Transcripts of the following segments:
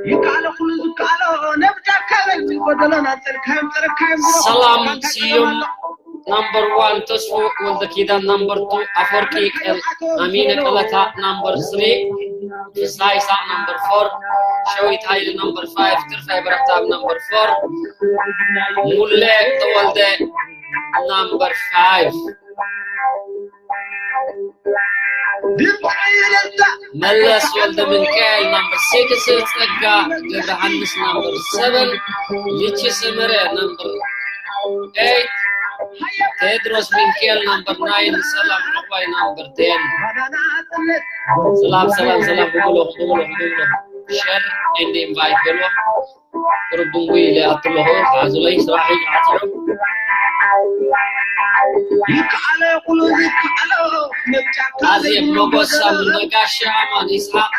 ይከኣሎ ኩሉ ዝከኣሎ ነብጃካ በል ዝጎደሎ ናጸልካዮም ጸረካዮም ሰላም ስዩም። Number one ተስፉ ወልደ ኪዳን፣ number two ኣፈወርቂ ቀል ኣሚነ ቀለታ፣ number three ፍስሃ ይስሐቅ፣ number four ሸዊት ሃይለ፣ number five ትርፋይ በረክታብ፣ number four ሙለ ተወልደ፣ number five መለስ ወልደ ሚካኤል፣ number six ጸጋ ገብረሃንስ፣ number seven ልቺ ሰመረ፣ number eight ቴድሮስ ሚካኤል፣ number nine ሰላም ዕቋይ፣ number ten ሰላም ሰላም ሰላም ብጉሎም ብጉሎም ብጉሎም share and invite በልዎም። ቁርብ ድንጉይ ኢለ ኣትለኹ ሓዙለይ ስራሐይ ዓፂዑ። ይከኣሎ ኩሉ ይከኣሎ ነብጫካ ኣዜብ ሞጎስ፣ ሳምሪ ነጋሽ፣ ኣማን ይስሓቅ፣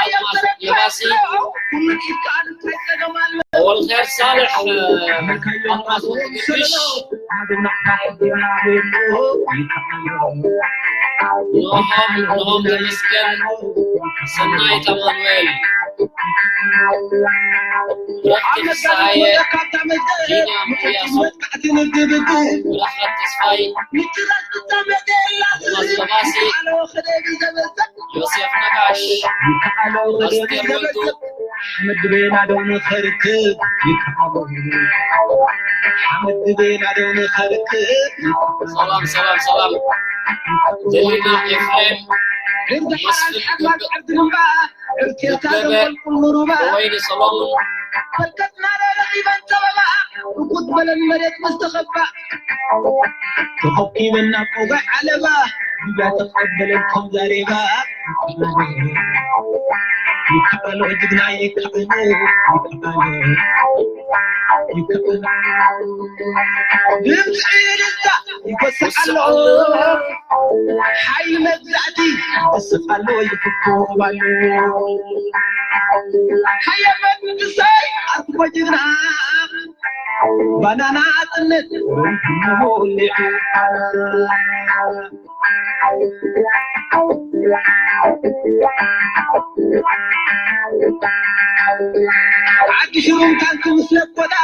ኣልማዝ ለባሲ፣ ኩሉ ይከኣል እንታይ ጸገም ኣሎ ወልኸር ሳልሕ፣ ኣልማዝ ወልደጊዮርጊስ፣ ኖሆም ኖሆም ተመስገን፣ ሰናይት ኣማኑኤል፣ ብረኽቲ ፍስሃየ፣ ቢንያም ኢያሱ፣ ብርሃት ተስፋይ፣ ኣልማዝ ለባሲ፣ ዮሴፍ ነጋሽ፣ ኣስቴር ወልዱ፣ ሓመድ ድቤና ደው ንኸርክብ ይከኣሎ። ሓመድ ድቤና ደው ንኸርክብ ይከኣሎ። ሰላም ሰላም ሰላም። ዘሊና ኤፍሬም፣ መስፍን፣ ደበበ፣ ወይኒ ሰሎሙን፣ ርኩት በለን መሬት ምስ ተኸባ ተኸኪበን ናብ ቆጋዕ ዓለባ ድያ ተቐበለን ከም ዛሬባ ይከኣሎ ጅግና ይከኣሎ ይከኣሎ ይከኣሎ ድምፂ ልዛ ይጎስዕ ኣሎ ሓይሊ መግዛእቲ ይጎስዕ ኣሎ ይፍኮብ ኣሎ ሓየመት ንሳይ ኣርትኮ ጅግና ባናና ኣጥነት ሞሊዑ ዓዲ ሽሩም ታንክ ምስ ለኮዳ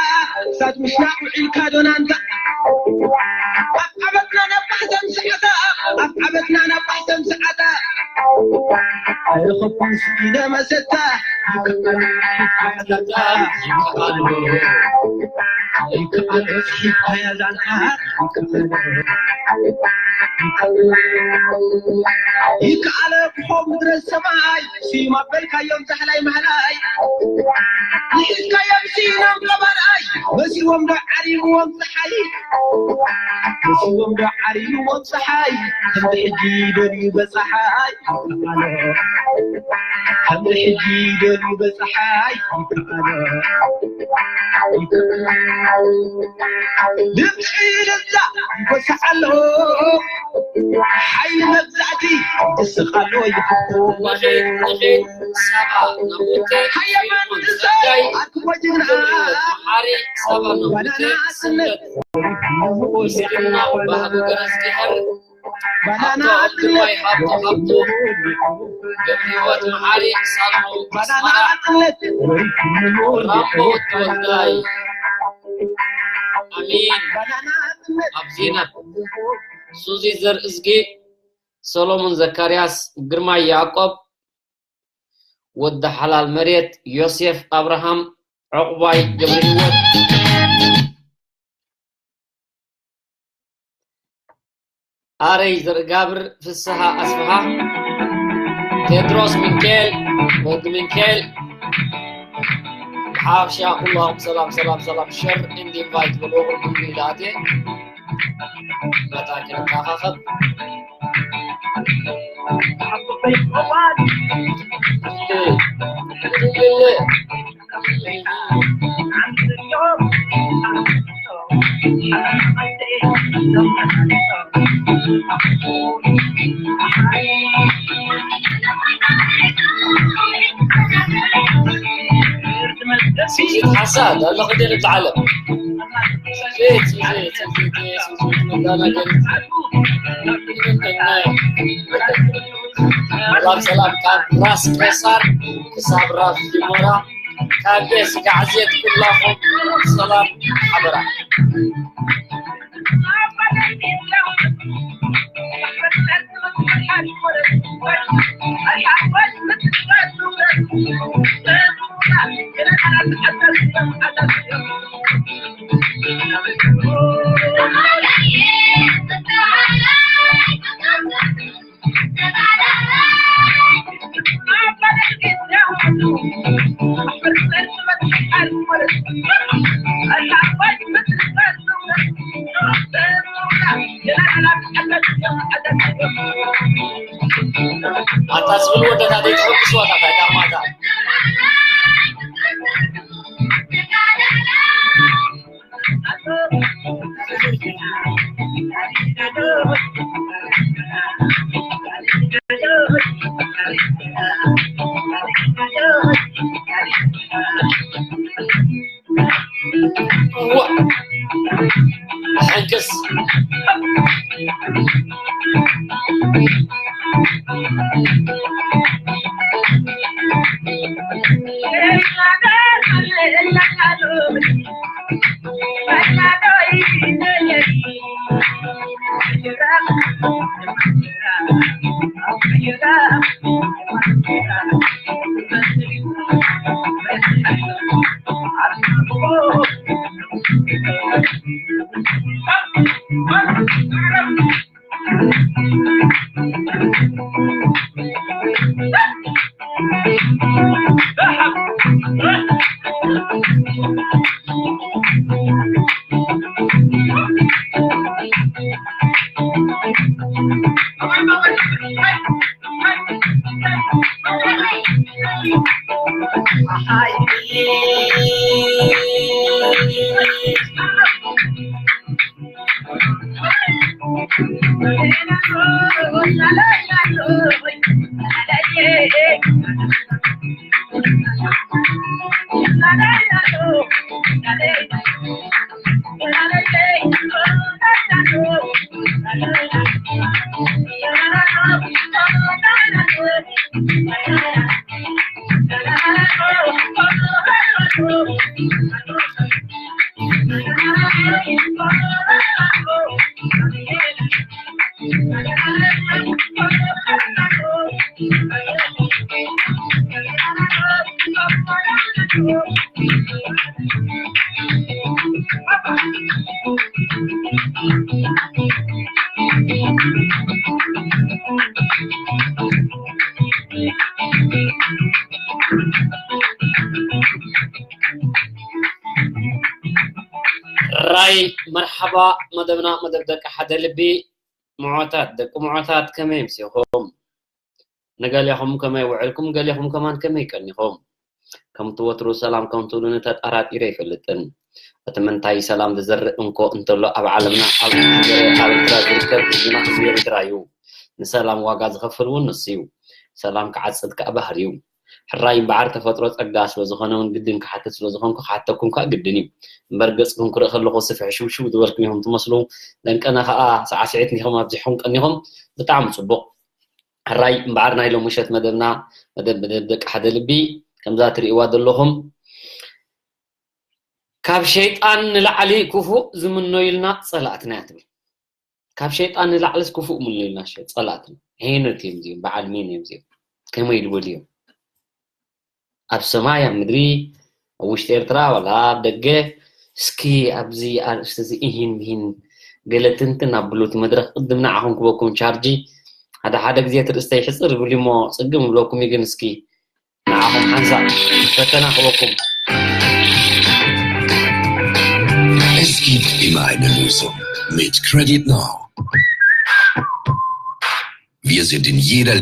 ክሳድ ምሽናቕ ውዒልካ ዶናንታ ኣብ ዓመትና ናብ ማሕዘን ሰዓታ ኣብ ዓመትና ናብ ማሕዘን ሰዓታ ኣይረኸብኩን ስኢነ መሰታ ይከኣል ይከኣል ይከኣል ይከኣል ይከኣል ይከኣለ ብሖም ምድረ ሰማይ ስዩም ኣበልካዮም ዛሕላይ ማሕላይ ይሒዝካዮም ስኢኖም ቀባርኣይ መሲዎም ዶ ዓሪምዎም ፀሓይ መሲዎም ዶ ዓሪምዎም ፀሓይ ከምዚ ሕጂ ደልዩ በፀሓይ ይከኣሎ ከምዚ ሕጂ ደልዩ በፀሓይ ይከኣሎ ድምፂ ልዛ ይጎስዕ ኣሎ ሓይሊ መግዛእቲ ይስቕ ኣሎ ይፍቶ ንኺድ ንኺድ ሳባ ናሙተ ሓየማን ፊልሞን ንሳይ ጸጋይ ኣርክቦ ጅግና መሓሪ ሳባ ናሙተ ባናና ስለት ስነት ምስልና ባህሊ ገረዝግሄር ባናና ሃብቶ ግርማይ ኣጥነት ሃብቶ ሃብቶ ገብረህይወት መሓሪ ሳሉ ኣስመራ ራምቦ ተወልዳይ ኣሚን ኣብ ዜናት ሱዚ ዘርእዝጊ ሰሎሞን ዘካርያስ ግርማይ ያዕቆብ ወዲ ሓላል መሬት ዮሴፍ ኣብርሃም ዕቑባይ ገብረህይወት ኣረይ ዘርጋብር ፍስሃ ኣስፍሃ ቴድሮስ ሚካኤል ወዲ ሚካኤል ሓፍሻ ኩሎም ሰላም ሰላም ሰላም ሸር እንዲ ኢንቫይት በልዎ ኩልኩም ኢላቴ መታ ክንተኻኸብ ስብሲት ሓሳድ ኣሎ ክደን እትዓለም። ቤት፣ ቤት፣ ቤት፣ ቤት፣ ቤት፣ መዳና ገሪት። ሰላም፣ ሰላም፣ ካብ ራስ ቀሳር ክሳብ ራስ ዲሞራ፣ ካብ ቤት ጋዕዜት ኩላኹም ሰላም ሓበራ። ኣታ ዝብል ወደታ ዘይትሕጉስ ዋታ እንታይ ዳርማታ። ኣሕንክስ። ራይ መርሓባ። መደብና መደብ ደቂ ሓደ ልቢ። ምዖታት፣ ደቂ ምዖታት፣ ከመይ ምሲኹም? ንገሌኹም ከመይ ውዕልኩም? ገሌኹም ከማን ከመይ ቀኒኹም? ከምቲ ወትሩ ሰላም ከም ትብሉኒ ተጠራጢረ ኣይፈልጥን። እቲ ምንታይ ሰላም ዝዘርእ እንኮ እንተሎ ኣብ ዓለምና፣ ኣብ ሃገረ ኣብ ኤርትራ ዝርከብ ህዝብና ህዝቢ ኤርትራ እዩ። ንሰላም ዋጋ ዝኸፍል እውን ንሱ እዩ። ሰላም ክዓጽድ ከኣ ባህር እዩ። ሕራይ እምበኣር ተፈጥሮ ጸጋ ስለ ዝኾነ እውን ግድን ክሓትት ስለ ዝኾንኩ ክሓተኩም ከኣ ግድን እዩ። እምበር ገጽኩም ክርኢ ከለኹ ስፍሕ ሽውሽው ዝበልኩም ኢኹም ትመስሉ። ደንቀና ከኣ ሳዕስዒት እንዲኹም ኣብዚሕኩም ቀኒኹም። ብጣዕሚ ጽቡቕ። ሕራይ እምበኣር ናይ ሎሚ ምሸት መደብና መደብ፣ መደብ ደቂ ሓደ ልቢ ከምዛ ትርእይዋ ዘለኹም ካብ ሸይጣን ንላዕሊ ክፉእ ዝምነዩልና ጸላእትና እያ ትብል። ካብ ሸይጣን ንላዕልስ ክፉእ ምንዩልና ሸ-፣ ጸላእትና። ሄኖት እዮም እዚኦም፣ በዓል ሚን እዮም እዚኦም። ከመይ ዝበሉ እዮም? ኣብ ሰማይ፣ ኣብ ምድሪ፣ ኣብ ውሽጢ ኤርትራ፣ ዋላ ኣብ ደገ፣ እስኪ ኣብዚ ኣርእስቲ እዚ እሂን ምሂን ገለ ትንትን ኣብሉ። እቲ መድረኽ ቅድም ንዓኹም ክበኩም ቻርጂ። ሓደ ሓደ ግዜ እቲ ርእስተይ ሕጽር ይብል እሞ ጽግም ይብለኩም እዩ፣ ግን እስኪ ንዓኹም ሓንሳእ ፈተና ክበኩም። Es gibt immer eine Lösung. Mit Credit Now. Wir sind in jeder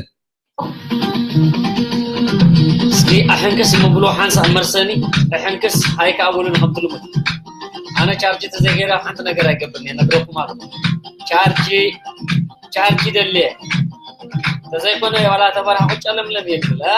እስኪ ኣሕንክስ ምብሎ ሓንሳእ መርሰኒ፣ ኣሕንክስ ሃይካ ኣወሉን ከምቲ ልሙድ። ኣነ ቻርጅ ተዘይገይረ ሓንቲ ነገር ኣይገብርን እየ፣ ነግረኩም ኣለኹ። ቻርጅ፣ ቻርጅ ደልየ። ተዘይኮነ ዋላ ተበራሕኩ ጨለምለም እየ ዝብል፣ እ?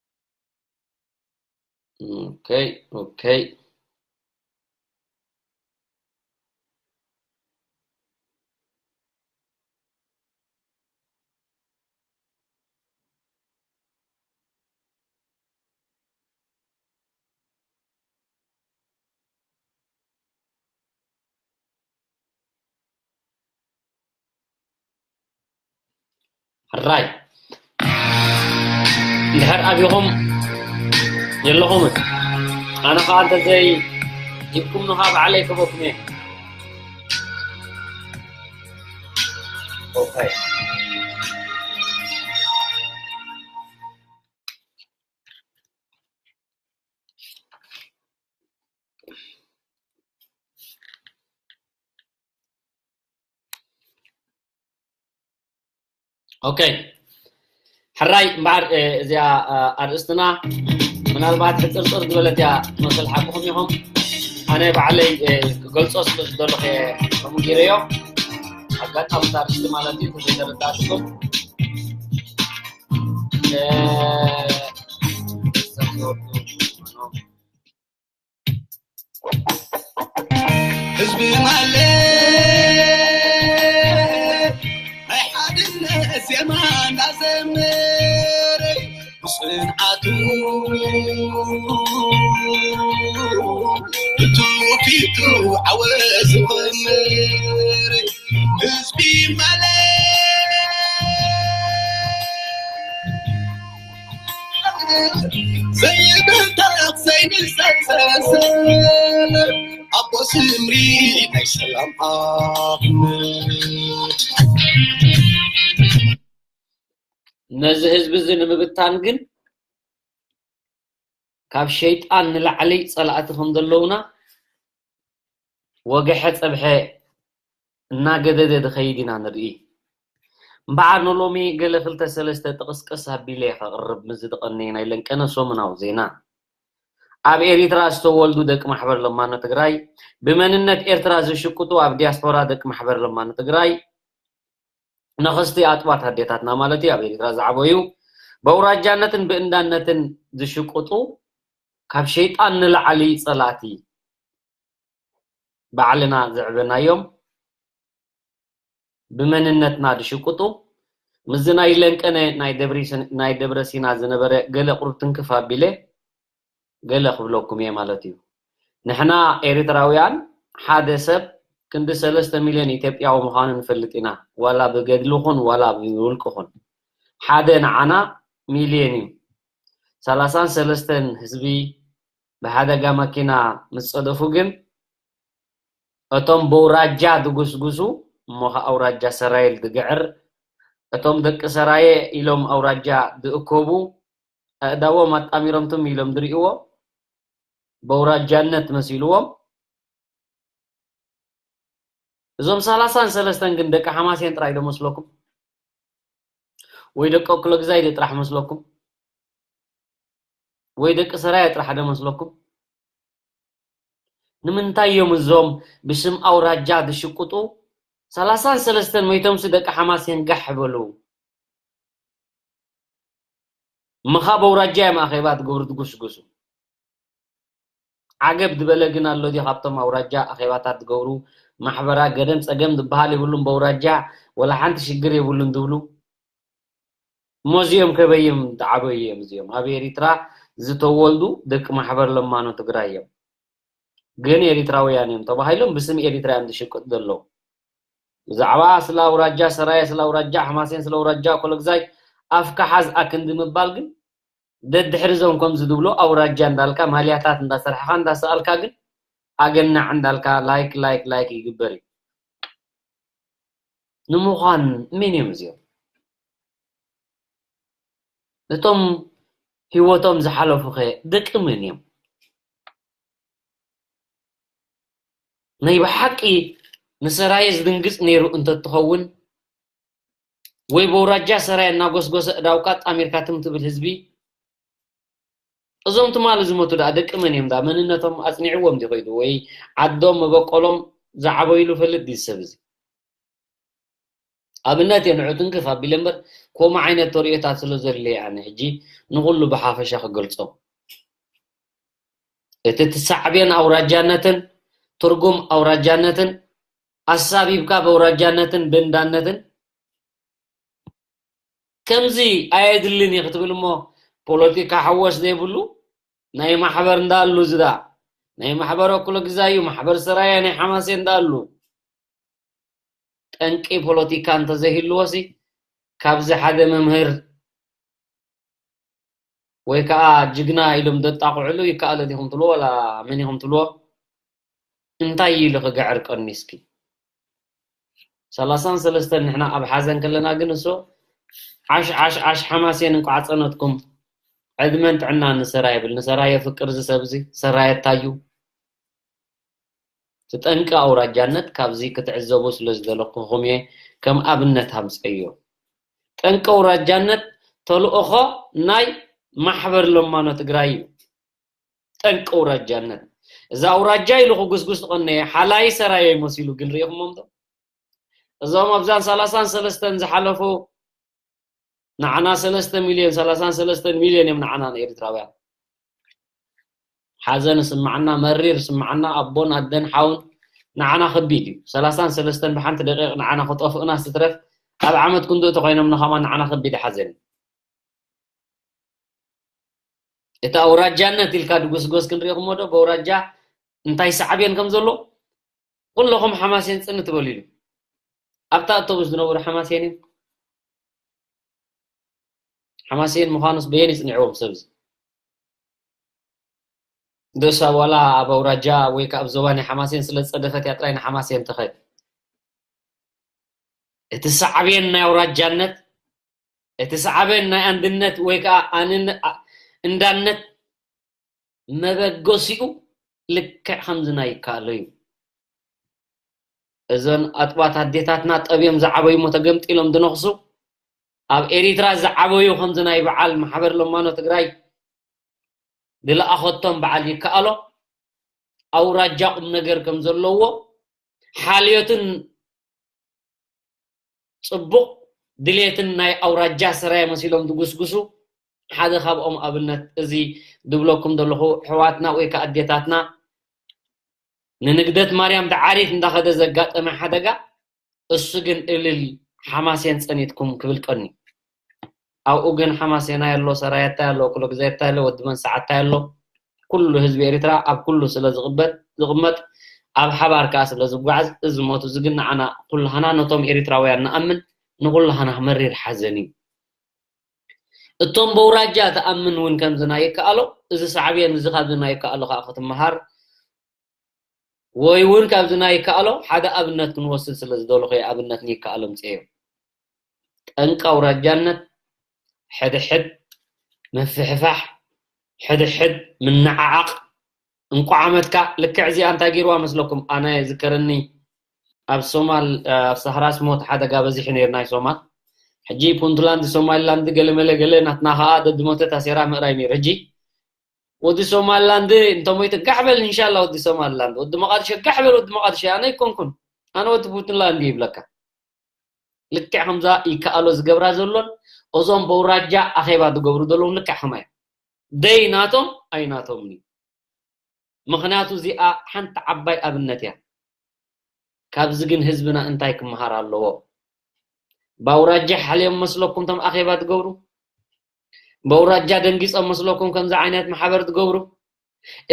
ኦኬ፣ ኦኬ። ሕራይ እንድሕር ኣብኹም የለኹምን፣ ኣነ ኸዓ እንተዘይ ሂብኩምኒ ኸዓ ባዕለይ ክህበኩም እየ። ኦኬ። ኦኬ፣ ሕራይ እምበኣር፣ እ፣ እዚኣ፣ እ፣ ኣርእስትና ምናልባት ሕጽርጽር ዝበለት እያ ትመስል ሓቅኹም ኢኹም። ኣነ ባዕለይ፣ እ፣ ክገልጾ ስለ ዝደለኹ እየ ከምኡ ገይረዮ። ኣጋጣሚ እታ ኣርእስቲ ማለት እዩ፣ እንተዘይተረዳእትኩም። እ፣ ህዝቢ ማለት ናይ ሓድነት ዜማ እንዳዘመረ ብጽንዓቱ ብትውፊቱ ዓወት ዝኸመረ ህዝቢ ማለት ዘይብተኽ ዘይንሰሰሰ ኣቦ ስምሪ ናይ ሰላም ኣብነት። ነዚ ህዝቢ እዚ ንምብታን ግን ካብ ሸይጣን ንላዕሊ ጸላእቲ ከም ዘለውና ወግሐ ጸብሐ እናገደደ ዝኸይድ ኢና ንርኢ። እምበኣር ንሎሚ ገለ ክልተ ሰለስተ ጥቕስቅስ ኣቢለ ከቕርብ ምስ ዝቐነየ ናይ ለንቀነ ሰሙናዊ ዜና። ኣብ ኤሪትራ ዝተወልዱ ደቂ ማሕበር ለማኖ ትግራይ፣ ብመንነት ኤርትራ ዝሽቅጡ ኣብ ዲያስፖራ ደቂ ማሕበር ለማኖ ትግራይ፣ ነኸስቲ ኣጥባት ኣዴታትና ማለት እዩ፣ ኣብ ኤሪትራ ዝዓበዩ፣ በውራጃነትን ብእንዳነትን ዝሽቅጡ፣ ካብ ሸይጣን ንላዕሊ ጸላእቲ ባዕልና ዘዕበናዮም ብመንነትና ዝሽቅጡ፣ ምስዚ ናይ ለንቀነ ናይ ደብሪ-፣ ናይ ደብረ ሲና ዝነበረ ገለ ቁሩብ ትንክፍ ኣቢለ ገለ ክብለኩም እየ ማለት እዩ። ንሕና ኤርትራውያን ሓደ ሰብ ክንዲ ሰለስተ ሚልዮን ኢትዮጵያዊ ምዃኑ ንፈልጥ ኢና። ዋላ ብገድሊ ኹን ዋላ ብውልቂ ኹን። ሓደ ንዓና ሚልዮን እዩ። ሰላሳን ሰለስተን ህዝቢ ብሓደጋ መኪና ምስ ጸደፉ ግን፣ እቶም በውራጃ ድጉስጉሱ፣ እሞ ኸዓ ኣውራጃ ሰራየ ድግዕር፣ እቶም ደቂ ሰራየ ኢሎም ኣውራጃ ድእከቡ፣ ኣእዳዎም ኣጣሚሮም ትም ኢሎም ድርእይዎ፣ በውራጃነት መሲልዎም። እዞም ሰላሳን ሰለስተን ግን ደቂ ሓማሴን ጥራይ ዶ መስለኩም? ወይ ደቂ ክፍለግዛይ ዶ ጥራሕ መስለኩም? ወይ ደቂ ሰራየ ጥራሕ ዶ መስለኩም? ንምንታይ እዮም እዞም ብስም ኣውራጃ ዝሽቅጡ ሰላሳን ሰለስተን መይቶምሲ ደቂ ሓማሴን ጋሕ በሉ? ምኻ በውራጃ እዮም ኣኼባ ትገብሩ ትጉስጉሱ። ዓገብ ዝበለ ግን ኣሎ ድዩ ካብቶም ኣውራጃ ኣኼባታት ዝገብሩ ማሕበራ ገደም ጸገም ዝበሃል የብሉን በውራጃ ወላ ሓንቲ ሽግር የብሉን ዝብሉ? እሞ እዚኦም ከበይ እዮም ዝዓበዩ እዮም እዚኦም? ኣብ ኤሪትራ ዝተወልዱ ደቂ ማሕበር ለማኖ ትግራይ እዮም። ግን ኤሪትራውያን እዮም ተባሂሎም ብስም ኤሪትራ እዮም ዝሽቅጡ ዘለዉ። ብዛዕባ ስለ ኣውራጃ ሰራየ፣ ስለ ኣውራጃ ሓማሴን፣ ስለ ኣውራጃ ኮለግዛይ ኣፍካ ሓዝ ኣክንዲ ምባል ግን ደድሕሪ እዞም ከምዚ ዝብሉ ኣውራጃ እንዳልካ ማልያታት እንዳሰርሕኻ እንዳሰኣልካ ግን ኣገናዕ እንዳልካ ላይክ ላይክ ላይክ ይግበር እዩ። ንምዃን መን እዮም እዚኦም? እቶም ህይወቶም ዝሓለፉኸ ደቂ መን እዮም? ናይ ብሓቂ ንሰራየ ዝድንግጽ ነይሩ እንተትኸውን ወይ በውራጃ ሰራየ እናጎስጎሰ እዳውካ ጣሚርካ ትም ትብል ህዝቢ እዞም ትማሊ ዝሞቱ ደኣ ደቂ መን እዮም ደኣ መንነቶም ኣጽኒዕዎም ድዩ ከይዱ ወይ ዓዶም መበቆሎም ዝዓበይሉ ፈልጥ ድዩ ሰብ እዚ ኣብነት እየ ንዑ ትንክፍ ኣቢለ እምበር ከምኡ ዓይነት ተርእዮታት ስለ ዘድለየ ኣነ ሕጂ ንኹሉ ብሓፈሻ ክገልጾ እቲ ትሳዕቤን ኣውራጃነትን ትርጉም ኣውራጃነትን ኣሳቢብካ ብኣውራጃነትን ብእንዳነትን ከምዚ ኣየድልን እዩ ክትብል እሞ ፖለቲካ ሓወስ ዘይብሉ ናይ ማሕበር እንዳኣሉ ዝዳ ናይ ማሕበር ኣኩሎ ግዛዩ ማሕበር ሰራያ ናይ ሓማሴ እንዳኣሉ ጠንቂ ፖለቲካ እንተዘይህልዎሲ ካብዚ ሓደ መምህር ወይ ከዓ ጅግና ኢሎም ዘጣቕዕሉ ይከኣለ ዲኹም ትልዎ ዋላ መን ኢኹም ትልዎ እንታይ ኢሉ ክግዕር ቀኒ እስኪ ሰላሳን ሰለስተን ንሕና ኣብ ሓዘን ከለና ግን እሶ ዓሽ ዓሽ ዓሽ ሓማሴን እንቋዕ ፀነትኩም ዕድመን ጥዕና ንሰራ ይብል ንሰራ የፍቅር ዝሰብዚ ሰራ የታዩ ትጠንቂ ኣውራጃነት ካብዚ ክትዕዘቡ ስለ ዝደለኩኹም እየ ከም ኣብነት ሃምፀዮ ጠንቂ ኣውራጃነት ተልእኾ ናይ ማሕበር ለማኖ ትግራይ እዩ ጠንቂ ኣውራጃነት እዛ ኣውራጃ ኢሉ ክጉስጉስ ዝቐነየ ሓላይ ሰራየ መሲሉ ግን ርኢኹሞም ዶ እዞም ኣብዛን ሰላሳን ሰለስተን ዝሓለፉ ንዓና ሰለስተ ሚልዮን ሰላሳን ሰለስተን ሚልዮን እዮም ንዓና ንኤርትራውያን ሓዘን ስማዓና መሪር ስማዓና ኣቦን ኣደን ሓውን ንዓና ከቢድ እዩ ሰላሳን ሰለስተን ብሓንቲ ደቂቕ ንዓና ክጠፍኡና ስትረፍ ኣብ ዓመት ክንድኡ ተኮይኖም ንኸማ ንዓና ከቢድ ሓዘን እዩ እቲ ኣውራጃነት ኢልካ ድጎስጎስ ክንሪኢኹሞ ዶ ብኣውራጃ እንታይ ሳዕቤን ከም ዘሎ ኩለኹም ሓማሴን ፅን ትበሉ ኢሉ ኣብታ ኣውቶቡስ ዝነበሩ ሓማሴን እዮም ሓማሴን ምዃኑስ በየን ይፅኒዕዎም ሰብዚ ደሳ ዋላ ኣብ ኣውራጃ ወይ ከዓ ኣብ ዞባ ናይ ሓማሴን ስለ ዝፀደፈት እያ ጥራይ ንሓማሴን ትኸድ እቲ ሳዕቤን ናይ ኣውራጃነት እቲ ሳዕቤን ናይ ኣንድነት ወይ ከዓ ኣንን- ኣ- እንዳነት መበገሲኡ ልክዕ ከምዚ ናይ ይከኣሎ እዩ እዘን ኣጥባት ኣዴታትና ጠብዮም ዝዓበዩ ሞ ተገምጢሎም ዝነኽሱ ኣብ ኤሪትራ ዝዓበዩ ከምዚ ናይ በዓል ማሕበር ለማኖ ትግራይ ዝለኣኸቶም በዓል ይከኣሎ ኣውራጃ ቁም ነገር ከም ዘለዎ ሓልዮትን ጽቡቕ ድሌትን ናይ ኣውራጃ ሰራየ መሲሎም ዝጉስጉሱ ሓደ ካብኦም ኣብነት እዚ ድብለኩም ዘለኹ ሕዋትና ወይ ከዓ ኣዴታትና ንንግደት ማርያም ዳዓሪት እንዳኸደ ዘጋጠመ ሓደጋ እሱ ግን እልል ሓማሴን ጸኒትኩም ክብል ቀኒ ኣብኡ ግን ሓማሴናይ ኣሎ ሰራየታይ ኣሎ ክሎ ግዛየታይ ኣሎ ወዲ መን ሰዓታይ ኣሎ ኩሉ ህዝቢ ኤርትራ ኣብ ኩሉ ስለ ዝቕበጥ ዝቕመጥ ኣብ ሓባር ከኣ ስለ ዝጓዓዝ እዚ ሞት እዚ ግን ንዓና ኩላህና ነቶም ኤርትራውያን ንኣምን ንኩላህና መሪር ሓዘን እዩ እቶም በውራጃ ተኣምን እውን ከምዚ ናይ ይከኣሎ እዚ ሳዕቤን እዚ ካብዚ ናይ ይከኣሎ ከኣ ክትመሃር ወይ እውን ካብዚ ናይ ይከኣሎ ሓደ ኣብነት ክንወስድ ስለ ዝደለኹ እየ ኣብነት ንይከኣሎ ምፅኤዮ ጠንቂ ኣውራጃነት ሕድሕድ ምፍሕፋሕ ሕድሕድ ምንዓዓቕ እንቋዕ ዓመትካ ልክዕ እዚኣ እንታይ ገይርዋ መስለኩም ኣነ ዝከረኒ ኣብ ሶማል ኣብ ሳህራስ ሞት ሓደጋ በዚሑ ነይሩ ናይ ሶማል ሕጂ ፑንትላንድ ሶማሊላንድ ገለመለ ገለ ናትና ከዓ ደድሞተ ታሴራ ምእራይ ነይሩ ሕጂ ወዲ ሶማሊላንድ እንተሞይተ ጋሕ በል እንሻላ ወዲ ሶማሊላንድ ወዲ መቃድሾ ጋሕ በል ወዲ መቃድሾ ኣነ ይኮንኩን ኣነ ወዲ ፑንትላንድ ይብለካ ልክዕ ከምዛ ይከኣሎ ዝገብራ ዘሎን እዞም በውራጃ ኣኼባ ዝገብሩ ዘለዉ ልክዕ ከማይ ደይ ናቶም ኣይናቶምን እዩ ምኽንያቱ እዚኣ ሓንቲ ዓባይ ኣብነት እያ ካብዚ ግን ህዝብና እንታይ ክመሃር ኣለዎ ብኣውራጃ ሓልዮም መስለኩም ቶም ኣኼባ ትገብሩ ብኣውራጃ ደንጊፆም መስለኩም ከምዚ ዓይነት ማሕበር ትገብሩ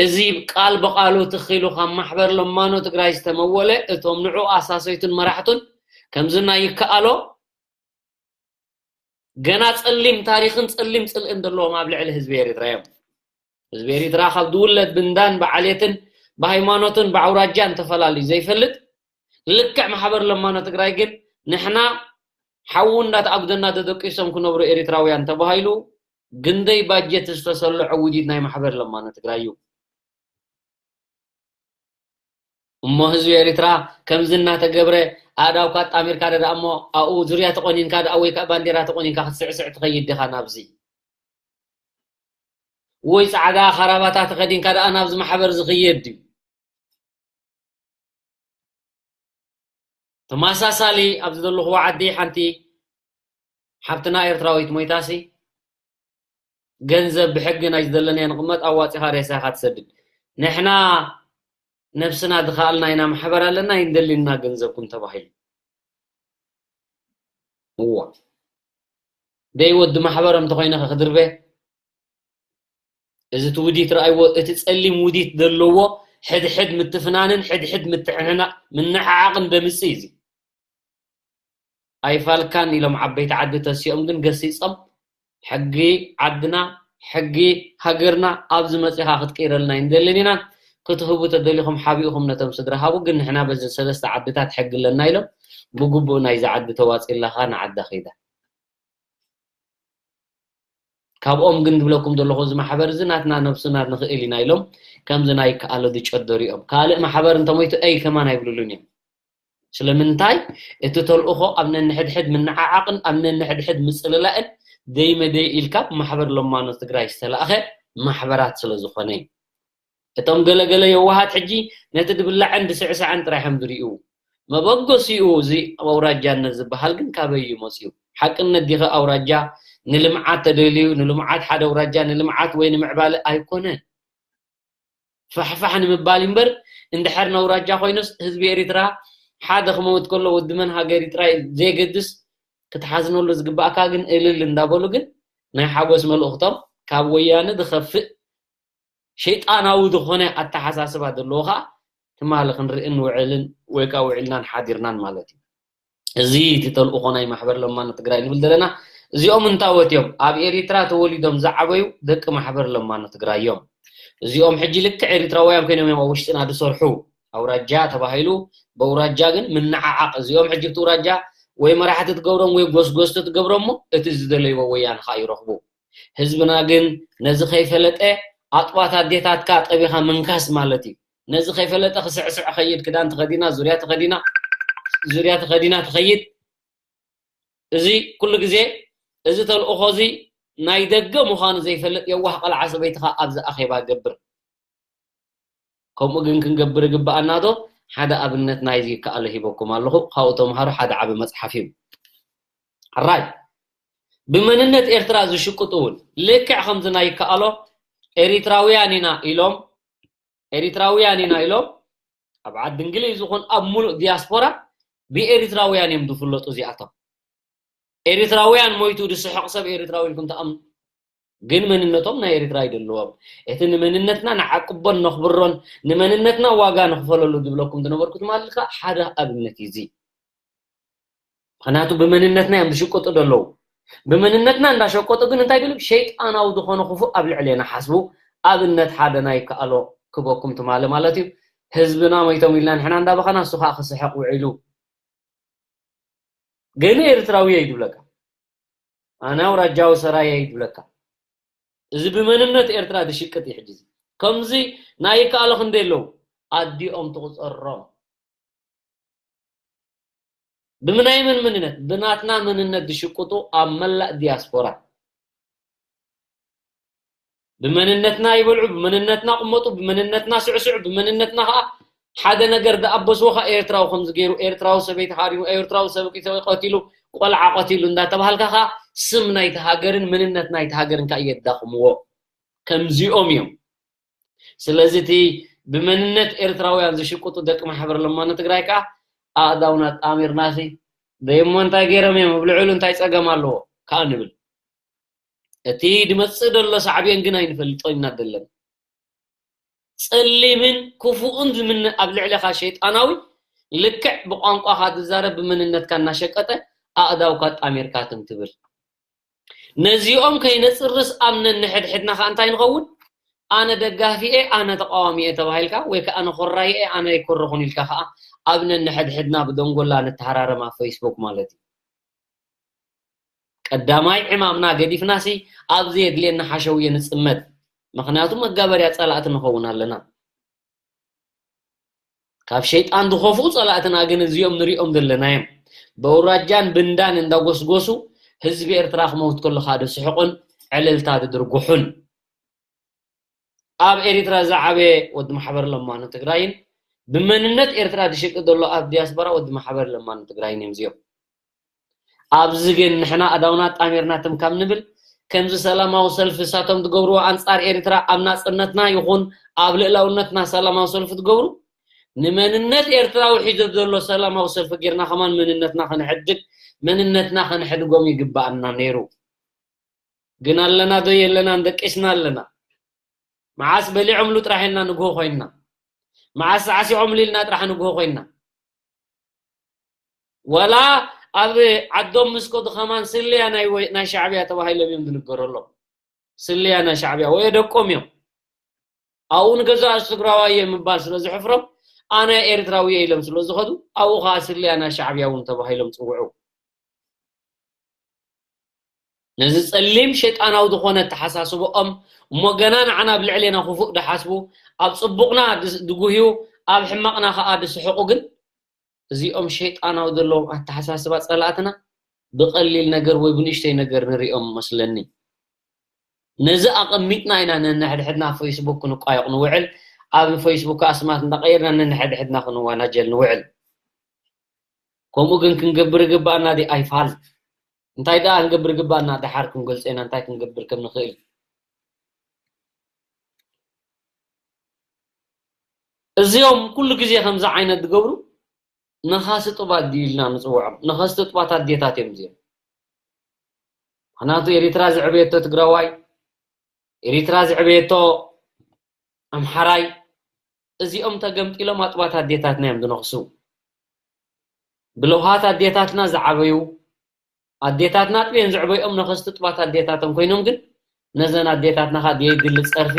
እዚ ቃል ብቃሉ ትኺሉ ካብ ማሕበር ለማኖ ትግራይ ዝተመወለ እቶም ንዑ ኣሳሰይቱን መራሕቱን ከምዚ ናይ ይከኣሎ ገና ጸሊም ታሪኽን ጸሊም ጽልእን ዘለዎም ኣብ ልዕሊ ህዝቢ ኤርትራ እዮም። ህዝቢ ኤርትራ ካብ ዝውለድ ብንዳን ብዓሌትን ብሃይማኖትን ብኣውራጃን ተፈላልዩ ዘይፈልጥ ልክዕ ማሕበር ለማኖ ትግራይ ግን ንሕና ሓዉ እንዳተኣጉደና ደደቂሶም ክነብሩ ኤርትራውያን ተባሂሉ ግንደይ ባጀት ዝተሰለዖ ውዲት ናይ ማሕበር ለማኖ ትግራይ እዩ። እሞ ህዝቢ ኤርትራ ከምዚ እናተገብረ ኣእዳውካ ኣጣሚርካ ደኣ እሞ ኣብኡ ዙርያ ተቆኒንካ ደኣ ወይ ከዓ ባንዴራ ተቆኒንካ ክትስዕስዕ ትኸይድ ዲኻ ናብዚ ወይ ፃዕዳ ካራባታ ተኸዲንካ ደኣ ናብዚ ማሕበር ዝኽየድ ድዩ ተመሳሳሊ ኣብዚ ዘለኹዎ ዓዲ ሓንቲ ሓብትና ኤርትራዊት ሞይታሲ ገንዘብ ብሕጊ ናይ ዝደለናዮ ንቕመጥ ኣዋፂኻ ሬሳኻ ትሰድድ ንሕና ነብስና ዝኸኣልና ኢና ማሕበር ኣለና፣ ኣይንደልን ኢና ገንዘብኩም ተባሂሉ። እዋ፣ ደይ ወዲ ማሕበሮም እንተኾይነ ከ ክድርበ? እዚ እቲ ውዲት ረኣይዎ፣ እቲ ጸሊም ውዲት ዘለዎ ሕድሕድ ምትፍናንን ሕድሕድ ምትሕንና-፣ ምንዕዓቕን ደምጽእ እዩ። እዚ ኣይፋልካን ኢሎም ዓበይቲ ዓዲ ተሲኦም ግን ገሲጾም፣ ሕጊ ዓድና፣ ሕጊ ሃገርና ኣብዚ መጺኻ ክትቅይረልና ኣይንደልን ኢና። ክትህቡ ተደሊኹም ሓቢእኹም ነቶም ስድራ ሃቡ፣ ግን ንሕና በዚ ሰለስተ ዓድታት ሕጊ ኣለና ኢሎም ብግቡእ ናይዚ ዓዲ ተዋጺላኻ ንዓዳ ከይዳ። ካብኦም ግን ዝብለኩም ዘለኹ እዚ ማሕበር እዚ ናትና ነብስና ንኽእል ኢና ኢሎም ከምዚ ናይ ከኣሎ ዝጨደሩ እዮም። ካልእ ማሕበር እንተሞይቱ ኣይ ከማን ኣይብሉሉን እዮም። ስለምንታይ? እቲ ተልእኾ ኣብ ነንሕድሕድ ምንዓዓቕን ኣብ ነንሕድሕድ ምጽልላእን ደይ መደይ ኢልካ ብማሕበር ለማኖ ትግራይ ዝተላእኸ ማሕበራት ስለ ዝኾነ እዩ። እቶም ገለገለ የዋሃት ሕጂ ነቲ ድብላዕን ድስዕሳዕን ጥራይ እዮም ዝርእዩ። መበገሲኡ እዚ ኣውራጃነት ዝበሃል ግን ካበይ እዩ መፅዩ? ሓቅነት ዲኸ ኣውራጃ ንልምዓት ተደልዩ፣ ንልምዓት ሓደ ኣውራጃ ንልምዓት ወይ ንምዕባለ ኣይኮነን። ፋሕፋሕ ንምባል እምበር፣ እንድሕር ነውራጃ ኮይኑስ ህዝቢ ኤሪትራ ሓደ ክመውት ከሎ ወዲ መን ሃገር ጥራይ ዘየገድስ ክትሓዝነሉ ዝግባእካ ግን እልል እንዳበሉ ግን ናይ ሓጎስ መልእኽቶም ካብ ወያነ ዝኸፍእ ሸይጣናዊ ዝኾነ ኣተሓሳስባ ዘለዎ ኸኣ ትማሊ ክንርእን ንውዕልን ወይ ከኣ ውዒልናን ሓዲርናን ማለት እዩ። እዚ እቲ ተልእኾ ናይ ማሕበር ለማኖ ትግራይ ንብል ዘለና። እዚኦም እንታወት እዮም? ኣብ ኤሪትራ ተወሊዶም ዝዓበዩ ደቂ ማሕበር ለማኖ ትግራይ እዮም። እዚኦም ሕጂ ልክዕ ኤሪትራውያን ኮይኖም እዮም ኣብ ውሽጥና ዝሰርሑ። ኣውራጃ ተባሂሉ ብኣውራጃ ግን ምንዓዓቕ። እዚኦም ሕጂ እቲ ኣውራጃ ወይ መራሕቲ ትገብሮም ወይ ጎስጎስቲ ትገብሮም እሞ እቲ ዝደለይዎ ወያነ ኸኣ ይረኽቡ። ህዝብና ግን ነዚ ከይፈለጠ ኣጥባት ኣዴታትካ ጠቢኻ ምንካስ ማለት እዩ። ነዚ ከይፈለጠ ክስዕስዕ ኸይድ፣ ክዳን ተኸዲና፣ ዙርያ ተኸዲና፣ ዙርያ ተኸዲና ትኸይድ። እዚ ኩሉ ግዜ እዚ ተልእኾ እዚ ናይ ደገ ምዃኑ ዘይፈልጥ የዋህ ቐልዓ ሰበይትኻ ኣብዚ ኣኼባ ገብር። ከምኡ ግን ክንገብር ይግብኣና ዶ? ሓደ ኣብነት ናይዚ ይከኣሎ ሂበኩም ኣለኹ። ካብኡ ተምሃሩ፣ ሓደ ዓቢ መጽሓፍ እዩ። ሕራይ ብመንነት ኤርትራ ዝሽቅጡ እውን ልክዕ ከምዚ ናይ ይከኣሎ ኤሪትራውያን ኢና ኢሎም፣ ኤሪትራውያን ኢና ኢሎም ኣብ ዓዲ እንግሊዝ ይኹን ኣብ ሙሉእ ዲያስፖራ ብኤሪትራውያን እዮም ዝፍለጡ እዚኣቶም። ኤሪትራውያን ሞይቱ ዝስሕቕ ሰብ ኤሪትራዊ ኢልኩም ትኣምኑ። ግን መንነቶም ናይ ኤሪትራ ኣይደለዎም። እቲ ንመንነትና ንዓቅቦን ነኽብሮን ንመንነትና ዋጋ ንኽፈለሉ ዝብለኩም ዝነበርኩ ትማሊ ከኣ ሓደ ኣብነት እዩ እዚ። ምኽንያቱ ብመንነትና እዮም ዝሽቅጡ ዘለዉ። ብመንነትና እንዳሸቀጡ ግን እንታይ ድልም ሸይጣናዊ ዝኾነ ክፉእ ኣብ ልዕሌና ሓስቡ። ኣብነት ሓደ ናይ ከኣሎ ክበኩም ትማሊ ማለት እዩ። ህዝብና ሞይቶም ኢልና ንሕና እንዳበኸና እሱ ከዓ ክስሕቕ ውዒሉ። ገለ ኤርትራዊ እየ ይብለካ። ኣነ ኣውራጃዊ ሰራየ ይብለካ። እዚ ብመንነት ኤርትራ ዝሽቅጥ እዩ ሕጂ እዚ። ከምዚ ናይ ከኣሎ ክንደይ ኣለዉ? ኣዲኦም ትቑጸሮም። ብምናይ መን መንነት? ብናትና መንነት ዝሽቅጡ ኣብ መላእ ዲያስፖራ። ብመንነትና ይበልዑ፣ ብመንነትና ቅመጡ፣ ብመንነትና ስዕስዑ፣ ብመንነትና ኸኣ ሓደ ነገር ዝኣበስዎ ኸኣ ኤርትራዊ ከምዚ ገይሩ፣ ኤርትራዊ ሰበይቲ ሃሪሙ፣ ኤርትራዊ ሰብቂ ሰበ ቀቲሉ፣ ቆልዓ ቀቲሉ እንዳተባሃልካ ኸኣ ስም ናይቲ ሃገርን መንነት ናይቲ ሃገርን ከኣ የዳኽምዎ። ከምዚኦም እዮም። ስለዚ እቲ ብመንነት ኤርትራውያን ዝሽቅጡ ደቂ ማሕበር ለማኖ ትግራይ ከኣ ኣእዳውና ጣሚርናሲ ደይሞ እንታይ ገይሮም እዮም፣ ኣብ ልዕሉ እንታይ ጸገም ኣለዎ ከኣ ንብል። እቲ ድመጽእ ደሎ ሳዕቤን ግን ኣይንፈልጦ ኢና ደለና። ጸሊምን ክፉእን ዝምነ ኣብ ልዕሌኻ ሸይጣናዊ ልክዕ ብቋንቋኻ ዝዛረብ ብመንነትካ እናሸቀጠ ኣእዳውካ ጣሚርካ ትም ትብል። ነዚኦም ከይነጽርስ ኣብ ነንሕድሕድና ከኣ እንታይ ንኸውን? ኣነ ደጋፊ እየ፣ ኣነ ተቃዋሚ እየ ተባሂልካ፣ ወይ ከኣ ኣነ ኮራይ እየ፣ ኣነ ኣይኮረኹን ኢልካ ከኣ ኣብ ነንሕድሕድና ብደንጎላ ንተሃራረም ኣብ ፌስቡክ ማለት እዩ። ቀዳማይ ዕማምና ገዲፍናሲ ኣብ ዘየድልየና ሓሸውየ ንጽመድ። ምኽንያቱ መጋበርያ ጸላእቲ ንኸውን ኣለና። ካብ ሸይጣን ዝኸፍኡ ጸላእትና ግን እዚኦም ንሪኦም ዘለና እዮም። በውራጃን ብንዳን እንዳጎስጎሱ ህዝቢ ኤርትራ ክመውት ከሎ ከዓ ዝስሕቁን ዕልልታ ዝድርጉሑን። ኣብ ኤሪትራ ዝዓበየ ወዲ ማሕበር ለማኖ ትግራይን ብመንነት ኤርትራ ዝሽቅጥ ዘሎ ኣብ ዲያስፖራ ወዲ ማሕበር ለማኖ ትግራይን እዮም እዚኦም። ኣብዚ ግን ንሕና ኣእዳውና ኣጣሚርና ትም ካብ ንብል ከምዚ ሰላማዊ ሰልፊ እሳቶም ዝገብርዎ ኣንጻር ኤርትራ ኣብ ናጽነትና ይኹን ኣብ ልእላውነትና ሰላማዊ ሰልፊ ዝገብሩ፣ ንመንነት ኤርትራዊ ሒዞ ዘሎ ሰላማዊ ሰልፊ ጌርና ከማን መንነትና ከነሕድግ፣ መንነትና ከነሕድጎም ይግባኣና ነይሩ። ግን ኣለና ዶ የለናን? ደቂስና ኣለና። መዓስ በሊዖምሉ ጥራሕ ኢልና ንግሆ ኮይንና። መዓስ ሳዕሲዖምሉ ኢልና ጥራሕ ንግሆ ኮይንና። ወላ ኣብ ዓዶም ምስ ከዱ ከማን ስልያ ናይ ወይ-፣ ናይ ሻዕብያ ተባሂሎም እዮም ዝንገረሎም። ስልያ ናይ ሻዕብያ ወይ ደቆም እዮም። ኣብኡ ንገዛእ ትግራዋይ እየ ምባል ስለ ዝሕፍሮም፣ ኣነ ኤርትራዊ እየ ኢሎም ስለ ዝኸዱ፣ ኣብኡ ኸዓ ስልያ ናይ ሻዕብያ እውን ተባሂሎም ጽውዑ። ነዚ ጸሊም ሸይጣናዊ ዝኾነ ኣተሓሳስብኦም እሞ ገና ንዓና ኣብ ልዕሌና ክፉእ ድሓስቡ፣ ኣብ ጽቡቕና ድስ-፣ ድጉህዩ፣ ኣብ ሕማቕና ኸኣ ድስሕቑ ግን፣ እዚኦም ሸይጣናዊ ዘለዎም ኣተሓሳስባ ጸላእትና ብቐሊል ነገር ወይ ብንእሽተይ ነገር ንሪኦም መስለኒ። ነዚ ኣቐሚጥና ኢና ነንሕድሕድና ፌስቡክ ክንቋየቕ ንውዕል፣ ኣብ ፌስቡክ ኣስማት እንዳቐየርና ነንሕድሕድና ክንወናጀል ንውዕል። ከምኡ ግን ክንገብር ይግባኣና ድዩ? ኣይፋል። እንታይ ደኣ ክንገብር ይግባኣና? ደሓር ክንገልጾ ኢና እንታይ ክንገብር ከም ንኽእል። እዚኦም ኩሉ ግዜ ከምዚ ዓይነት ዝገብሩ ነኻሲ ጡባት ድዩ ኢልና ንጽውዖም። ነኸስቲ ጡባት ኣዴታት እዮም እዚኦም። ምኽንያቱ ኤሪትራ ዝዕበየቶ ትግራዋይ፣ ኤሪትራ ዝዕበየቶ ኣምሓራይ፣ እዚኦም ተገምጢሎም ኣጥባት ኣዴታትና እዮም ዝነኽሱ። ብለውሃት ኣዴታትና ዝዓበዩ፣ ኣዴታትና ኣጥብየን ዘዕበይኦም ነኸስቲ ጡባት ኣዴታቶም ኮይኖም ግን ነዘን ኣዴታትና ኸዓ ደየድሊ ጸርፊ፣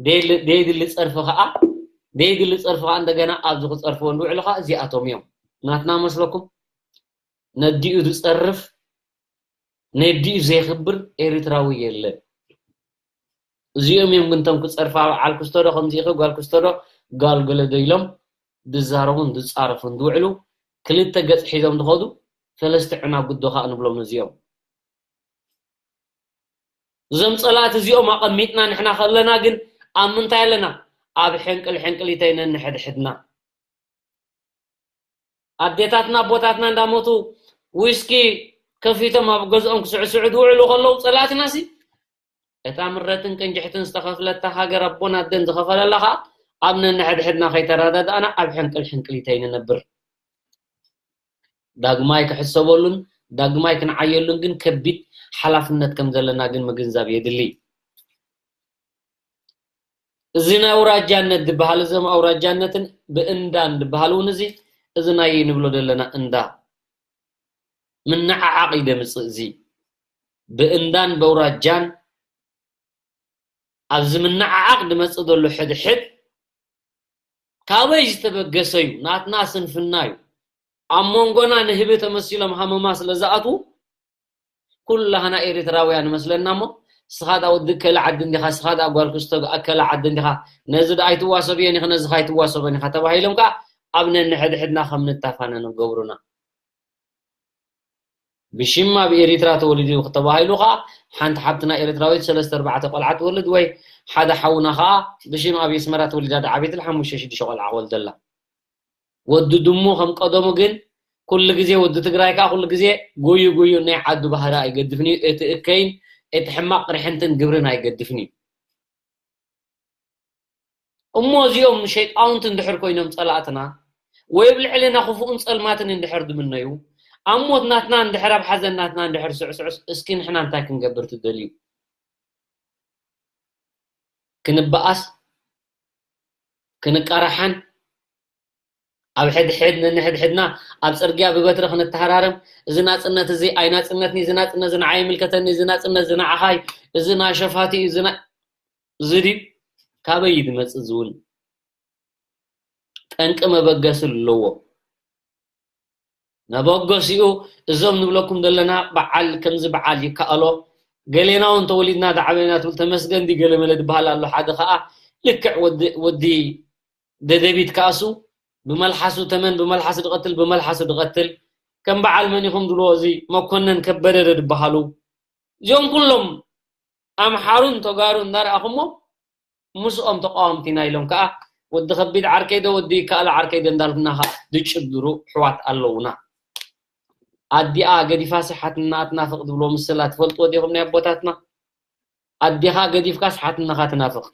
ደየድሊ፣ ደየድሊ ጸርፊ ኸዓ፣ ደየድሊ ጸርፊ ኸዓ እንደገና ኣብዚ ክጸርፍዎ እንውዕሉ ኸዓ እዚኣቶም እዮም። ናትና መስለኩም? ነዲኡ ዝጸርፍ፣ ነዲኡ ዘይኽብር ኤሪትራዊ የለን። እዚኦም እዮም ግን እቶም ክጸርፋ በዓል ክስቶ ዶ ከምዚ ኢኺ ጓል ክስቶ ዶ ጋል ገለ ዶ ኢሎም ዝዛረቡን ዝጻረፉን ዝውዕሉ ክልተ ገጽ ሒዞም ዝኸዱ ሰለስተ ዕናጉዶ ኸኣ ንብሎም ነዚኦም። እዞም ጸላእቲ እዚኦም ኣቐሚጥና ንሕና ከለና ግን ኣብ ምንታይ ኣለና? ኣብ ሕንቅል ሕንቅሊተይ ነንሕድሕድና። ኣዴታትና ኣቦታትና እንዳሞቱ ዊስኪ ከፊቶም ኣብ ገዝኦም ክስዕስዑ ዝውዕሉ ከለዉ ጸላእትናሲ እታ ምረትን ቅንጅሕትን ዝተኸፍለታ ሃገር ኣቦን ኣደን ዝኸፈለላ ኸኣ ኣብ ነንሕድሕድና ከይተረዳዳእና ኣብ ሕንቅል ሕንቅሊተይ ንነብር። ዳግማይ ክሕሰበሉን ዳግማይ ክንዓየሉን ግን ከቢድ ሓላፍነት ከም ዘለና ግን ምግንዛብ የድሊ። እዚ ናይ ኣውራጃነት ዝበሃል፣ እዞም ኣውራጃነትን ብእንዳን ዝበሃል እውን እዚ፣ እዚ ናይ ንብሎ ዘለና እንዳ ምንዓዓቕ እዩ ደምጽእ። እዚ ብእንዳን በውራጃን ኣብዚ ምንዓዓቕ ድመጽእ ዘሎ ሕድሕድ ካበይ ዝተበገሰ እዩ? ናትና ስንፍና እዩ። ኣብ መንጎና ንህቢ ተመሲሎም ሃመማ ስለ ዝኣትዉ፣ ኩላህና ኤሪትራውያን ይመስለና እሞ፣ ስኻ ደኣ ወዲ እከለ ዓዲ እንዲኻ፣ ስኻ ደኣ ጓል ክስቶ እከለ ዓዲ እንዲኻ፣ ነዚ ደኣ ኣይትዋሰብዮን ኢኺ፣ ነዚ ኸኣ ኣይትዋሰቦን ኢኻ ተባሂሎም ከኣ ኣብ ነንሕድሕድና ከም ንታፋነን ገብሩና። ብሽም ኣብ ኤሪትራ ተወሊዱ ተባሂሉ ኸኣ ሓንቲ ሓብትና ኤሪትራዊት ሰለስተ ኣርባዕተ ቆልዓ ትወልድ፣ ወይ ሓደ ሓውና ኸኣ ብሽም ኣብ ኣስመራ ተወሊዳ ደዓበየት ሓሙሽተ ሽዱሽተ ቆልዓ ክወልደላ። ወዲ ድሙ ከም ቀደሙ ግን ኩሉ ግዜ ወዲ ትግራይ ከኣ ኩሉ ግዜ ጉዩ ጉዩ ናይ ዓዱ ባህሪ ኣይገድፍን እዩ። እቲ እከይን እቲ ሕማቕ ቅርሕንትን ግብርን ኣይገድፍን እዩ። እሞ እዚኦም ሸይጣውንቲ እንድሕር ኮይኖም ጸላእትና ወይ ኣብ ልዕሌና ክፉእን ጸልማትን እንድሕር ድምነዩ ኣብ ሞት ናትና እንድሕር ኣብ ሓዘን ናትና እንድሕር ስዕስዑስ እስኪ ንሕና እንታይ ክንገብር ትደልዩ? ክንበኣስ ክንቀራሓን ኣብ ሕድሕድ ነንሕድሕድና ኣብ ጽርግያ ብበትሪ ክንተሃራረም፣ እዚ ናጽነት እዚ ኣይናጽነትኒ፣ እዚ ናጽነት እዚ ንዓይ ይምልከተኒ፣ እዚ ናጽነት እዚ ንዓኻ እዩ፣ እዚ ናይ ሸፋቱ እዩ፣ እዚ ናይ፣ እዚ ድዩ? ካበይ እዩ ዝመጽእ እዚ እውን? ጠንቂ መበገሲ ኣለዎ። መበገሲኡ እዞም ንብለኩም ዘለና በዓል፣ ከምዚ በዓል ይከኣሎ፣ ገሌና እውን ተወሊድና ዝዓበና ትብል ተመስገን ድዩ ገለ መለ ዝበሃል ኣሎ። ሓደ ከኣ ልክዕ ወዲ፣ ወዲ ደደቢት ከኣሱ ብመልሓሱ ተመን፣ ብመልሓሱ ድቐትል፣ ብመልሓሱ ድቐትል። ከም በዓል መን ኢኹም ዝብልዎ እዚ መኮነን ከበደ ዶ ዝበሃሉ? እዚኦም ኩሎም ኣምሓሩን ተጋሩን እናረኣኹሞ ምስኦም ተቃወምቲ ኢና ኢሎም ከኣ ወዲ ከቢድ ዓርከይ ዶ ወዲ ይከኣሎ ዓርከይ ዶ እንዳልኩና ከኣ ዝጭድሩ ኣሕዋት ኣለዉና። ኣዲኣ ገዲፋሲ ሓትናኣ ትናፍቕ ዝብሎ ምስላ ትፈልጥዎ ዲኹም ናይ ኣቦታትና? ኣዴኻ ገዲፍካስ ሓትነኻ ትናፍቕ።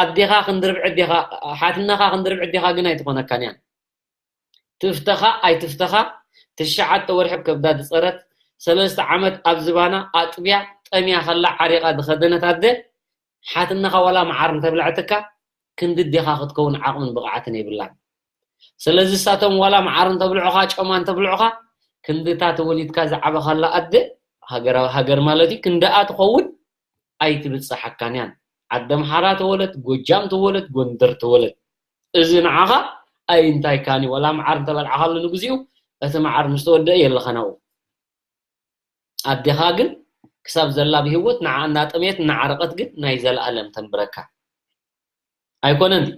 ኣዴኻ ክንድርብ ዕዴኻ፣ ሓትነኻ ክንድርብ ዕዴኻ ግን ኣይትኾነካን እያ። ትፍተኻ ኣይትፍተኻ፣ ትሽዓተ ወርሒ ከብዳ ዝጸረት፣ ሰለስተ ዓመት ኣብ ዝባና ኣጥብያ ጠምያ ከላ ዓሪቓ ዝኸደነት ኣደ፣ ሓትነኻ ዋላ መዓር እንተብልዐትካ፣ ክንዲ ኣዴኻ ክትከውን ዓቕምን ብቕዓትን የብላን። ስለዚ እሳቶም ዋላ መዓር እንተብልዑኻ፣ ጨማ እንተብልዑኻ፣ ክንድታ ተወሊድካ ዝዓበኻላ ኣደ፣ ሃገራዊ ሃገር ማለት እዩ፣ ክንድኣ ትኸውን ኣይትብጽሓካን እያን። ዓዲ ኣምሓራ ተወለት፣ ጎጃም ተወለት፣ ጎንደር ተወለት። እዚ ንዓኻ ኣይንታይካን እዩ። ዋላ መዓር እንተበልዓኻሉ ንግዚኡ፣ እቲ መዓር ምስ ተወደአ የለኻን ኣብኡ። ኣዴኻ ግን ክሳብ ዘላ ብህይወት ንዓ እናጠመየት እናዓረቐት ግን ናይ ዘለኣለም ተንብረካ። ኣይኮነን ድዩ?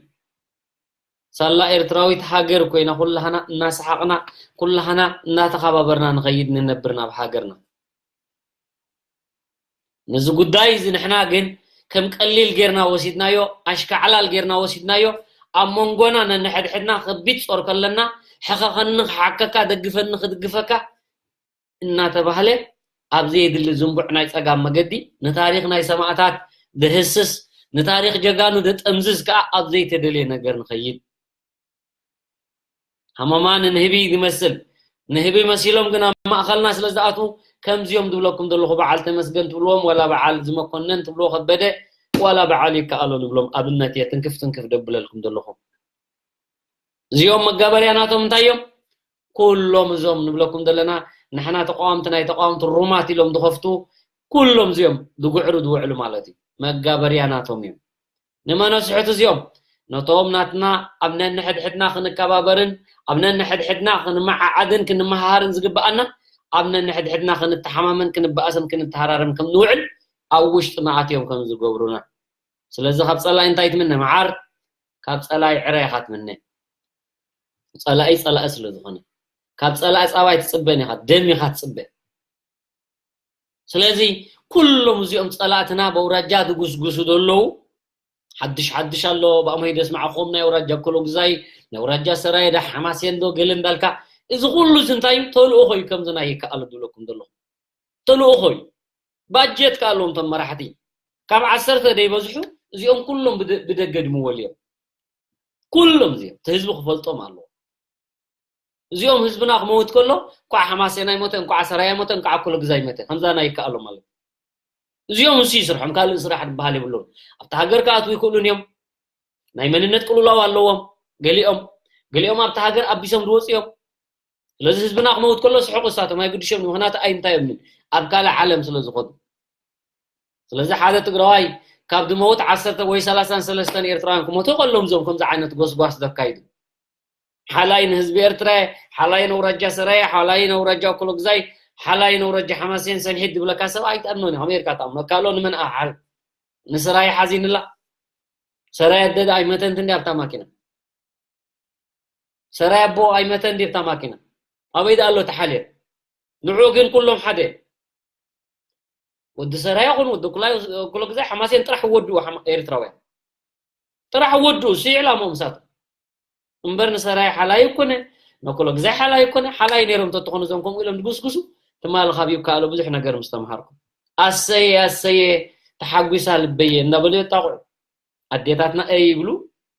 ሳላ ኤርትራዊት ሃገር ኮይና ኩላህና እናሰሓቕና፣ ኩላህና እናተኸባበርና ንኸይድ ንነብር ናብ ሃገርና። ነዚ ጉዳይ እዚ ንሕና ግን ከም ቀሊል ጌርና ወሲድናዮ፣ ኣሽካዕላል ጌርና ወሲድናዮ። ኣብ መንጎና ነንሕድሕድና ከቢድ ጾር ከለና፣ ሕኸኸኒ ክሓከካ፣ ደግፈኒ ክድግፈካ እናተባህለ ኣብ ዘየድሊ ዝንቡዕ ናይ ጸጋም መገዲ ንታሪኽ ናይ ሰማእታት ድህስስ፣ ንታሪኽ ጀጋኑ ድጥምዝዝ ከኣ ኣብ ዘይተደልየ ነገር ንኸይድ። ሃመማ ንንህቢ ዝመስል፣ ንህቢ መሲሎም ግን ኣብ ማእኸልና ስለ ዝኣትዉ፣ ከምዚኦም ዝብለኩም ዘለኹ በዓል ተመስገን ትብልዎም፣ ዋላ በዓል ዝመኮነን ትብልዎ ከበደ፣ ዋላ በዓል ይከኣሎ ንብሎም ኣብነት እየ ትንክፍ ትንክፍ ደብለልኩም ዘለኹ። እዚኦም መጋበርያ ናቶም እንታይ እዮም? ኩሎም እዞም ንብለኩም ዘለና ንሕና ተቃወምቲ ናይ ተቃወምቲ ሩማት ኢሎም ዝኸፍቱ ኩሎም እዚኦም ዝጉዕሩ ዝውዕሉ ማለት እዩ። መጋበርያ ናቶም እዮም። ንመን ኣስሕቱ እዚኦም? ነቶም ናትና ኣብ ነንሕድሕድና ክንከባበርን ኣብ ነንሕድሕድና ክንመዓዓድን ክንመሃሃርን ዝግብኣና፣ ኣብ ነንሕድሕድና ክንተሓማመን ክንበኣስን ክንተሃራረም ከም ንውዕል ኣብ ውሽጥና ኣትዮም ከም ዝገብሩና። ስለዚ ካብ ጸላኢ እንታይ ትምነ? መዓር። ካብ ጸላኢ ዕረ ኢኻ ትምነ። ጸላኢ ጸላኢ ስለ ዝኾነ። ካብ ጸላኢ ጸባ ኣይትጽበን ኢኻ፣ ደም ኢኻ ትጽበ። ስለዚ ኩሎም እዚኦም ጸላእትና በውራጃ ዝጉስጉሱ ዘለዉ፣ ሓድሽ ሓድሽ ኣሎ፣ ብኣሞይ ደስማዕኹም ናይ ኣውራጃ ኮሎግዛይ፣ ናይ ኣውራጃ ሰራየ ዳ ሓማሴን ዶ ገለ እንዳልካ፣ እዚ ኩሉ እዚ እንታይ እዩ? ተልእኾ እዩ፣ ከምዚ ናይ ይከኣሎ ዝብለኩም ዘለኹ። ተልእኾ እዩ። ባጀት ከኣ ኣለዎም እቶም መራሕቲ። ካብ ዓሰርተ ደይበዝሑ እዚኦም ኩሎም ብደ-፣ ብደገ ድምወል እዮም። ኩሎም እዚኦም እቲ ህዝቢ ክፈልጦም ኣለዎ። እዚኦም ህዝብና ክመውት ከሎ፣ እንኳዕ ሓማሴን ኣይሞተ፣ እንኳዕ ሰራየ ኣይሞተ፣ እንኳዕ ኮሎግዛይ ኣይሞተ፣ ከምዛ ናይ ይከኣሎ ማለት እዩ። እዚኦም እሱ ይስርሖም፣ ካልእ ስራሕ ዝበሃል የብሎም። ኣብቲ ሃገር ክኣትዉ ይክእሉን እዮም። ናይ መንነት ቅልውላው ኣለዎም። ገሊኦም፣ ገሊኦም ኣብቲ ሃገር ኣቢሶም ዝወፁ እዮም። ስለዚ ህዝብና ክመውት ከሎ ስሕቁ እሳቶም ኣይግድሾም፣ ምኽንያቱ ኣይንታዮምን፣ ኣብ ካልእ ዓለም ስለ ዝኾኑ። ስለዚ ሓደ ትግራዋይ ካብ ዝመውት ዓሰርተ ወይ ሰላሳን ሰለስተን ኤርትራውያን ክሞቱ ከሎም እዞም ከምዚ ዓይነት ጎስጓስ ዘካይዱ። ሓላይ ንህዝቢ ኤርትራ፣ ሓላይ ነውራጃ ሰራየ፣ ሓላይ ነውራጃ ኮሎግዛይ፣ ሓላይ ነውራጃ ሓማሴን ሰንሒት ዝብለካ ሰብ ኣይትኣምኖን እዩ። ኣሜሪካ ትኣምኖ ካሎ ንመን ኣሓል ንሰራየ ሓዚንላ። ሰራየ ኣደዳ ኣይመተንት እንዲ ኣብታ ማኪና። ሰራየ ኣቦ ኣይመተን እንዲ ኣብታ ማኪና። ኣበይ ደኣ ኣሎ ተሓልየ? ንዑ ግን ኩሎም ሓደ። ወዲ ሰራየ ይኹን ወዲ ኩላይ፣ ኩሎ ግዜ ሓማሴን ጥራሕ ወድኡ ሓማ-፣ ኤርትራውያን። ጥራሕ ወድኡ፣ ስዒላ ምሳቱ። እምበር ንሰራየ ሓላይ ይኮነ፣ ነኩሎ ግዜ ሓላይ ይኮነ፣ ሓላይ ነይሮም ተትኾኑ እዞም ከምኡ ኢሎም ዝጉስጉሱ፣ ትማሊ ካብ ይከኣሉ ብዙሕ ነገር ምስ ተምሃርኩ። ኣሰየ፣ ኣሰየ፣ ተሓጒሳ ልበየ እናበሉ የጣቕዑ። ኣዴታትና እይ ይብሉ፣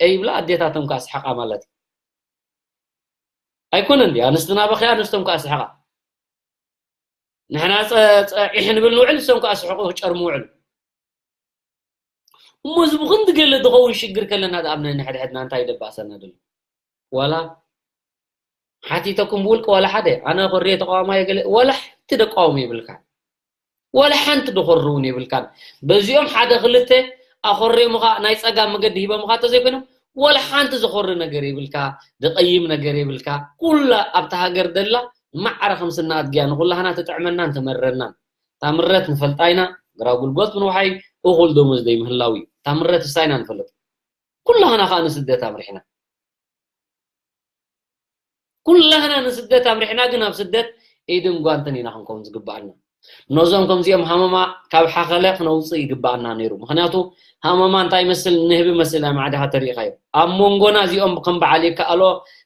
እይ ይብላ፣ ኣዴታቶም ከዓ ስሓቓ ማለት እዩ። ኣይኮነን ድዩ? ኣንስትና በኽያ፣ ኣንስቶም ከዓ ስሓቓ። ንሕና ጸ-፣ ጸዒሕ ንብል ንውዕል፣ ንሶም ከዓ ስሕቑ ክጨርሙ ውዕሉ። እሞ እዚ ብኽንዲ ገለ ዝኸውን ሽግር ከለና ደኣ ኣብ ነንሕድሕድና እንታይ ደባእሰና ደሎ? ዋላ ሓቲተኩም ብውልቂ ዋላ ሓደ፣ ኣነ ኮርየ ተቃዋማይ ገለ፣ ዋላ ሓንቲ ደቃውም የብልካ። ዋላ ሓንቲ ድኾሪ እውን የብልካን። በዚኦም ሓደ ክልተ ኣኾሪሙኻ ናይ ጸጋም መገዲ ሂቦምኻ እንተዘይኮይኖም፣ ዋላ ሓንቲ ዝኾሪ ነገር የብልካ፣ ዝቐይም ነገር የብልካ። ኩላ ኣብታ ሃገር ደላ ማዕረ ከም ስና ኣድግያ ንኹላህና ትጥዕመናን ትመረናን። እታ ምረት ንፈልጣ ኢና፣ ግራው ጉልጎት ምንውሓይ እኹል ደሞዝ ደይ ምህላው እዩ። እታ ምረት እሳ ኢና ንፈልጥ። ኩላህና ኸኣ ንስደት ኣምሪሕና። ኩላህና ንስደት ኣምሪሕና፣ ግን ኣብ ስደት ኢድን ጓንትን ኢና ክንከውን ዝግብኣና። ነዞም ከምዚኦም ሃመማ ካብ ሓኸለ ክነውፅእ ይግብኣና ነይሩ። ምኽንያቱ ሃመማ እንታይ ይመስል? ንህቢ መስል ኣብ ማዕድኻ ተሪእኻዮ። ኣብ መንጎና እዚኦም ከም በዓል ይከኣሎ፣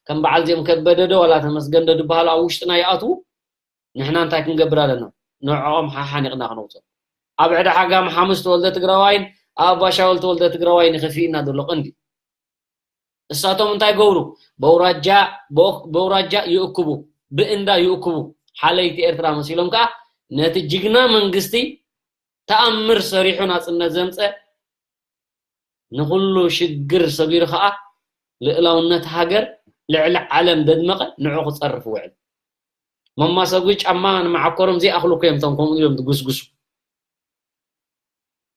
ከም በዓል እዚኦም ከበደ ዶ ዋላ ተመስገን ዶ ዝበሃሉ ኣብ ውሽጥና ይኣትዉ። ንሕና እንታይ ክንገብር ኣለና? ንዕኦም ሓሓኒቕና ክነውፅኦም። ኣብ ዕዳ ሓጋም ሓሙስ ተወልደ ትግራዋይን ኣብ ኣባሻውል ተወልደ ትግራዋይን ይኸፍእና ዘሎ ቀንዲ። እሳቶም እንታይ ገብሩ? በውራጃ በውራጃ ይእክቡ፣ ብእንዳ ይእክቡ። ሓለይቲ ኤርትራ መሲሎም ከዓ ነቲ ጅግና መንግስቲ ተኣምር ሰሪሑ ናፅነት ዘምፀ፣ ንኹሉ ሽግር ሰጊሩ ከዓ ልእላውነት ሃገር ልዕሊ ዓለም ደድመቐ ንዑ ክፀርፍ ውዕል። መማሰጉ ጫማ ንመዓኮሮም ዘይኣኽሉ እኮ እዮም እቶም ከምኡ ኢሎም ዝጉስጉሱ።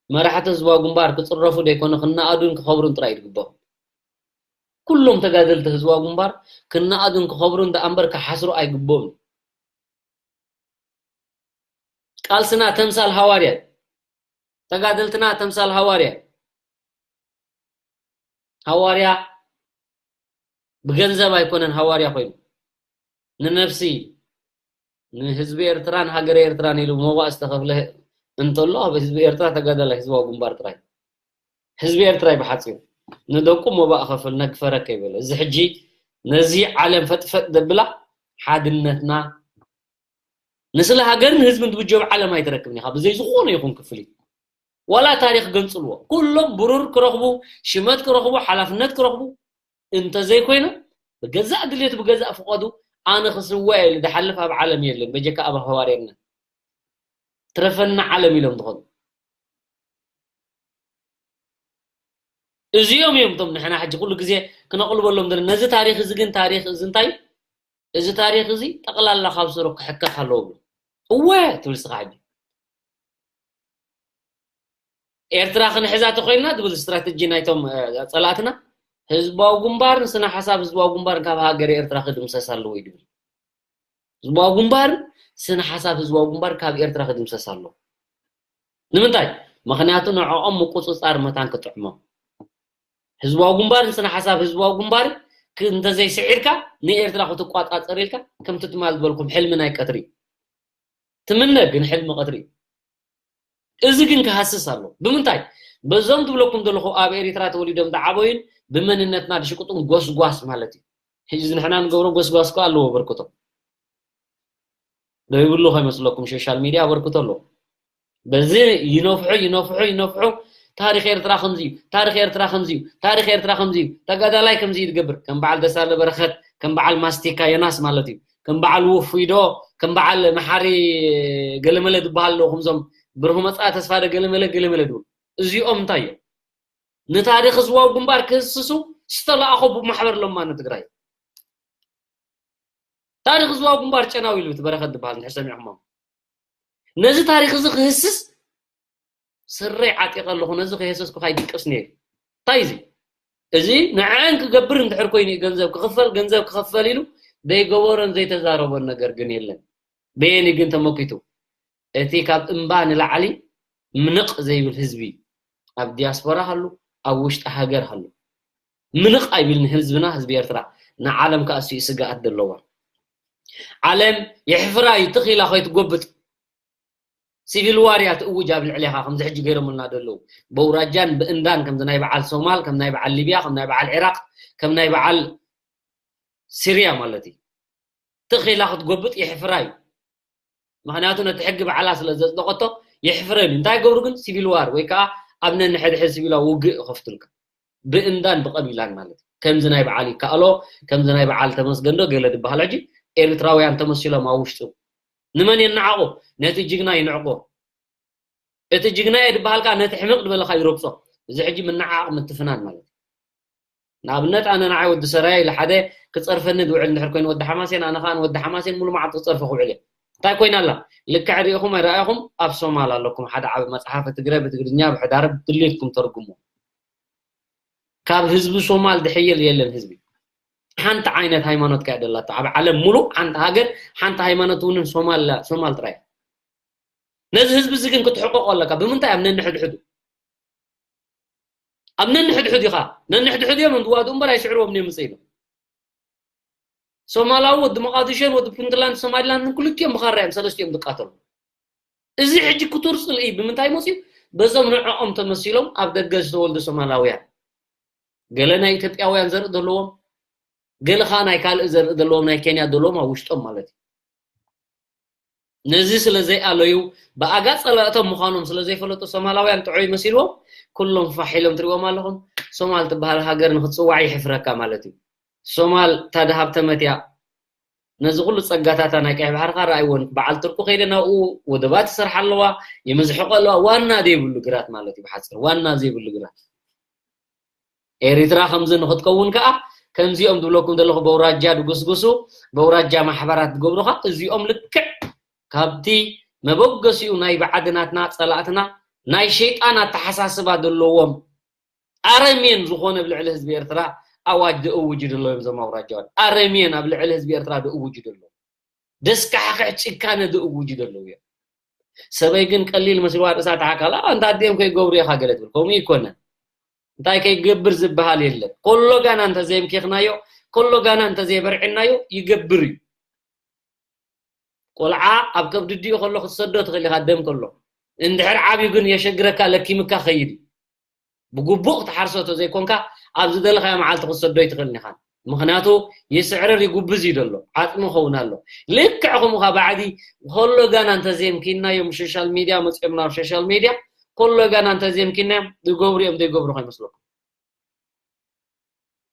መራሕቲ ህዝባዊ ግንባር ክፅረፉ ደይኮነ ክነኣዱን ክኸብሩን ጥራይ እዩ ዝግበኦም። ኩሎም ተጋደልቲ ህዝባዊ ግንባር ክነኣዱን ክኸብሩን ደኣ እምበር ክሓስሩ ኣይግበኦም። ቃልስና ተምሳል ሃዋርያ፣ ተጋደልትና ተምሳል ሃዋርያ። ሃዋርያ ብገንዘብ ኣይኮነን ሃዋርያ ኮይኑ፣ ንነፍሲ፣ ንህዝቢ ኤርትራን ሃገረ ኤርትራን ኢሉ መዋእ ዝተኸፍለ እንተሎ፣ ኣብ ህዝቢ ኤርትራ ተጋዳላይ ህዝባዊ ግንባር ጥራይ። ህዝቢ ኤርትራ እዩ ብሓፂሩ። ንደቁ መባእ ከፍል ነግፈረከ ይበለ። እዚ ሕጂ ነዚ ዓለም ፈጥፈጥ ዘብላ ሓድነትና ንስለ ሃገርን ህዝብን ትብጀብ ዓለም ኣይትረክብን ኢኻ። ብዘይ ዝኾነ ይኹን ክፍሊት። ዋላ ታሪኽ ገንጽልዎ። ኩሎም ብሩር ክረኽቡ፣ ሽመት ክረኽቡ፣ ሓላፍነት ክረኽቡ፣ እንተዘይኮይኑ፣ ብገዛእ ድሌቱ፣ ብገዛእ ፍቓዱ፣ ኣነ ክስወ ኢሉ ዝሓልፍ ኣብ ዓለም የለን። በጀካ ኣብ ሃዋርያና። ትረፈና ዓለም ኢሎም ዝኾኑ። እዚኦም እዮም እቶም ንሕና ሕጂ ኩሉ ግዜ ክነቕልበሎም ዘለና። ነዚ ታሪኽ እዚ ግን ታሪኽ እዚ እንታይ እዩ? እዚ ታሪኽ እዚ ጠቕላላ ካብ ስሩ ክሕከኽ ኣለዎ ብሎ። እወ ትብል ስኻ ሕጂ። ኤርትራ ክንሕዛ ተኾይንና ዝብል ስትራተጂ ናይቶም፣ እ፣ ጸላእትና፣ ህዝባዊ ግንባርን ስነ ሓሳብ ህዝባዊ ግንባርን ካብ ሃገር ኤርትራ ክድምሰስ ኣለዎ እዩ ዝብል። ህዝባዊ ግንባርን ስነ ሓሳብ ህዝባዊ ግንባር ካብ ኤርትራ ክድምሰስ ኣለዎ። ንምንታይ? ምኽንያቱ ንዕኦም ምቁጽጻር መታን ክጥዕሞም። ህዝባዊ ግንባርን ስነ ሓሳብ ህዝባዊ ግንባር ክ-፣ እንተዘይስዒርካ ንኤርትራ ክትቋጻጸር ኢልካ ከምቲ ትማል ዝበልኩም ሕልሚ ናይ ቀትሪ። ትምነ ግን ሕልሚ ቀትሪ። እዚ ግን ክሃስስ ኣሎ። ብምንታይ? በዞም ትብለኩም ዘለኹ ኣብ ኤሪትራ ተወሊዶም ዝዓበዩን ብመንነትና ዝሽቅጡን ጎስጓስ ማለት እዩ። ሕጂ እዚ ንሕና ንገብሮ ጎስጓስ እኮ ኣለዎ በርክቶ። ዘይብሉ ከይመስለኩም ሶሻል ሚድያ በርክቶ ኣለዎ። በዚ ይነፍሑ፣ ይነፍሑ፣ ይነፍሑ። ታሪኽ ኤርትራ ከምዚ እዩ፣ ታሪኽ ኤርትራ ከምዚ እዩ፣ ታሪኽ ኤርትራ ከምዚ እዩ፣ ተጋዳላይ ከምዚ እዩ ዝገብር። ከም በዓል ደሳለ በረኸት፣ ከም በዓል ማስቲካ ዮናስ ማለት እዩ። ከም በዓል ውፉይ ዶ፣ ከም በዓል መሓሪ ገለመለ ዝበሃል ዶ፣ ከምዞም ብርሁ መጻኢ ተስፋ ዶ ገለመለ፣ ገለመለ ድብል። እዚኦም እንታይ እዮም? ንታሪኽ ህዝባዊ ግንባር ክህስሱ ዝተለኣኾ ብማሕበር ለማኒ ትግራይ። ታሪኽ ህዝባዊ ግንባር ጨናዊ ኢሉ እቲ በረኸት ዝበሃል እንድሕር ሰሚዕኹሞ። ነዚ ታሪኽ እዚ ክህስስ ስረይ ዓጢቐ ኣለኹ፣ ነዚ ከየሰስኩ ካይድቅስ ነይሩ። እንታይ እዚ? እዚ ንዐን ክገብር እንድሕር ኮይኑ እዩ ገንዘብ ክኽፈል፣ ገንዘብ ክኽፈል ኢሉ ዘይገበሮን ዘይተዛረቦን ነገር ግን የለን። በየኒ ግን ተመኪቱ? እቲ ካብ እምባ ንላዕሊ ምንቕ ዘይብል ህዝቢ፣ ኣብ ዲያስፖራ ሃሉ፣ ኣብ ውሽጢ ሃገር ሃሉ፣ ምንቕ ኣይብልን ህዝብና፣ ህዝቢ ኤርትራ። ንዓለም ከኣ እሱ እዩ ስግኣት ዘለዋ። ዓለም የሕፍራ እዩ፣ ትኽ ኢላ ከይትጎብጥ። ሲቪል ዋር እያ ትእውጅ ኣብ ልዕሌኻ፣ ከምዚ ሕጂ ገይሮምልና ዘለዉ። በውራጃን ብእንዳን፣ ከምዚ ናይ በዓል ሶማል፣ ከም ናይ በዓል ሊብያ፣ ከም ናይ በዓል ዒራቕ፣ ከም ናይ በዓል ሲርያ ማለት እዩ። ትኽ ኢላ ክትጎብጥ የሕፍራ እዩ። ምኽንያቱ ነቲ ሕጊ ባዕላ ስለ ዘጽደቐቶ የሕፍረን እዩ። እንታይ ገብሩ ግን? ሲቪል ዋር ወይ ከዓ ኣብ ነንሕድሕድ ሲቪላዊ ውግእ ይኸፍቱልካ። ብእንዳን ብቐቢላን ማለት እዩ። ከምዚ ናይ በዓል ይከኣሎ፣ ከምዚ ናይ በዓል ተመስገን ዶ ገለ ዝበሃል። ሕጂ ኤርትራውያን ተመሲሎም ኣብ ውሽጡ ንመን የነዓቑ? ነቲ ጅግና ይንዕቆ። እቲ ጅግና እየ ዝበሃል ከዓ ነቲ ሕምቕ ዝበለካ ይረግጾ። እዚ ሕጂ ምንዓቕ ምትፍናን ማለት እዩ። ንኣብነት ኣነ ንዓይ ወዲ ሰራየ ኢለ ሓደ ክጸርፈኒ ዝውዕል እንድሕር ኮይኑ ወዲ ሓማሴን፣ ኣነ ከዓ ንወዲ ሓማሴን ሙሉ መዓልቲ ክጸርፎ ክውዕል እየ። እንታይ ኮይና ኣላ? ልክዕ ርኢኹም ኣይረኣኹም? ኣብ ሶማል ኣለኩም ሓደ ዓቢ መጽሓፈ ትግረ ብትግርኛ ብሕዳረ ብድሌትኩም ተርጉሙ። ካብ ህዝቢ ሶማል ድሕይል የለን ህዝቢ። ሓንቲ ዓይነት ሃይማኖት ከያ ደላቶ ኣብ ዓለም ሙሉ ሓንቲ ሃገር ሓንቲ ሃይማኖት እውን ሶማል ሶማል ጥራይ። ነዚ ህዝቢ እዚ ግን ክትሕቆቆ ኣለካ። ብምንታይ? ኣብ ነንሕድሕዱ፣ ኣብ ነንሕድሕዱ ኢኻ። ነንሕድሕዱ እዮም እንትዋድኡ እምበር ኣይስዕርዎም እዮም ምጽእ ኢሎም። ሶማላዊ ወዲ መቃዲሾን ወዲ ፑንትላንድ ሶማሊላንድን ክልቲኦም ብኻራ እዮም ሰለስቲኦም ዝቃተሉ። እዚ ሕጂ ክቱር ጽልኢ ብምንታይ መጽዩ? በዞም ንዕኦም ተመሲሎም ኣብ ደገ ዝተወልዱ ሶማላውያን፣ ገለ ናይ ኢትዮጵያውያን ዘርኢ ዘለዎም፣ ገለ ከዓ ናይ ካልእ ዘርኢ ዘለዎም፣ ናይ ኬንያ ዘለዎም ኣብ ውሽጦም ማለት እዩ። ነዚ ስለ ዘይኣለዩ፣ ብኣጋ ጸላእቶም ምዃኖም ስለ ዘይፈለጡ፣ ሶማላውያን ጥዑይ መሲልዎም ኩሎም ፋሕ ኢሎም ትሪእዎም ኣለኹም። ሶማል ትበሃል ሃገር ንክትጽዋዕ ይሕፍረካ ማለት እዩ። ሶማል እታ ድሃብተመት እያ። ነዚ ኩሉ ጸጋታታ ናይ ቀይሕ ባሕርኻ ረኣይዎን፣ በዓል ቱርኩ ከይደ ናብኡ ወደባት ትሰርሓ ኣለዋ፣ ይምዝሕቆ ኣለዋ። ዋና ዘይብሉ ግራት ማለት እዩ። ብሓፂር ዋና ዘይብሉ ግራት። ኤሪትራ ከምዚ ንክትከውን ከዓ ከምዚኦም ዝብለኩም ዘለኹ በውራጃ ድጉስጉሱ፣ በውራጃ ማሕበራት ዝገብሩኻ እዚኦም ልክዕ ካብቲ መበገሲኡ ናይ ባዕድናትና ጸላእትና ናይ ሸይጣን ኣተሓሳስባ ዘለዎም ኣረሜን ዝኾነ ኣብ ልዕሊ ህዝቢ ኤርትራ ኣዋጅ ዝእውጁ ዘለዉ እዮም። እዞም ኣውራጃውያን ኣረሜን ኣብ ልዕሊ ህዝቢ ኤርትራ ዝእውጁ ዘለዉ፣ ደስካሕክሕ ጭካነ ዝእውጁ ዘለዉ እዮም። ሰበይ ግን ቀሊል መስልዋ ርእሳ ተሓካላ፣ ኣንታ ኣዲኦም ከይገብሩ ኢኻ ገለ ትብል። ከምኡ ይኮነን። እንታይ ከይገብር ዝበሃል የለን። ኮሎ ጋና እንተዘየምኪኽናዮ፣ ኮሎ ጋና እንተዘየበርዕናዮ ይገብር እዩ። ቆልዓ ኣብ ከብዲ ዲኡ ከሎ ክትሰዶ ትኽእል ኢኻ፣ ደም ከሎ። እንድሕር ዓብዩ ግን የሸግረካ፣ ለኪምካ ኸይድ እዩ። ብግቡእ ክትሓርሶ ተዘይኮንካ፣ ኣብ ዝደለኻዮ መዓልቲ ክትሰዶ ኣይትኽእልን ኢኻ። ምኽንያቱ ይስዕርር ይጉብዝ እዩ ዘሎ፣ ዓጽሚ ኸውን ኣሎ። ልክዕ ከምኡ ኻ ባዕዲ ኮሎ ጋና እንተዘየምኪናዮም፣ ሶሻል ሚድያ መጺኦም ናብ ሶሻል ሚድያ፣ ኮሎ ጋና እንተዘየምኪናዮም፣ ዝገብሩ እዮም ዘይገብሩ ከይመስለኩም።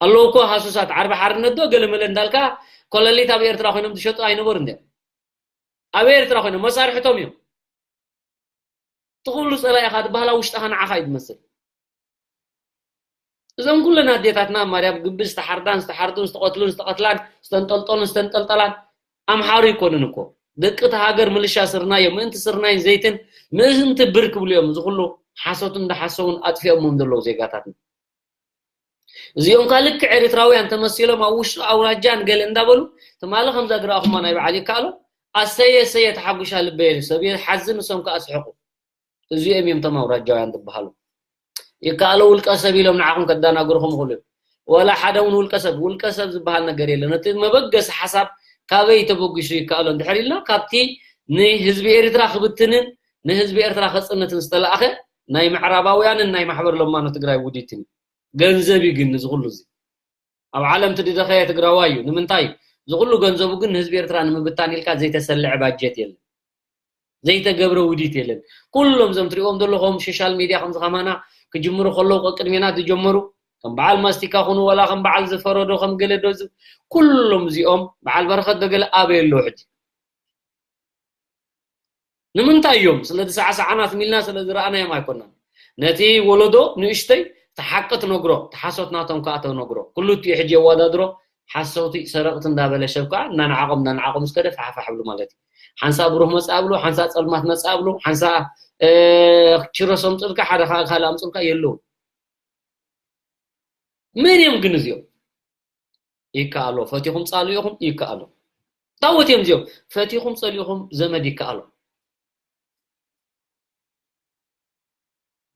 ኣለዉ እኮ ሃሱሳት፣ ዓርቢ ሓርነት ዶ ገለ መለ እንዳልካ፣ ኮለሊት ኣብ ኤርትራ ኮይኖም ዝሸጡ ኣይነበሩ እንድዮም። ኣብ ኤርትራ ኮይኖም መሳርሕቶም እዮም። እቲ ኩሉ ጸላኢኻ ትበሃላ ውሽጥኻ ንዓኻ እዩ ትመስል። እዞም ኩለን ኣዴታትና ማርያም ግቢ ዝተሓርዳን ዝተሓርዱን ዝተቐትሉን ዝተቐትላን ዝተንጠልጠሉን ዝተንጠልጠላን ኣምሓሩ ይኮኑን እኮ። ደቂ እቲ ሃገር ምልሻ ስርናዮ ምእንቲ ስርናይን ዘይትን ምእንቲ ብር ክብሉ እዮም። እዚ ኩሉ ሓሶት እንዳሓሰውን ኣጥፊኦምዎም ዘለዉ ዜጋታትና። እዚኦም ከ ልክዕ ኤርትራውያን ተመሲሎም ኣብ ውሽጢ ኣውራጃን ገለ እንዳበሉ፣ ትማሊ ከምዛ ዝረኣኹማ ናይ በዓል ይከኣሎ፣ ኣሰየ ሰየ ተሓጉሻ ልበየ ኢሉ ሰብ ይሓዝን ንሶም ከኣ ስሕቁ። እዚኦም እዮም እቶም ኣውራጃውያን ዝበሃሉ። ይከኣሎ ውልቀ ሰብ ኢሎም ንዓኹም ከዳናግሩኹም ይኽእሉ እዮም። ወላ ሓደ እውን ውልቀ ሰብ፣ ውልቀ ሰብ ዝበሃል ነገር የለን። እቲ መበገሲ ሓሳብ ካበይ ተበጊሱ ይከኣሎ እንድሕር ኢልና፣ ካብቲ ንህዝቢ ኤርትራ ክብትንን ንህዝቢ ኤርትራ ከጽንትን ዝተላእኸ ናይ ምዕራባውያንን ናይ ማሕበር ለማኖ ትግራይ ውዲትን እዩ። ገንዘብ እዩ ግን እዚ ኩሉ እዚ። ኣብ ዓለም እቲ ዝደኸየ ትግራዋይ እዩ። ንምንታይ? እዚ ኩሉ ገንዘቡ ግን ንህዝቢ ኤርትራ ንምብታን ኢልካ ዘይተሰልዐ ባጀት የለን። ዘይተገብረ ውዲት የለን። ኩሎም እዞም ትሪእዎም ዘለኹም ሶሻል ሚድያ ከምዚ ከማና ክጅምሩ ከለዉ ቀቅድሜና ዝጀመሩ፣ ከም በዓል ማስቲካ ኩኑ፣ ወላ ከም በዓል ዝፈረዶ፣ ከም ገለ ዶ ዝ-፣ ኩሎም እዚኦም በዓል በረኸት ዶ ገለ ኣበይ ኣለዉ ሕጂ? ንምንታይ እዮም? ስለ ዝሰዓሰዓና ስሚልና ስለ ዝረኣናዮም ኣይኮናን። ነቲ ወለዶ ንእሽተይ እቲ ሓቂ ትነግሮ፣ እቲ ሓሶት ናቶም ከኣ ተነግሮ። ክልቲኡ ሕጂ የወዳድሮ፣ ሓሰውቲ፣ ሰረቕቲ እንዳበለ ሰብ ከኣ እናነዓቖም፣ እናነዓቖም እስከደ ፋሕፋሕ ይብሉ ማለት እዩ። ሓንሳእ ብሩህ መጽእ ኣብሉ፣ ሓንሳእ ጸልማት መጽእ ኣብሉ፣ ሓንሳእ፣ እ፣ ኪሮስ ኣምጽኡልካ፣ ሓደ ከኣ ካልእ ኣምጽኡልካ የለውን። መን እዮም ግን እዚኦም? ይከኣሎ። ፈቲኹም ጻልኡ ኢኹም፣ ይከኣሎ። ታወት እዮም እዚኦም። ፈቲኹም ጸሊእኹም ዘመድ ይከኣሎ።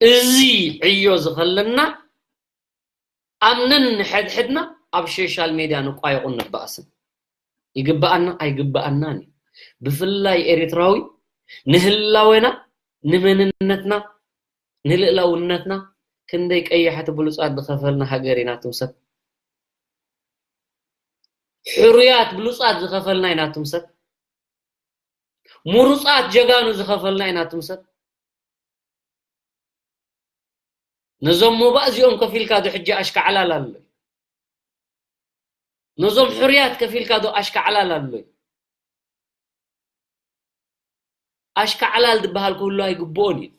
እዚ ዕዮ ዝኸለና ኣምነን ንሕድሕድና ኣብ ሶሻል ሜድያ ንቋየቑን ንባእስን። ይግበኣና ኣይግበኣናን እዩ። ብፍላይ ኤርትራዊ ንህላዌና፣ ንመንነትና፣ ንልእላውነትና ክንደይ ቀያሕቲ ብሉጻት ዝኸፈልና ሃገር ኢና። ኣቱም ሰብ፣ ሕሩያት ብሉጻት ዝኸፈልና ኢና። ኣቱም ሰብ፣ ምሩጻት ጀጋኑ ዝኸፈልና ኢና። ኣቱም ሰብ፣ ነዞም ሞባእ እዚኦም ከፊልካ ዶ ሕጂ ኣሽካዕላል ኣሎ? ነዞም ሕሩያት ከፊልካ ዶ ኣሽካዕላል ኣሎ? ኣሽካዕላል ዝበሃል ክህሉ ኣይግብኦን እዩ።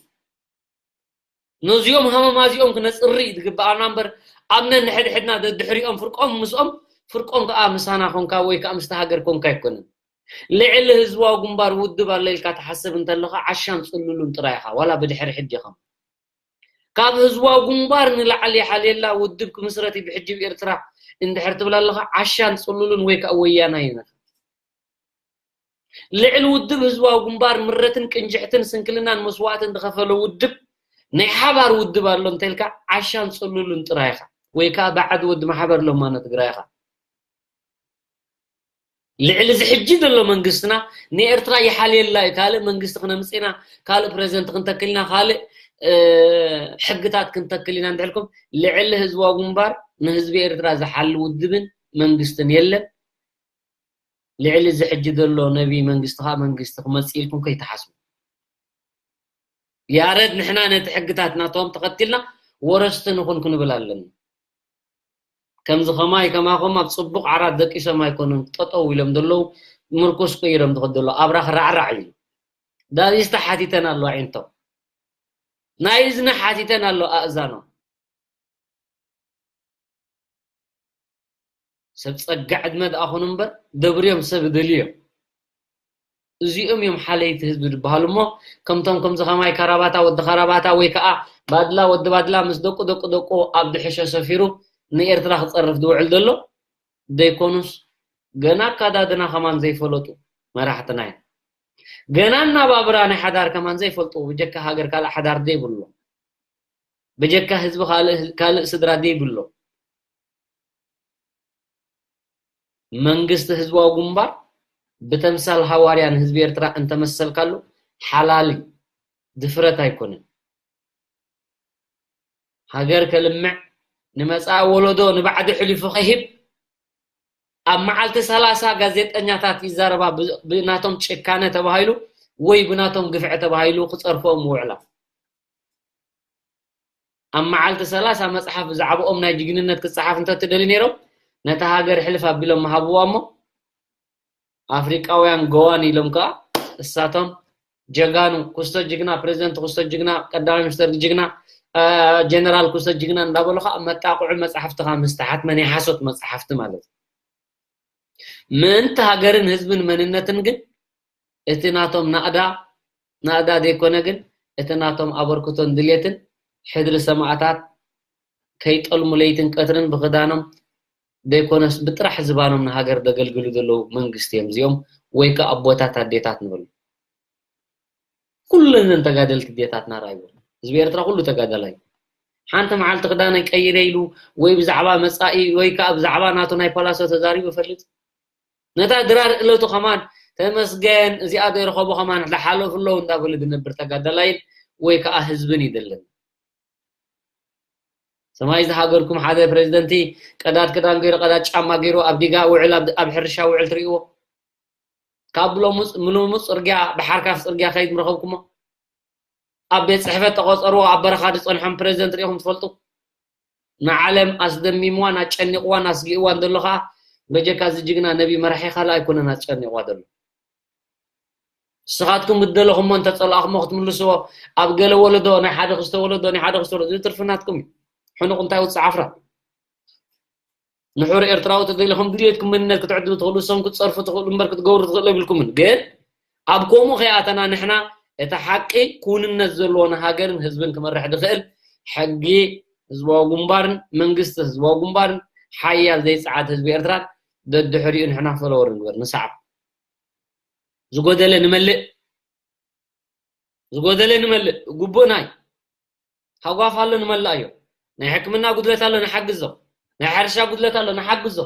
ነዚኦም ሃመማ እዚኦም ክነጽሪ እዩ ዝግብኣና እምበር፣ ኣብ ነንሕድሕድና ደድሕሪኦም ፍርቆም ምስኦም፣ ፍርቆም ከኣ ምሳና ኮንካ ወይ ከኣ ምስቲ ሃገር ኮንካ ኣይኮነን። ልዕሊ ህዝባዊ ግንባር ውድብ ኣሎ ኢልካ ትሓስብ እንተለኻ፣ ዓሻን ጽሉሉን ጥራይ ኢኻ፣ ዋላ ብድሕሪ ሕጂ ኢኻ። ካብ ህዝባዊ ግንባር ንላዕሊ ይሓልየላ ውድብ ክምስረት እዩ ብሕጂ ብኤርትራ እንድሕር ትብል ኣለኻ፣ ዓሻን ጽሉሉን ወይ ከኣ ወያናይን ኢኻ። ልዕሊ ውድብ ህዝባዊ ግንባር ምረትን ቅንጅሕትን ስንክልናን መስዋእትን ዝኸፈለ ውድብ ናይ ሓባር ውድብ ኣሎ እንተልካ ዓሻን ጽሉሉን ጥራይ ኢኻ፣ ወይ ከኣ ባዕዲ ወዲ ማሕበር ለማኖ ትግራይ ኢኻ። ልዕሊ እዚ ሕጂ ዘሎ መንግስትና ንኤርትራ ይሓልየላ እዩ። ካልእ መንግስቲ ክነምጽእ ኢና፣ ካልእ ፕሬዚደንት ክንተክል ኢና፣ ካልእ፣ እ፣ ሕግታት ክንተክል ኢና እንድሕልኩም፣ ልዕሊ ህዝባዊ ግንባር ንህዝቢ ኤርትራ ዝሓሊ ውድብን መንግስትን የለን። ልዕሊ እዚ ሕጂ ዘሎ ነቢ መንግስቲ ከዓ መንግስቲ ክመፅእ ኢልኩም ከይትሓስቡ። ያረድ ንሕና ነቲ ሕግታት ናቶም ተኸቲልና ወረስቲ ንኹን ክንብል ኣለና። ከምዚ ኸማይ ከማኹም ኣብ ጽቡቕ ዓራት ደቂሶም ኣይኮኑን ጠጠው ኢሎም ዘለዉ፣ ምርኩስ ቀይሮም ዝኸዱ ዘለዉ ኣብራኽ ራዕራዕ ኢሉ። ዳቢስታ ሓቲተን ኣሎ ኣዒንቶም፣ ናይ እዝኒ ሓቲተን ኣሎ ኣእዛኖም። ሰብ ጸጋ ዕድመ ደኣ ኹኑ እምበር ደብርዮም ሰብ ይደልዩ እዮም። እዚኦም እዮም ሓለይቲ ህዝቢ ዝበሃሉ እሞ ከምቶም ከምዚ ኸማይ ካራባታ ወዲ ካራባታ ወይ ከዓ ባድላ ወዲ ባድላ ምስ ደቁ ደቁ ደቁ ኣብ ድሕሾ ሰፊሩ ንኤርትራ ክጸርፍ ዝውዕል ዘሎ ዘይኮኑስ ገና ኣካዳድና ከማን ዘይፈለጡ መራሕትና እዮም። ገና እናባብራ ናይ ሓዳር ከማን ዘይፈልጡ ብጀካ ሃገር ካልእ ሓዳር ዘይብሎም ብጀካ ህዝቢ ካልእ ካልእ ስድራ ዘይብሎም መንግስቲ ህዝባዊ ግንባር ብተምሳል ሃዋርያ ንህዝቢ ኤርትራ እንተመሰልካሉ ሓላል እዩ። ድፍረት ኣይኮነን። ሃገር ከልምዕ ንመጻኢ ወለዶ ንባዕዲ ሕሊፉ ከሂብ ኣብ መዓልቲ ሰላሳ ጋዜጠኛታት ይዛረባ ብ- ብናቶም ጭካነ ተባሂሉ ወይ ብናቶም ግፍዒ ተባሂሉ ክጸርፎም ይውዕላ። ኣብ መዓልቲ ሰላሳ መጽሓፍ ብዛዕባኦም ናይ ጅግንነት ክጸሓፍ እንተትደሊ ነይሮም ነታ ሃገር ሕልፍ ኣቢሎም ምሃብዋ እሞ ኣፍሪቃውያን ገዋን ኢሎም ከዓ እሳቶም ጀጋኑ ኩስቶ ጅግና ፕሬዚደንት ኩስቶ ጅግና ቀዳማይ ሚኒስተር ጅግና ጀነራል ኩስቶ ጅግና እንዳበሉ ከዓ መጣቕዑ መፅሓፍትኻ ምስተሓትመ ናይ ሓሶት መፅሓፍቲ ማለት እዩ። ምእንቲ ሃገርን ህዝብን መንነትን ግን እቲ ናቶም ናእዳ ናእዳ ዘይኮነ ግን እቲ ናቶም ኣበርክቶን ድሌትን ሕድሪ ሰማእታት ከይጠልሙ ለይትን ቀትርን ብኽዳኖም ዘይኮነስ ብጥራሕ ዝባኖም ንሃገር ዘገልግሉ ዘለዉ መንግስቲ እዮም እዚኦም ወይ ከዓ ኣቦታት ኣዴታት ንበሉ። ኩለን ተጋደልቲ ኣዴታትና ርኣይዎ። ህዝቢ ኤርትራ ኩሉ ተጋዳላይ ሓንቲ መዓልቲ ክዳነይ ቀይረ ኢሉ ወይ ብዛዕባ መፃኢ ወይ ከዓ ብዛዕባ ናቱ ናይ ፓላሶ ተዛሪቡ ይፈልጥ። ነታ ድራር እለቱ ከማን ተመስገን እዚኣ ዘይረኸቡ ከማን ዝሓለፉ ኣለዉ እንዳበሉ ዝነብር ተጋዳላይን ወይ ከዓ ህዝብን ይደልን። ሰማይ ዝሃገርኩም ሓደ ፕሬዚደንቲ ቀዳድ ክዳን ገይሩ ቀዳድ ጫማ ገይሩ ኣብ ዲጋ ውዕል ኣብ ሕርሻ ውዕል ትርእዎ። ካብ ብሎሙፅ ምሉሙፅ ፅርግያ ብሓርካፍ ፅርግያ ከይድ ምረኸብኩሞ ኣብ ቤት ፅሕፈት ተቆፀርዎ ኣብ በረኻ ዝፀንሖም ፕሬዚደንት ሪኢኹም ትፈልጡ? ንዓለም ኣስደሚምዋን ኣጨኒቕዋን ኣስጊእዋን ዘሎ ከዓ በጀካ እዚ ጅግና ነቢ መራሒ ካልእ ኣይኮነን ኣጨኒቕዋ ዘሎ። ንስኻትኩም ዝደለኹሞ እንተፀላእኹሞ ክትምልስዎ ኣብ ገለ ወለዶ ናይ ሓደ ክስተ ወለዶ ናይ ሓደ ክስተ ወለዶ እዚ ትርፊ ናትኩም እዩ። ሕኑቕ እንታይ ውፅእ ዓፍራ። ንሑር ኤርትራዊ ተደሊኹም ድልየትኩም መንነት ክትዕድሉ ትኽእሉ እሶም ክትፀርፉ ትኽእሉ እምበር ክትገብሩ ትኽእሉ የብልኩምን። ግን ኣብ ከምኡ ከይኣተና ንሕና እቲ ሓቂ ክውንነት ዘለዎ ንሃገርን ህዝብን ክመርሕ ዝኽእል ሕጊ ህዝባዊ ግንባርን መንግስቲ ህዝባዊ ግንባርን ሓያል ዘይፀዓት ህዝቢ ኤርትራን ደድሕሪኡ ንሕና ፈለወር ንግበር ንሰዓብ። ዝጎደለ ንመልእ ዝጎደለ ንመልእ ግቡእ ናይ ሃጓፍ ኣሎ ንመላእዮ። ናይ ሕክምና ጉድለት ኣሎ ንሓግዞ። ናይ ሕርሻ ጉድለት ኣሎ ንሓግዞ።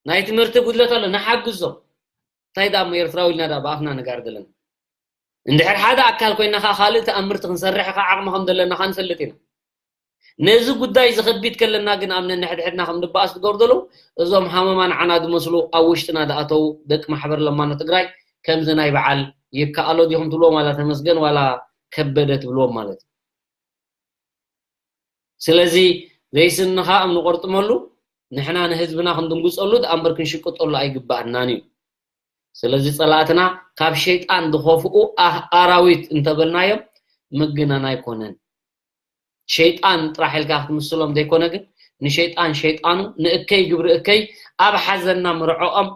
ናይ ትምህርቲ ጉድለት ኣሎ ንሓግዞ። እንታይ ደኣ እሞ ኤርትራዊ ኢልና ደኣ ብኣፍና ንጋር ዘለና። እንድሕር ሓደ ኣካል ኮይና ከዓ ካልእ ተኣምርቲ ክንሰርሕ ከዓ ዓቕሚ ከም ዘለና ከዓ ንፈልጥ ኢና። ነዚ ጉዳይ እዚ ከቢድ ከለና ግን ኣብ ነንሕድሕድና ከም ንበኣስ ዝገብሩ ዘለዉ እዞም ሃመማ ንዓና ዝመስሉ ኣብ ውሽጥና ዝኣተዉ ደቂ ማሕበር ለማኖ ትግራይ ከምዚ ናይ በዓል ይከኣሎ ዲኹም ትብልዎም ዋላ ተመስገን ዋላ ከበደ ትብልዎም ማለት እዩ። ስለዚ ዘይስንኻ እምኒ ቆርጥመሉ ንሕና ንህዝብና ክንድንግፀሉ ደኣ እምበር ክንሽቅጠሉ ኣይግባኣናን እዩ። ስለዚ ፀላእትና ካብ ሸይጣን ዝኸፍኡ ኣራዊት እንተበልናዮም ምግናን ኣይኮነን። ሸይጣን ጥራሕ ኢልካ ክትምስሎም ዘይኮነ ግን ንሸይጣን ሸይጣኑ ንእከይ ግብሪ እከይ ኣብ ሓዘንና ምርዖኦም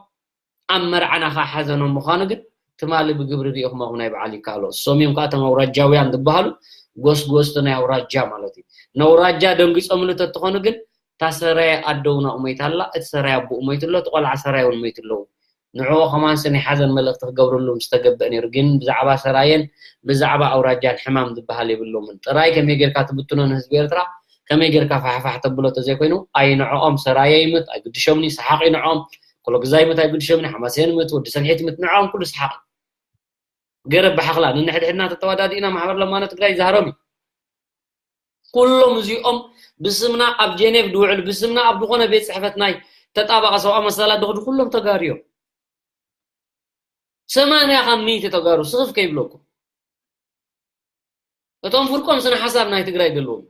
ኣብ መርዓና ከዓ ሓዘኖም ምዃኑ ግን ትማሊ ብግብሪ ሪኢኹም ኣኹ ናይ በዓል ይከኣሎ እሶም እዮም ከዓ እቶም ኣውራጃውያን ዝበሃሉ ጎስጎስቲ ናይ ኣውራጃ ማለት እዩ። ነውራጃ ደንጊፆምሉ ተትኾኑ ግን እታ ሰራየ ኣደው ናኡ ሞይታ ኣላ እቲ ሰራየ ኣቦኡ ሞይቱ ኣሎ እቲ ቆልዓ ሰራየ እውን ሞይቱ ኣለዉ። ንዕኡ ከማን ስኒ ሓዘን መልእኽቲ ክገብርሉ ምስተገብእ ነይሩ ግን ብዛዕባ ሰራየን ብዛዕባ ኣውራጃን ሕማም ዝበሃል የብሎምን። ጥራይ ከመይ ጌርካ ትብትኖ ንህዝቢ ኤርትራ ከመይ ጌርካ ፋሕፋሕ ተብሎ ተዘይኮይኑ ኣይንዕኦም ሰራየ ይምት ኣይግድሾምኒ ሰሓቕ ይንዕኦም። ኮሎግዛ ይምት ኣይግድሾምኒ ሓማሴን ይምት ወዲ ሰንሒት ይምት ንዕኦም ኩሉ ሰሓቕ። ገረብ ብሓኽላ ንንሕድሕድና ተተዋዳዲእና ማሕበር ለማኖ ትግራይ ይዛሃሮም እዩ። ኩሎም እዚኦም ብስምና ኣብ ጀኔቭ ድውዕል ብስምና ኣብ ዝኾነ ቤት ፅሕፈት ናይ ተጣባቂ ሰብኣዊ መሰላት ዶ ኩሎም ተጋሩ እዮም። ሰማንያ ካብ ሚእቲ ተጋሩ ስኽፍ ከይብለኩም። እቶም ፍርቆም ስነ ሓሳብ ናይ ትግራይ ዘለዎም፣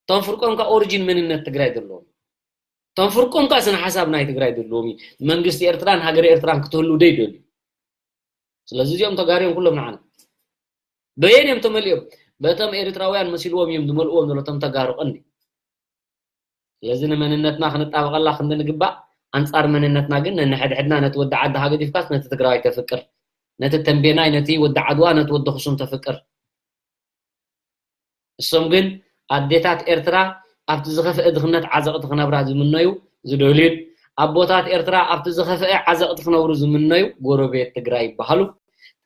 እቶም ፍርቆም ከ ኦሪጂን መንነት ትግራይ ዘለዎም፣ እቶም ፍርቆም ከ ስነ ሓሳብ ናይ ትግራይ ዘለዎም እዩ። መንግስቲ ኤርትራን ሃገር ኤርትራን ክትህሉ ደይደልዩ። ስለዚ እዚኦም ተጋርዮም ኩሎም ንዓና በየን እዮም ተመሊኦም? በቶም ኤርትራውያን መሲልዎም እዮም ዝመልእዎም ዘሎ እቶም ተጋሩ ቀንዲ። ስለዚ ንመንነትና ክንጣበቐላ ክንዲ ንግባእ፣ ኣንጻር መንነትና ግን ነንሕድሕድና ነቲ ወዲ ዓድኻ ገዲፍካስ ነቲ ትግራዋይ ተፍቅር፣ ነቲ ተንቤናይ፣ ነቲ ወዲ ዓድዋ፣ ነቲ ወዲ ኣኽሱም ተፍቅር። እሶም ግን ኣዴታት ኤርትራ ኣብቲ ዝኸፍአ ድኽነት ዓዘቕቲ ክነብራ ዝምነዩ ዝደልዩን ኣቦታት ኤርትራ ኣብቲ ዝኸፍአ ዓዘቕቲ ክነብሩ ዝምነዩ ጎረቤት ትግራይ ይበሃሉ።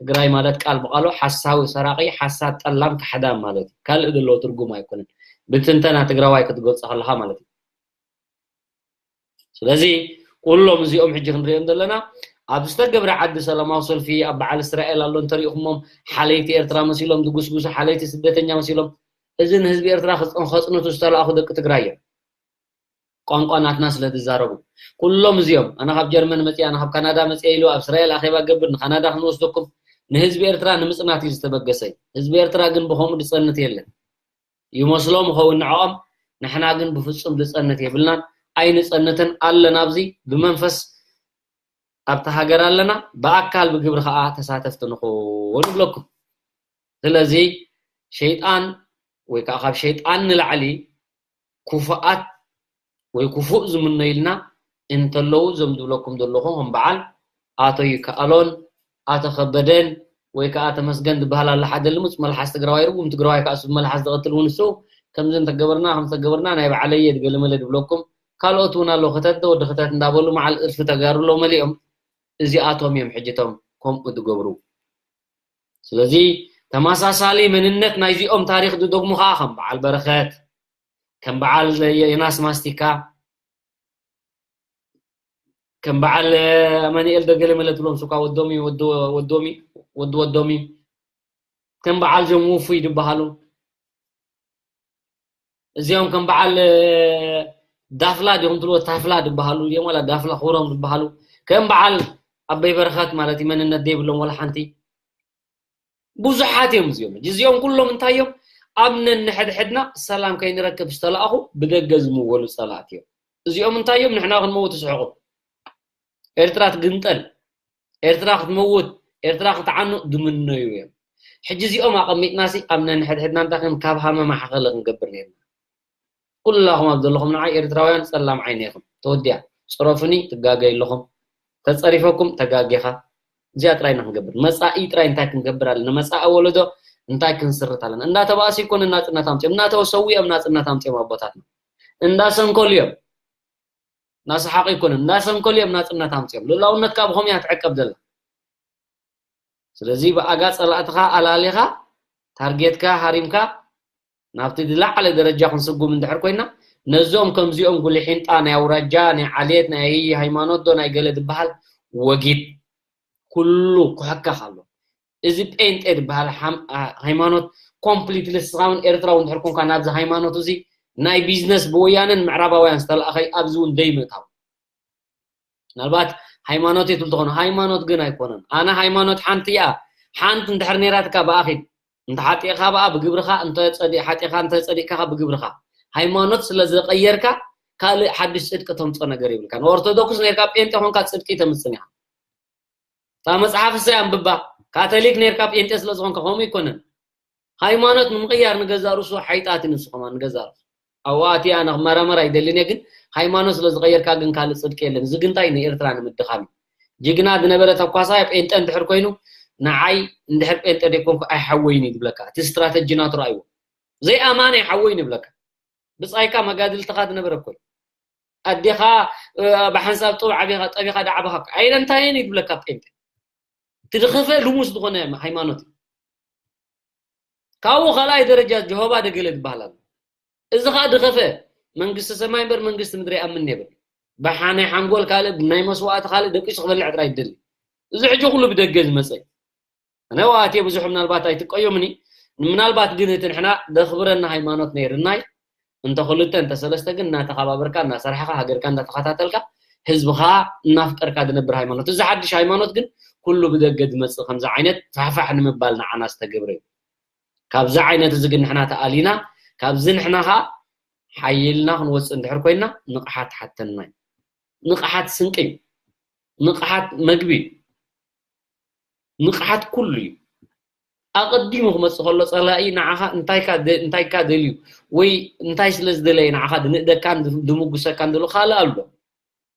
ትግራይ ማለት ቃል ብቃሉ ሓሳዊ፣ ሰራቒ፣ ሓሳድ፣ ጠላም፣ ካሕዳም ማለት እዩ። ካልእ ዘለዎ ትርጉም ኣይኮነን። ብትንተና ትግራዋይ ክትገልጾ ከለኻ ማለት እዩ። ስለዚ ኩሎም እዚኦም ሕጂ ክንሪኦም ዘለና ኣብ ዝተገብረ ዓዲ ሰላማዊ ሰልፊ ኣብ በዓል እስራኤል ኣሎ እንተሪእኹሞም ሓለይቲ ኤርትራ መሲሎም ዝጉስጉሱ ሓለይቲ ስደተኛ መሲሎም እዚ ንህዝቢ ኤርትራ ከጽንቱ ዝተላእኹ ደቂ ትግራይ እዮም። ቋንቋ ናትና ስለ ዝዛረቡ ኩሎም እዚኦም ኣነ ካብ ጀርመን መፅእ ኣነ ካብ ካናዳ መፅእ ኢሉ ኣብ እስራኤል ኣኼባ ገብር ንካናዳ ክንወስደኩም ንህዝቢ ኤርትራ ንምፅናት እዩ ዝተበገሰ። ህዝቢ ኤርትራ ግን ብኸምኡ ዝፀንት የለን። ይመስሎም ኸውን ንዕኦም፣ ንሕና ግን ብፍጹም ዝጸንት የብልናን ኣይንጸንትን ኣለና ኣብዚ ብመንፈስ ኣብታ ሃገር ኣለና ብኣካል ብግብሪ ከኣ ተሳተፍቲ ንኹን ይብለኩም። ስለዚ ሸይጣን ወይ ከዓ ካብ ሸይጣን ንላዕሊ ክፉኣት ወይ ክፉእ ዝምነዩልና እንተለዉ እዞም ዝብለኩም ዘለኹ ከም በዓል ኣቶ ይከኣሎን ኣቶ ከበደን ወይ ከዓ ተመስገን ዝበሃል ኣሎ ሓደ ልሙፅ መልሓስ ትግራዋይ ርጉም ትግራዋይ ከዓ ስብ መልሓስ ዝቐትል እውን እሱ ከምዚ እንተገበርና ከም ተገበርና ናይ በዓለየ ገለመለ ዝብለኩም ካልኦት እውን ኣለዉ ክተት ወዲ ክተት እንዳበሉ መዓል እልፊ ተጋሩ ኣለዉ መሊኦም እዚኣቶም እዮም ሕጅቶም ከምኡ ዝገብሩ ስለዚ ተመሳሳሊ መንነት ናይዚኦም ታሪክ ዝደግሙ ከዓ ከም በዓል በረኸት ከም በዓል የናስ ማስቲካ ከም በዓል ኣማኒኤል ደገለ መለ ትብሎም ሱካ ወዶም እዩ ወዲ ወዶም እዩ ከም በዓል ዞም ውፉይ ዝበሃሉ እዚኦም ከም በዓል ዳፍላ ዲኹም ትልዎ ታፍላ ዝበሃሉ እዮም ዋላ ዳፍላ ክብሮም ዝበሃሉ ከም በዓል ኣበይ በረኸት ማለት እዩ መንነት ዘይብሎም ዋላ ሓንቲ ብዙሓት እዮም እዚኦም ሕጂ እዚኦም ኩሎም እንታይ እዮም ኣብ ነንሕድሕድና ሰላም ከይንረክብ ዝተላእኹ ብደገ ዝምወሉ ፀላእቲ እዮም እዚኦም እንታይ እዮም ንሕና ክንመውት ይስሕቑ ኤርትራ ትግንጠል ኤርትራ ክትመውት ኤርትራ ክትዓኑ ዝምነዩ እዮም ሕጂ እዚኦም ኣቐሚጥናሲ ኣብ ነንሕድሕድና እንታይ ከም ካብ ሃመማ ሓኸለ ክንገብር ነርና ኩላኹም ኣብ ዘለኹም ንዓይ ኤርትራውያን ጸላም ዓይነ ኢኹም ተወዲያ ጽረፉኒ ትጋገዩ ኣለኹም ተጸሪፈኩም ተጋጊኻ እዚኣ ጥራይ ኢና ክንገብር መጻኢ ጥራይ እንታይ ክንገብር ኣለና መጻኢ ወለዶ እንታይ ክንስርት ኣለና እንዳተባእሲ ይኮነ ናጽነት ኣምፅኦም እናተወሰው እዮም ናጽነት ኣምፅኦም ኣቦታትና እንዳሰንከሉ እዮም እናሰሓቁ ይኮነ እናሰንከሉ እዮም ናጽነት ኣምፅኦም ልእላውነትካ ብኸም እያ ትዕቀብ ዘላ ስለዚ ብኣጋ ጸላእትኻ ኣላሊኻ ታርጌትካ ሃሪምካ ናብቲ ዝለዓለ ደረጃ ክንስጉም እንድሕር ኮይና ነዞም ከምዚኦም ጉልሒንጣ ናይ ኣውራጃ ናይ ዓሌት ናይ ሃይማኖት ዶ ናይ ገለ ዝበሃል ወጊድ ኩሉ ክሕከኽ ኣሎ እዚ ጴንጤ ዝበሃል ሃይማኖት ኮምፕሊትሊ ስኻውን ኤርትራዊ እንድሕር ኮንካ ናብዚ ሃይማኖት እዚ ናይ ቢዝነስ ብወያነን ምዕራባውያን ዝተለኣኸይ ኣብዚ እውን ደይምእታው ምናልባት ሃይማኖት የትብል ትኾኑ ሃይማኖት ግን ኣይኮነን ኣነ ሃይማኖት ሓንቲ እያ ሓንቲ እንድሕር ነይራትካ ብኣኺድ እንተ ሓጢእኻ ብኣ ብግብርኻ እንተ ሓጢእኻ እንተ ጸዲቕካ ብግብርኻ ሃይማኖት ስለ ዘቀየርካ ካልእ ሓድሽ ጽድቂ ተምጾ ነገር የብልካ ንኦርቶዶክስ ነርካ ጴንጤ ኾንካ ጽድቂ ተምጽን ኢኻ እታ መጽሓፍ እሰይ ኣንብባ ካቶሊክ ነርካ ጴንጤ ስለ ዝኾንካ ከምኡ ይኮነን ሃይማኖት ንምቕያር ንገዛእ ርእሱ ሓይጣት እዩ ንሱ ከማን ንገዛእ ርእሱ ኣብኡ ኣትየ ኣነ ክመራመር ኣይደልን እየ ግን ሃይማኖት ስለ ዝቐየርካ ግን ካልእ ፅድቂ የለን እዚ ግንታይ ንኤርትራ ንምድኻም እዩ ጅግና ዝነበረ ተኳሳይ ጴንጠ እንድሕር ኮይኑ ንዓይ እንድሕር ጴንጠ ደይኮንኩ ኣይሓወይን እዩ ዝብለካ እቲ ስትራተጂ ናቱ ረኣይዎ ዘይኣማን ኣይሓወይን ይብለካ ብፃይካ መጋድልትኻ ዝነበረ እኮ ኣዴኻ ብሓንሳብ ጥብ ዓቢኻ ጠቢኻ ዳዓባኻ ኣይነ እንታየን ይብለካ ጴንጤ እቲ ዝኸፈ ልሙስ ዝኾነ ሃይማኖት ካብኡ ካልኣይ ደረጃ ጀሆባ ደገለ ዝበሃል ኣሎ እዚ ከዓ ዝኸፈ መንግስቲ ሰማይ እምበር መንግስቲ ምድሪ ይኣምን የብል ብሓናይ ሓንጎል ካልእ ናይ መስዋእቲ ካልእ ደቂሱ ክበልዕ ጥራይ ይደሊ እዚ ሕጂ ኩሉ ብደገ ዝመፀ ኣነ ዋኣትየ ብዙሕ ምናልባት ኣይትቀዮምኒ ምናልባት ግን እቲ ንሕና ደኽብረና ሃይማኖት ነይርናይ እንተ ክልተ እንተ ሰለስተ ግን እናተኸባበርካ እናሰራሕካ ሃገርካ እንዳተኸታተልካ ህዝብኻ እናፍቀርካ ዝነብር ሃይማኖት። እዚ ሓድሽ ሃይማኖት ግን ኩሉ ብደገ ዝመጽእ ከምዚ ዓይነት ፋሕፋሕ ንምባል ንዓና ዝተገብረ እዩ። ካብዚ ዓይነት እዚ ግን ንሕና ተኣሊና ካብዚ ንሕና ኸዓ ሓይልና ክንወፅእ እንድሕር ኮይና ንቕሓት ሓተና እዩ። ንቕሓት ስንቂ እዩ። ንቕሓት መግቢ እዩ። ንቕሓት ኩሉ እዩ። ኣቐዲሙ ክመፅእ ከሎ ፀላኢ ንዓኻ እንታይ ካ ደ- እንታይ ካ ደልዩ ወይ እንታይ ስለ ዝደለየ ንዓኻ ድንእደካን ድ- ድምጉሰካን ደሎ ካልእ ኣሎ።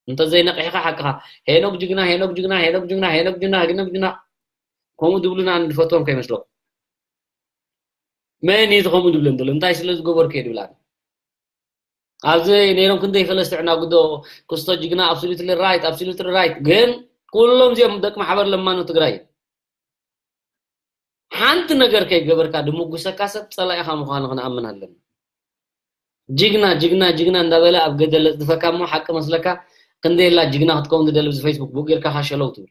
እንተዘይነቂሕካ ሓቅኻ ሄኖክ ጅግና ሄኖክ ጅግና ሄኖክ ጅግና ሄኖክ ጅግና ሄኖክ ጅግና ከምኡ ድብሉና ንድፈትዎም ከይመስለኩም። መን እዩ ከምኡ ድብለን ዘሎ እንታይ ስለ ዝገበርኩ እየ ድብላን ኣብዚ ነይሮም ክንደይ ፈለስቲ ዕናጉዶ ክስቶ ጅግና absolutely right absolutely right ግን ኩሎም እዚኦም ደቂ ማሕበር ለማኑ ትግራይ ሓንቲ ነገር ከይገበርካ ድምጉሰካ ሰብ ፀላኢኻ ምዃኑ ክንኣምን ኣለና። ጅግና ጅግና ጅግና እንዳበለ ኣብ ገደል ለፅድፈካ እሞ ሓቂ መስለካ ክንደየላ ጅግና ክትከውን ትደሊ ብዚ ፌስቡክ ብኡ ጌርካ ካሸለው ትብል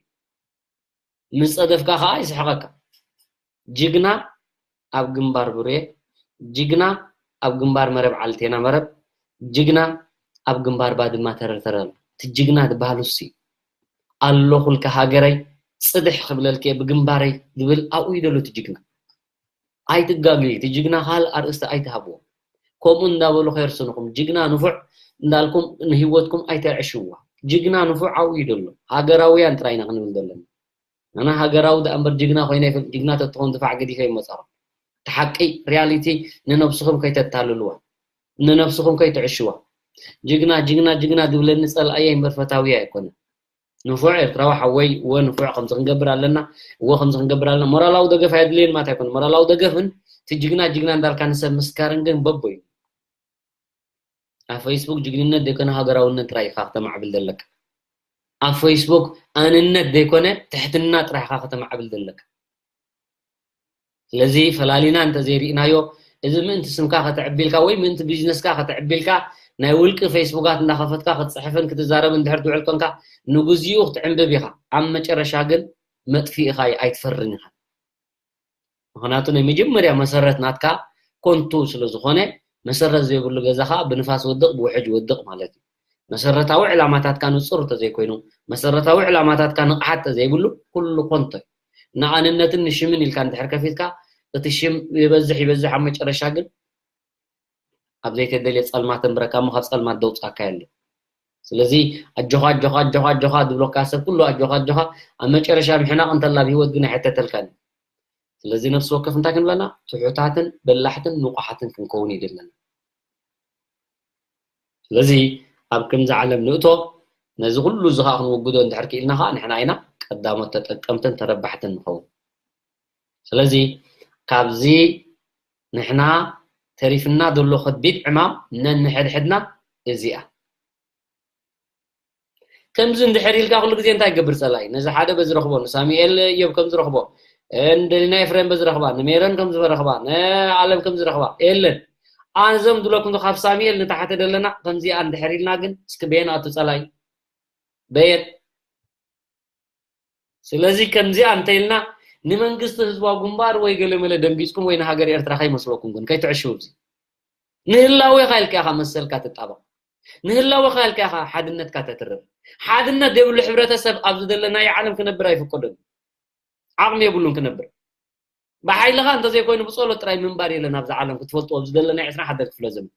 ምስ ፀደፍካ ከዓ ይስሕቐካ። ጅግና ኣብ ግንባር ብሬ፣ ጅግና ኣብ ግንባር መረብ ዓልቴና መረብ፣ ጅግና ኣብ ግንባር ባድማ ተረርተረ ኣሎ። እቲ ጅግና ዝበሃል እሱ ኣለኹልካ ሃገረይ ፅድሕ ክብለልክ እየ ብግንባረይ ዝብል ኣብኡ እዩ ዘሎ እቲ ጅግና። ኣይትጋግዩ፣ እቲ ጅግና ካልእ ኣርእስቲ ኣይትሃብዎ። ከምኡ እንዳበሉ ከየርስንኹም ጅግና ንፉዕ እንዳልኩም ንህይወትኩም ኣይተዕሽዋ። ጅግና ንፉዕ ኣብኡ እዩ ዘሎ። ሃገራውያን ጥራይ ኢና ክንብል ዘለና። ኣነ ሃገራዊ ደኣ እምበር ጅግና ኮይነ ይፈልጥ ጅግና ተትኾን ድፋዕ ገዲፈ ይመፃኹም እቲ ሓቂ ሪያሊቲ ንነብስኹም ከይተታልልዋ ንነብስኹም ከይትዕሽዋ ጅግና ጅግና ጅግና ድብለኒ ፀላእየ እምበር ፈታውየ ኣይኮነ ንፉዕ ኤርትራዊ ሓወይ እወ ንፉዕ ከምዚ ክንገብር ኣለና እወ ከምዚ ክንገብር ኣለና ሞራላዊ ደገፍ ኣየድልየን ማለት ኣይኮነ ሞራላዊ ደገፍን እቲ ጅግና ጅግና እንዳልካ ንሰብ ምስካርን ግን በቦ እዩ ኣብ ፌስቡክ ጅግንነት ዘይኮነ ሃገራውነት ጥራይ ኢኻ ከተማዕብል ዘለካ። ኣብ ፌስቡክ ኣንነት ዘይኮነ ትሕትና ጥራሕ ኢኻ ከተማዕብል ዘለካ። ስለዚ ፈላሊና እንተዘይርኢናዮ እዚ ምእንቲ ስምካ ከተዕቢልካ ወይ ምእንቲ ቢዝነስካ ከተዕቢልካ ናይ ውልቂ ፌስቡካት እንዳኸፈትካ ክትፅሕፍን ክትዛረብ እንድሕር ትውዕል ኮንካ ንግዚኡ ክትዕንብብ ኢኻ ኣብ መጨረሻ ግን መጥፊእኻ ኣይትፈርን ኢኻ። ምኽንያቱ ናይ መጀመርያ መሰረት ናትካ ኮንቱ ስለ ዝኾነ መሰረት ዘይብሉ ገዛ ከዓ ብንፋስ ወድቕ ብውሕጅ ወድቕ ማለት እዩ። መሰረታዊ ዕላማታትካ ንፁር እንተዘይኮይኑ መሰረታዊ ዕላማታትካ ንቕሓት እንተዘይብሉ ኩሉ ኮንቶ እዩ። ንኣንነትን ንሽምን ኢልካ እንድሕር ከፊትካ እቲ ሽም ይበዝሕ ይበዝሕ ኣብ መጨረሻ ግን ኣብ ዘይተደልየ ጸልማት ተንብረካ እሞ ካብ ጸልማት ደውጻካ የለ ስለዚ ኣጆኻ ኣጆኻ ኣጆኻ ኣጆኻ ድብለካ ሰብ ኩሉ ኣጆኻ ኣጆኻ ኣብ መጨረሻ ምሕናቕ እንተላ ኣብ ህይወት ግን ኣይሕተተልካን እዩ ስለዚ ነፍሲ ወከፍ እንታይ ክንብለና ትሑታትን በላሕትን ንቑሓትን ክንከውን እዩ ዘለና ስለዚ ኣብ ከምዚ ዓለም ንእቶ ነዚ ኩሉ እዚ ከዓ ክንወግዶ እንድሕር ክኢልና ከዓ ንሕና ኢና ቀዳሞት ተጠቀምትን ተረባሕትን ንኸውን ስለዚ ካብዚ ንሕና ተሪፍና ዘሎ ከቢድ ዕማም ነንሕድሕድና እዚኣ ከምዚ እንድሕር ኢልካ ኩሉ ግዜ እንታይ ገብር ፀላኢ ነዚ ሓደ በዚ ረኽቦ ንሳሙኤል እዮብ ከም ዝረኽቦ ንደሊና ኤፍሬም በዚ ረኽባ ንሜረን ከም ዝበረኽባ ንዓለም ከም ዝረኽባ የለን ኣዞም ዝብለኩም ካብ ሳሙኤል ንታሕተ ዘለና ከምዚኣ እንድሕር ኢልና ግን እስኪ በየን ኣቱ ፀላኢ በየን ስለዚ ከምዚኣ እንተኢልና ንመንግስቲ ህዝባዊ ግንባር ወይ ገለመለ ደንጊፅኩም ወይ ንሃገር ኤርትራ ከይመስለኩም ግን ከይትዕሽው እዚ ንህላዌኻ ኢልካ ኢኻ መሰልካ ትጣበቕ ንህላወኻ ኢልካ ኢኻ ሓድነትካ ተትርር ሓድነት ዘይብሉ ሕብረተሰብ ኣብዚ ዘለናዮ ዓለም ክነብር ኣይፍቀዶን ዓቕሚ የብሉን ክነብር ብሓይልኻ እንተዘይኮይኑ ብፀሎት ጥራይ ምንባር የለን ኣብዚ ዓለም ክትፈልጥዎ ኣብዚ ዘለና ዕስራን ሓደን ክፍለ ዘመን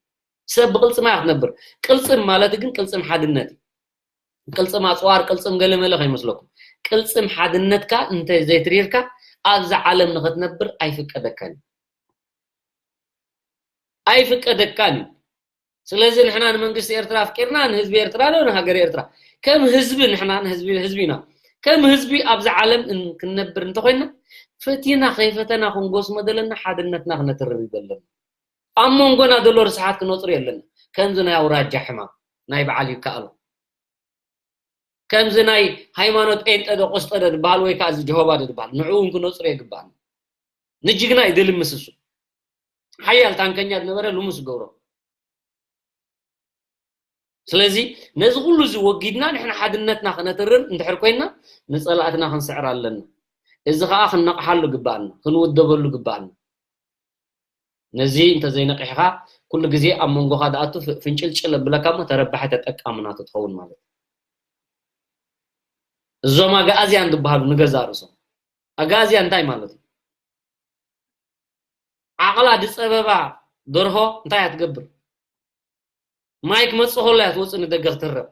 ሰብ ብቅልፅማ ክትነብር ቅልፅም ማለት ግን ቅልፅም ሓድነት እዩ ቅልፅም ኣፅዋር ቅልፅም ገለመለ ከይመስለኩም ቅልፅም ሓድነትካ እንተ ዘይትሪርካ ኣብዚ ዓለም ንክትነብር ኣይፍቀደካን እዩ ኣይፍቀደካን እዩ ስለዚ ንሕና ንመንግስቲ ኤርትራ ኣፍቂርና ንህዝቢ ኤርትራ ዶ ንሃገር ኤርትራ ከም ህዝቢ ንሕና ንህዝቢ ህዝቢ ኢና ከም ህዝቢ ኣብዚ ዓለም ክንነብር እንተኮይና ፈቲና ከይፈተና ክንጎስሞ ዘለና ሓድነትና ክነትርር ይደለና ኣብ መንጎና ዘሎ ርስሓት ክነፅሩ የለና ከምዚ ናይ ኣውራጃ ሕማም ናይ በዓል ይከኣሎ ከምዚ ናይ ሃይማኖት ጴንጠ ዶ ቆስጠ ዶ ዝበሃል ወይ ከዓ እዚ ጀሆባ ዶ ዝበሃል ንዕኡ እውን ክነፅሩ የግባኣና ንጅግና እዩ ድልምስ እሱ ሓያል ታንከኛ ዝነበረ ልሙስ ገብሮ ስለዚ ነዚ ኩሉ እዚ ወጊድና ንሕና ሓድነትና ክነትርር እንድሕር ኮይና ንፀላእትና ክንስዕር ኣለና እዚ ከዓ ክነቕሓሉ ግባኣና ክንውደበሉ ግባኣና ነዚ እንተዘይነቂሕካ ኩሉ ግዜ ኣብ መንጎኻ ደኣቱ ፍ- ፍንጭልጭል ኣብለካ እሞ ተረባሒ ተጠቃሚ ናቱ ትኸውን ማለት እዩ። እዞም ኣጋኣዝያን ዝበሃሉ ንገዛ ርእሶም፣ ኣጋኣዝያን እንታይ ማለት እዩ? ዓቕላ ዝፀበባ ደርሆ እንታይ እያ ትገብር? ማይ ክመፅእ ከሎ እያ ትወፅእ ንደገ ክትህረም።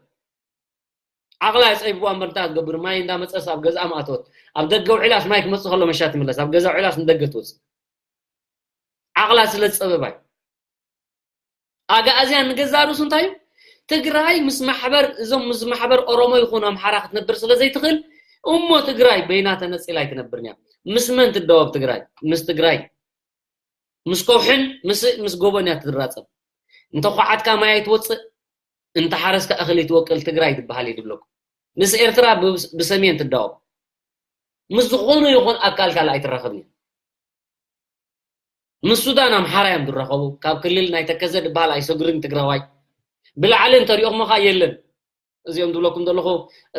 ዓቕላ እያ ፀቢብዋ እምበር እንታይ እያ ትገብር? ማይ እንዳመፀስ ኣብ ገዝኣ ምኣተወት። ኣብ ደገ ውዒላስ ማይ ክመፅእ ከሎ መሻ ትምለስ፣ ኣብ ገዛ ውዒላስ ንደገ ትወፅእ። ዓቕላ ስለ ዝፀበባ እዩ። ኣጋኣዝያን ንገዛ ርእሱ እንታይ እዩ? ትግራይ ምስ ማሕበር፣ እዞም ምስ ማሕበር ኦሮሞ ይኹን ኣምሓራ ክትነብር ስለ ዘይትኽእል፣ እሞ ትግራይ በይና ተነፂላ ኣይትነብርን እያ። ምስ መን ትዳወብ ትግራይ? ምስ ትግራይ፣ ምስ ከውሕን ምስ ምስ ጎቦን እያ ትራፀም። እንተ ኳዓትካ ማይ ኣይትወፅእ፣ እንተ ሓረስካ እኽሊ ትወቅል ትግራይ ትበሃል እዩ ዝብለኩም። ምስ ኤርትራ ብ- ብሰሜን ትዳወብ፣ ምስ ዝኾነ ይኹን ኣካል ካልእ ኣይትራኸብን እያ። ምስ ሱዳን ኣምሓራ እዮም ዝራኸቡ። ካብ ክልል ናይ ተከዘ ዝበሃል ኣይሰግርን ትግራዋይ። ብላዕሊ እንተሪኦኹም ኸዓ የለን። እዚኦም ዝብለኩም ዘለኹ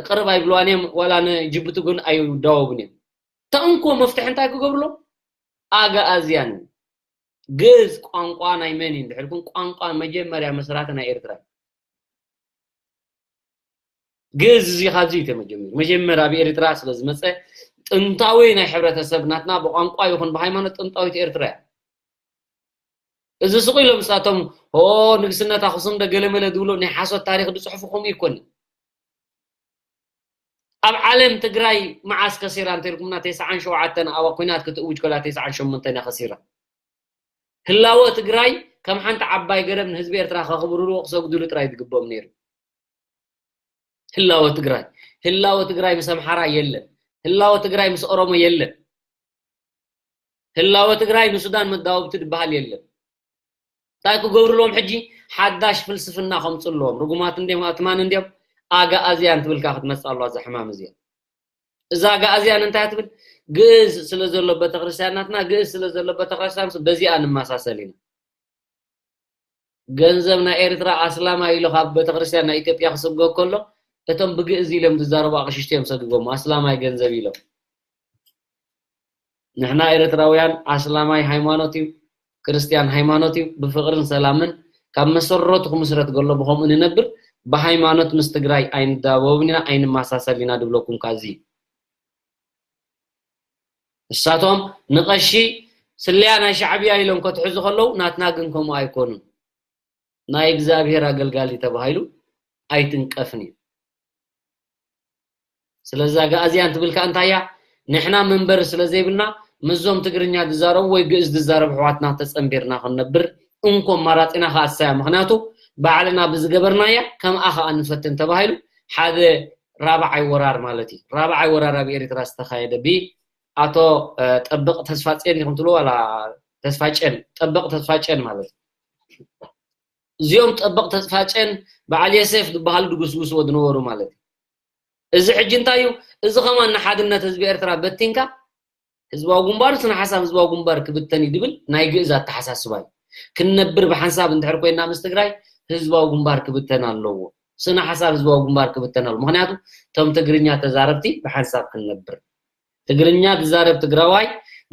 ቅርብ ኣይብልዋን እዮም፣ ዋላ ንጅቡቲ ግን ኣይዳወቡን እዮም። ተእንኮ መፍትሒ እንታይ ክገብርሎም? ኣጋኣዝያን። ግእዝ ቋንቋ ናይ መን እዩ እንድሕር ኢልኩም፣ ቋንቋ መጀመርያ መስራቲ ናይ ኤርትራ እዩ። ግእዝ እዚ ካብዚ እዩ ተመጀሚሩ። መጀመርያ ኣብ ኤርትራ ስለ ዝመፀ ጥንታዊ ናይ ሕብረተሰብ ናትና ብቋንቋ ይኹን ብሃይማኖት ጥንታዊት ኤርትራ እያ። እዚ ስቕ ኢሎም ንሳቶም ኦ ንግስነት ኣኽሱም ዶ ገለመለ ዝብሉ ናይ ሓሶት ታሪኽ ዝፅሕፉ ከምኡ ይኮን። ኣብ ዓለም ትግራይ መዓስ ከሲራ እንተልኩምና፣ ተስዓን ሸውዓተን ኣብ ኩናት ክትእውጅ ከላ ተስዓን ሸሞንተን እያ ከሲራ። ህላወ ትግራይ ከም ሓንቲ ዓባይ ገረብ ንህዝቢ ኤርትራ ከኽብርዎ ክሰግድሉ ጥራይ ዝግብኦም ነይሩ። ህላወ ትግራይ፣ ህላወ ትግራይ ምስ ኣምሓራ የለን። ህላወ ትግራይ ምስ ኦሮሞ የለን። ህላወ ትግራይ ንሱዳን መዳወብቲ ዝበሃል የለን። እንታይ ክገብርሎም ሕጂ? ሓዳሽ ፍልስፍና ከምፅልዎም። ርጉማት እንዲዮም፣ ኣትማን እንዲዮም። ኣጋኣዝያን ትብልካ ክትመፅእ ኣለዋ እዛ ሕማም እዚኣ። እዛ ኣጋኣዝያን እንታይ ትብል? ግእዝ ስለ ዘሎ ቤተክርስትያን ናትና፣ ግእዝ ስለ ዘሎ ቤተክርስትያን በዚኣ ንመሳሰል ኢና። ገንዘብ ናይ ኤርትራ ኣስላማይ ኢሉ ካብ ቤተክርስትያን ናይ ኢትዮጵያ ክስብገብ ከሎ፣ እቶም ብግእዝ ኢሎም ዝዛረቡ ኣቕሽሽቲ እዮም ሰጊጎሞ፣ ኣስላማይ ገንዘብ ኢሎም። ንሕና ኤርትራውያን ኣስላማይ ሃይማኖት እዩ፣ ክርስትያን ሃይማኖት እዩ፣ ብፍቕርን ሰላምን ካብ መሰረቱ ክምስረት ከሎ ብኸምኡ ንነብር፣ ብሃይማኖት ምስ ትግራይ ኣይንዳበብን ኢና፣ ኣይንመሳሰል ኢና ድብለኩም ካዚ። እሳቶም ንቐሺ ስለያ ናይ ሻዕብያ ኢሎም ከትሕዙ ከለዉ፣ ናትና ግን ከምኡ ኣይኮኑን። ናይ እግዚኣብሔር ኣገልጋሊ ተባሂሉ ኣይትንቀፍን እዩ። ስለዚ ኣጋኣዝያን ትብል ከኣ እንታይ እያ? ንሕና መንበሪ ስለ ዘይብልና ምስዞም ትግርኛ ዝዛረቡ ወይ ግእዝ ዝዛረቡ ኣሕዋትና ተጸንቢርና ክንነብር እንኮ ኣማራጺና ከኣ እሳ እያ። ምኽንያቱ ባዕልና ብዝገበርናያ ከምኣ ከኣ ንፈትን ተባሂሉ ሓደ ራብዓይ ወራር ማለት እዩ። ራብዓይ ወራር ኣብ ኤርትራ ዝተኻየደ ብኣቶ፣ እ፣ ጠብቕ ተስፋጽዮን ኢኹም ትብልዎ ዋላ ተስፋጨን? ጠብቕ ተስፋጨን ማለት እዩ። እዚኦም ጠበቕ ተስፋጨን በዓል የሴፍ ዝበሃሉ ድጉስጉስዎ ዝነበሩ ማለት እዩ። እዚ ሕጂ እንታይ እዩ? እዚ ከማን ንሓድነት ህዝቢ ኤርትራ በቲንካ ህዝባዊ ግንባር ስነ ሓሳብ ህዝባዊ ግንባር ክብተን እዩ ዝብል ናይ ግእዝ ኣተሓሳስባ እዩ። ክንነብር ብሓንሳብ እንድሕር ኮይና ምስ ትግራይ ህዝባዊ ግንባር ክብተን ኣለዎ። ስነ ሓሳብ ህዝባዊ ግንባር ክብተን ኣለዎ። ምኽንያቱ እቶም ትግርኛ ተዛረብቲ ብሓንሳብ ክንነብር ትግርኛ ዝዛረብ ትግራዋይ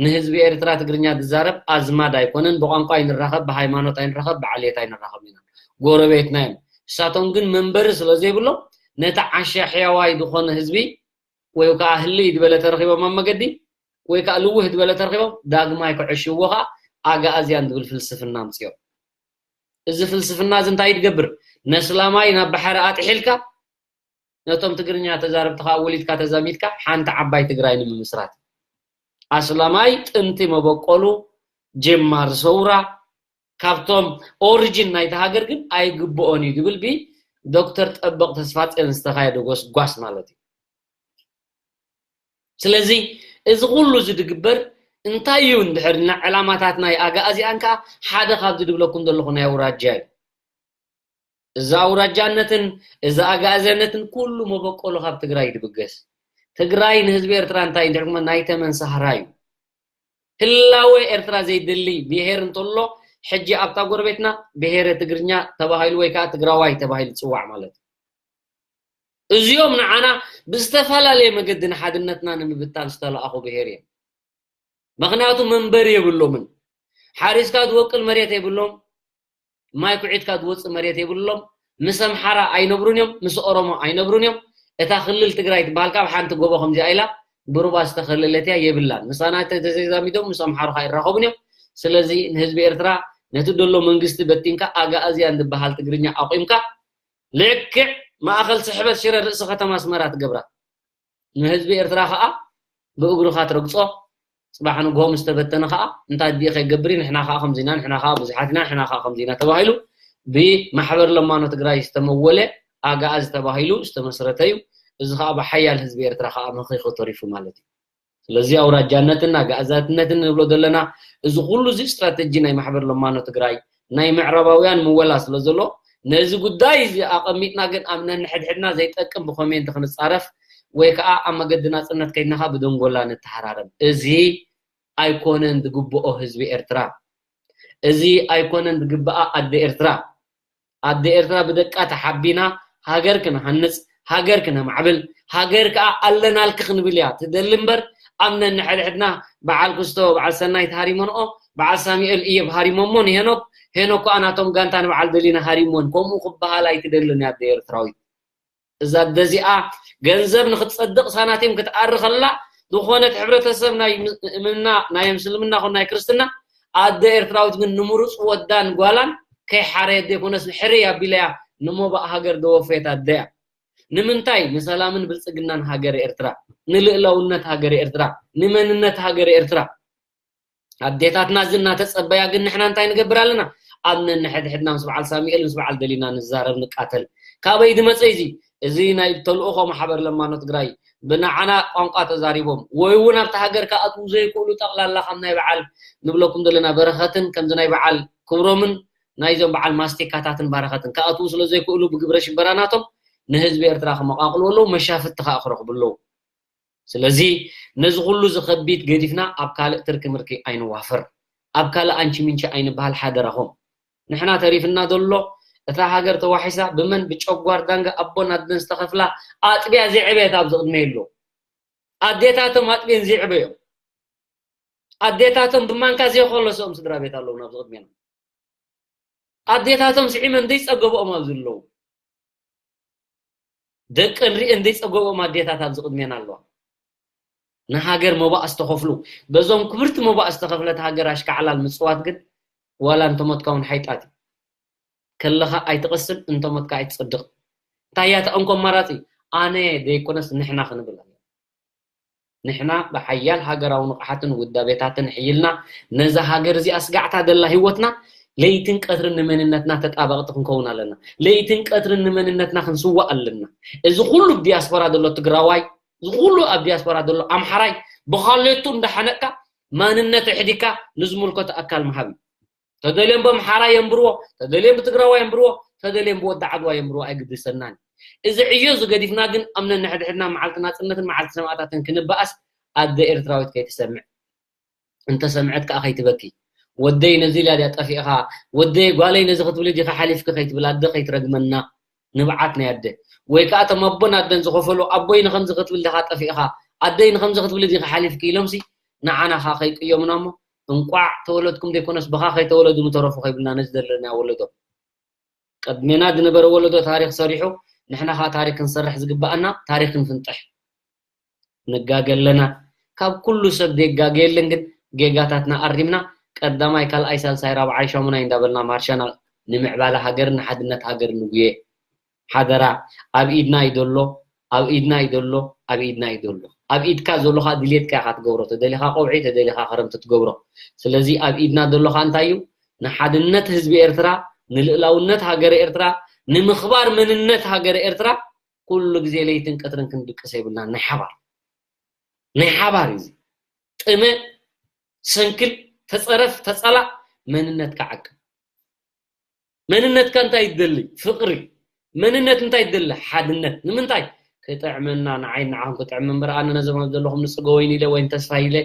ንህዝቢ ኤርትራ ትግርኛ ዝዛረብ ኣዝማድ ኣይኮነን። ብቋንቋ ኣይንራኸብ፣ ብሃይማኖት ኣይንራኸብ፣ ብዓሌት ኣይንራኸብ ኢና። ጎረቤትና እዮም። ንሳቶም ግን መንበሪ ስለ ዘይብሎም ነቲ ዓሻ ሕያዋይ ዝኾነ ህዝቢ ወይ ከዓ ህልይ ዝበለ ተረኺቦም ኣብ መገዲ ወይ ከዓ ልውህ ዝበለ ተረኺቦም ዳግማይ ክዕሽዎ ከዓ ኣግኣዝያን ዝብል ፍልስፍና ኣምፅኦም። እዚ ፍልስፍና እዚ እንታይ ትገብር? ነስላማይ ናብ ባሕሪ ኣጥሒልካ ነቶም ትግርኛ ተዛረብቲ ከዓ ወሊድካ ተዛሚድካ ሓንቲ ዓባይ ትግራይ ንምምስራት። ኣስላማይ ጥንቲ መበቆሉ ጀማሪ ሰውራ ካብቶም ኦሪጂን ናይታ ሃገር ግን ኣይግብኦን እዩ ዝብል ብዶክተር ጠበቕ ተስፋጽዮን ዝተኻየደ ጎስጓስ ማለት እዩ። ስለዚ እዚ ኩሉ እዚ ዝግበር እንታይ እዩ እንድሕር ና ዕላማታት ናይ ኣግኣዝያን ከዓ ሓደ ካብዚ ዝብለኩም ዘለኹ ናይ ኣውራጃ እዩ። እዚ ኣውራጃነትን እዚ ኣግኣዝያነትን ኩሉ መበቆሉ ካብ ትግራይ እዩ ዝብገስ። ትግራይ ንህዝቢ ኤርትራ እንታይ እንድሕር ናይ ተመን ሳህራ እዩ። ህላወ ኤርትራ ዘይደሊ ብሄር እንተሎ ሕጂ ኣብታ ጎረቤትና ብሄረ ትግርኛ ተባሂሉ ወይ ከዓ ትግራዋይ ተባሂሉ ዝፅዋዕ ማለት እዩ። እዚኦም ንዓና ብዝተፈላለየ መገዲ ንሓድነትና ንምብታን ዝተለኣኹ ብሄር እዮም። ምኽንያቱ መንበሪ የብሎምን። ሓሪስካ ዝወቅል መሬት የብሎም። ማይ ኩዒትካ ዝወፅእ መሬት የብሎም። ምስ ኣምሓራ ኣይነብሩን እዮም፣ ምስ ኦሮሞ ኣይነብሩን እዮም። እታ ክልል ትግራይ ትበሃል ካብ ሓንቲ ጎቦ ከምዚኣ ኢላ ብሩባ ዝተኸለለት እያ፣ የብላን። ምሳና ተዘይዛሚዶም ምስ ኣምሓሩ ከይራኸቡን እዮም። ስለዚ ንህዝቢ ኤርትራ ነቲ ደሎ መንግስቲ በቲንካ ኣጋኣዝያን ዝበሃል ትግርኛ ኣቑምካ ልክዕ ማእኸል ስሕበት ሽረ ርእሲ ከተማ ኣስመራ ትገብራ። ንህዝቢ ኤርትራ ከዓ ብእግርኻ ትረግጾ። ጽባሕ ንግሆ ምስ ተበተነ ከዓ እንታይ ድዩ ከይገብር እዩ? ንሕና ከዓ ከምዚና፣ ንሕና ከዓ ብዙሓት ኢና፣ ንሕና ከዓ ከምዚና ተባሂሉ ብማሕበር ለማኖ ትግራይ ዝተመወለ ኣግኣዚ ተባሂሉ ዝተመስረተ እዩ። እዚ ከዓ ብሓያል ህዝቢ ኤርትራ ከዓ መኺኹ ተሪፉ ማለት እዩ። ስለዚ ኣውራጃነትን ኣግኣዛትነትን ንብሎ ዘለና እዚ ኩሉ እዚ ስትራተጂ ናይ ማሕበር ለማኖ ትግራይ ናይ ምዕራባውያን ምወላ ስለ ዘሎ ነዚ ጉዳይ እዚ ኣቐሚጥና ግን ኣብ ነንሕድሕድና ዘይጠቅም ብኮሜንት ክንጻረፍ ወይ ከዓ ኣብ መገዲ ናጽነት ከይድናኻ ብደንጎላ ንተሃራረም። እዚ ኣይኮነን ዝግብኦ ህዝቢ ኤርትራ። እዚ ኣይኮነን ዝግብኣ ኣደ ኤርትራ። ኣደ ኤርትራ ብደቃ ተሓቢና ሃገር ክንሃንጽ፣ ሃገር ክነማዕብል፣ ሃገር ከኣ ኣለናልኪ ክንብል እያ ትደሊ እምበር ኣብ ነንሕድሕድና በዓል ክስቶ፣ በዓል ሰናይት ሃሪሞንኦ፣ በዓል ሳሙኤል እየብ ሃሪሞሞ ንሄኖክ፣ ሄኖክ ከኣ ናቶም ጋንታ ንበዓል ደሊና ሃሪሞን ከምኡ ክበሃል ኣይትደልን እያ ኣደ ኤርትራዊት። እዛ ኣደ እዚኣ ገንዘብ ንክትጸድቕ ሳናቲም ክትኣሪ ከላ ዝኾነት ሕብረተሰብ ናይ እምና ናይ ምስልምና ኮን ናይ ክርስትና ኣደ ኤርትራዊት ግን ንምሩጽ ወዳን ጓላን ከይሓረየት ዘይኮነስ ሕርይ ኣቢለያ ንሞባእ ሃገር ደወፈየት ኣደ እያ። ንምንታይ? ንሰላምን ብልጽግናን ሃገር ኤርትራ፣ ንልእላውነት ሃገር ኤርትራ፣ ንመንነት ሃገር ኤርትራ። ኣዴታትና እዚ እናተጸበያ ግን ንሕና እንታይ ንገብር ኣለና? ኣብ ነንሕድሕድና ምስ በዓል ሳሙኤል ምስ በዓል ደሊና ንዛረብ ንቃተል። ካበይ ዝመጸ እዚ? እዚ ናይ ተልእኾ ማሕበር ለማኖ ትግራይ ብንዓና ቋንቋ ተዛሪቦም ወይ እውን ኣብቲ ሃገር ክኣትዉ ዘይክእሉ ጠቕላላ ከም ናይ በዓል ንብለኩም ዘለና በረኸትን ከምዚ ናይ በዓል ክብሮምን ናይዞም በዓል ማስቲካታትን ባረኸትን ክኣትዉ ስለ ዘይክእሉ ብግብረ ሽበራ ናቶም ንህዝቢ ኤርትራ ክመቓቕሉ ኣለዉ፣ መሻፍቲ ከዓ ክረኽቡ ኣለዉ። ስለዚ ነዚ ኩሉ እዚ ከቢድ ገዲፍና ኣብ ካልእ ትርኪ ምርኪ ኣይንዋፈር፣ ኣብ ካልእ ኣንቺ ምንቺ ኣይንበሃል ሓደራኹም። ንሕና ተሪፍና ዘሎ እታ ሃገር ተዋሒሳ ብመን ብጨጓር ዳንጋ ኣቦን ኣደን ዝተኸፍላ ኣጥቢያ ዘይዕበየት ኣብዚ ቅድመ ኣሎ። ኣዴታቶም ኣጥቢየን ዘይዕበዮም ኣዴታቶም ብማንካ ዘይኮለሶም ስድራ ቤት ኣለዉ ኣብዚ ቅድሜና። ኣዴታቶም ስዒመን ዘይጸገበኦም ኣብዚ ኣለዉ። ደቀን ሪኤን ዘይጸገበኦም ኣዴታት ኣብዚ ቅድሜና ኣለዋ። ንሃገር መባእ ዝተኸፍሉ በዞም ክብርቲ መባእ ዝተኸፍለት ሃገር ኣሽካዕላል ምጽዋት ግን ዋላ እንተሞትካ እውን ሓይጣት እዩ። ከለኻ ኣይትቐስን እንተሞትካ ኣይትጸድቕ። እንታይ እያ ተቐንኮ ኣማራጺ? ኣነ ዘይኮነስ ንሕና ክንብል ኣለና። ንሕና ብሓያል ሃገራዊ ንቕሓትን ውዳቤታትን ሕይልና ነዛ ሃገር እዚኣ ስጋዕታ ደላ ህይወትና ለይትን ቀትርን ንመንነትና ተጣበቕቲ ክንከውን ኣለና። ለይትን ቀትርን ንመንነትና ክንስዋእ ኣለና። እዚ ኩሉ ዲያስፖራ ዘሎ ትግራዋይ፣ እዚ ኩሉ ኣብ ዲያስፖራ ዘሎ ኣምሓራይ ብኻሌቱ እንዳሓነቅካ ማንነት ኣሕዲካ ንዝምልከቶ ኣካል ምሃብ እዩ። ተደልዮም ብኣምሓራ የንብርዎ፣ ተደልዮም ብትግራዋ የንብርዎ፣ ተደልዮም ብወዲ ዓድዋ የንብርዎ ኣይግድሰናን። እዚ ዕዮ ዝገዲፍና ግን ኣብ ነንሕድሕድና መዓልቲ ናፅነትን መዓልቲ ሰማእታትን ክንበኣስ ኣደ ኤርትራዊት ከይትሰምዕ። እንተሰምዐት ከዓ ከይትበኪ። ወደይ ነዚ ኢላ ድያ ጠፊእኻ፣ ወደይ ጓለይ ነዚ ክትብሊ ዲኻ ሓሊፍኪ ከይትብል ኣደ ከይትረግመና። ንብዓት ናይ ኣደ ወይ ከዓ እቶም ኣቦን ኣደን ዝኸፈሉ ኣቦይ ንኸምዚ ክትብል ዲኻ ጠፊእኻ፣ ኣደይ ንኸምዚ ክትብሊ ዲኻ ሓሊፍኪ ኢሎምሲ ንዓና ኸዓ ከይቅየሙና እሞ እንቋዕ ተወለድኩም ዘይኮነስ ብኻ ከይተወለዱ ምተረፉ ከይብልና ነዚ ዘለና ወለዶ። ቅድሜና ዝነበረ ወለዶ ታሪክ ሰሪሑ ንሕና ከዓ ታሪክ ክንሰርሕ ዝግበኣና ታሪክ ንፍንጥሕ። ንጋገ ኣለና። ካብ ኩሉ ሰብ ዘይጋገ የለን ግን ጌጋታትና ኣሪምና ቀዳማይ ካልኣይ ሳልሳይ ራብዓይ ሻሙናይ እንዳበልና ማርሻና ንምዕባለ ሃገርን ንሓድነት ሃገር ንጉየ። ሓደራ ኣብ ኢድና እዩ ዘሎ ኣብ ኢድና እዩ ዘሎ ኣብ ኢድና እዩ ዘሎ። ኣብ ኢድካ ዘሎ ከዓ ድሌትካ ኢካ ትገብሮ ተደሊካ ቆብዒ ተደሊካ ክረምቲ ትገብሮ። ስለዚ ኣብ ኢድና ዘሎ ከዓ እንታይ እዩ? ንሓድነት ህዝቢ ኤርትራ፣ ንልእላውነት ሃገረ ኤርትራ፣ ንምኽባር መንነት ሃገረ ኤርትራ ኩሉ ግዜ ለይትን ቀትርን ክንድቅስ የብልና። ናይ ሓባር ናይ ሓባር እዩ። ጥመ ሰንክል ተፀረፍ ተፀላእ መንነትካ ዓቅብ። መንነትካ እንታይ ትደሊ? ፍቅሪ። መንነት እንታይ ትደሊ? ሓድነት። ንምንታይ? ክጥዕመና ንዓይ ንዓኹም ክጥዕም እምበር ኣነ ነዞም ኣብ ዘለኹም ንፅገ ወይን ኢለ ወይን ተስፋ ኢለ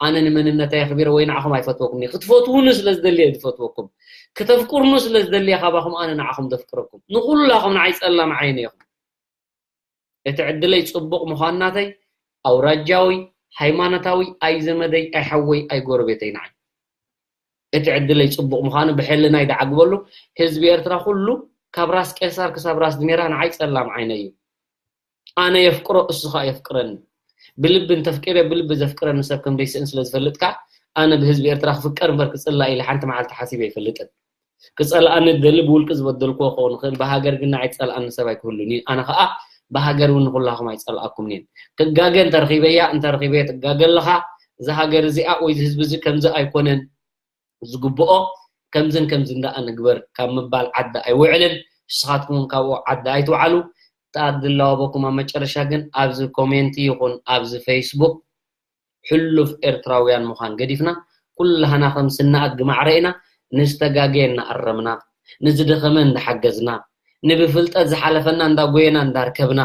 ኣነ ንመንነተይ ኣኽቢረ ወይ ንዓኹም ኣይፈትወኩም እየ። ክትፈትውኒ ስለ ዝደሊ እየ ዝፈትወኩም። ክተፍቅርኑ ስለ ዝደሊ እየ ካባኹም ኣነ ንዓኹም ዘፍቅረኩም። ንኩላኹም ንዓይ ፀላም ዓይነ ኢኹም። እቲ ዕድለይ ጽቡቕ ምዃን ናተይ ኣውራጃዊ፣ ሃይማኖታዊ፣ ኣይ ዘመደይ፣ ኣይ ሓወይ፣ ኣይ ጎረቤተይ ንዓይ። እቲ ዕድለይ ጽቡቕ ምዃኑ ብሕልናይ ደዓግበሉ። ህዝቢ ኤርትራ ኩሉ ካብ ራስ ቄሳር ክሳብ ራስ ድሜራ ንዓይ ጸላም ዓይነይ እዩ። ኣነ የፍቅሮ፣ እሱ ኸኣ የፍቅረኒ። ብልቢ እንተፍቂረ፣ ብልቢ ዘፍቅረኒ ሰብ ከም ዘይስእን ስለ ዝፈልጥ ከኣ፣ ኣነ ብህዝቢ ኤርትራ ክፍቀር እምበር ክጽላእ ኢለ ሓንቲ መዓልቲ ሓሲበ ኣይፈልጥን። ክጸልኣኒ ዝደሊ ብውልቂ ዝበደልክዎ ክኸውን ይኽእል፣ ብሃገር ግን ንዓይ ዝጸልኣኒ ሰብ ኣይክህሉን እዩ። ኣነ ኸኣ ብሃገር እውን ንኹላኹም ኣይጸልኣኩምን እየ። ክጋገ እንተረኺበያ፣ እንተረኺበዮ ትጋገ ኣለኻ። እዛ ሃገር እዚኣ ወይ እዚ ህዝቢ እዚ ከምዚ ኣይኮነን ዝግብኦ፣ ከምዝን ከምዝን ደኣ ንግበር ካብ ምባል ዓዲ ኣይውዕልን። ንስኻትኩም እውን ካብኡ ዓዲ ኣይትውዓሉ። ተኣድላዋበኩም ኣብ መጨረሻ ግን ኣብዚ ኮሜንቲ ይኹን ኣብዚ ፌስቡክ ሕሉፍ ኤርትራውያን ምዃን ገዲፍና፣ ኩላህና ከም ስነ ኣድጊ ማዕረ ኢና፣ ንዝተጋገየ እናኣረምና፣ ንዝደኸመ እንዳሓገዝና፣ ንብፍልጠት ዝሓለፈና እንዳጎየና እንዳርከብና፣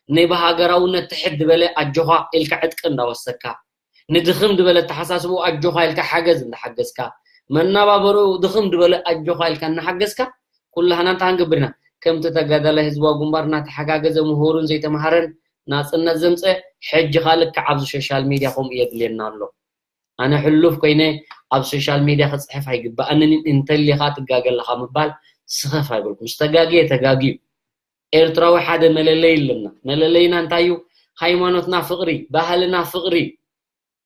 ንብሃገራውነት ትሕት ዝበለ ኣጆኻ ኢልካ ዕጥቂ እንዳወሰካ፣ ንድኽም ዝበለ ኣተሓሳስብኡ ኣጆኻ ኢልካ ሓገዝ እንዳሓገዝካ፣ መናባበርኡ ድኽም ዝበለ ኣጆኻ ኢልካ እናሓገዝካ፣ ኩላህና እንታይ ክንገብር ኢና? ከምቲ ተጋዳላይ ህዝባዊ ግንባር እናተሓጋገዘ ምሁርን ዘይተምሃረን ናጽነት ዘምጸ፣ ሕጂ ኸኣ ልክዕ ኣብዚ ሶሻል ሚድያ ከምኡ የድልየና ኣሎ። ኣነ ሕሉፍ ኮይነ ኣብ ሶሻል ሚድያ ክጽሕፍ ኣይግብኣንን፣ እንተሊኻ ትጋገ ኣለኻ ምባል ስኸፍ ኣይብልኩም። ዝተጋግየ ተጋግዩ። ኤርትራዊ ሓደ መለለይ ኣለና። መለለይና እንታይ እዩ? ሃይማኖትና ፍቕሪ፣ ባህልና ፍቕሪ።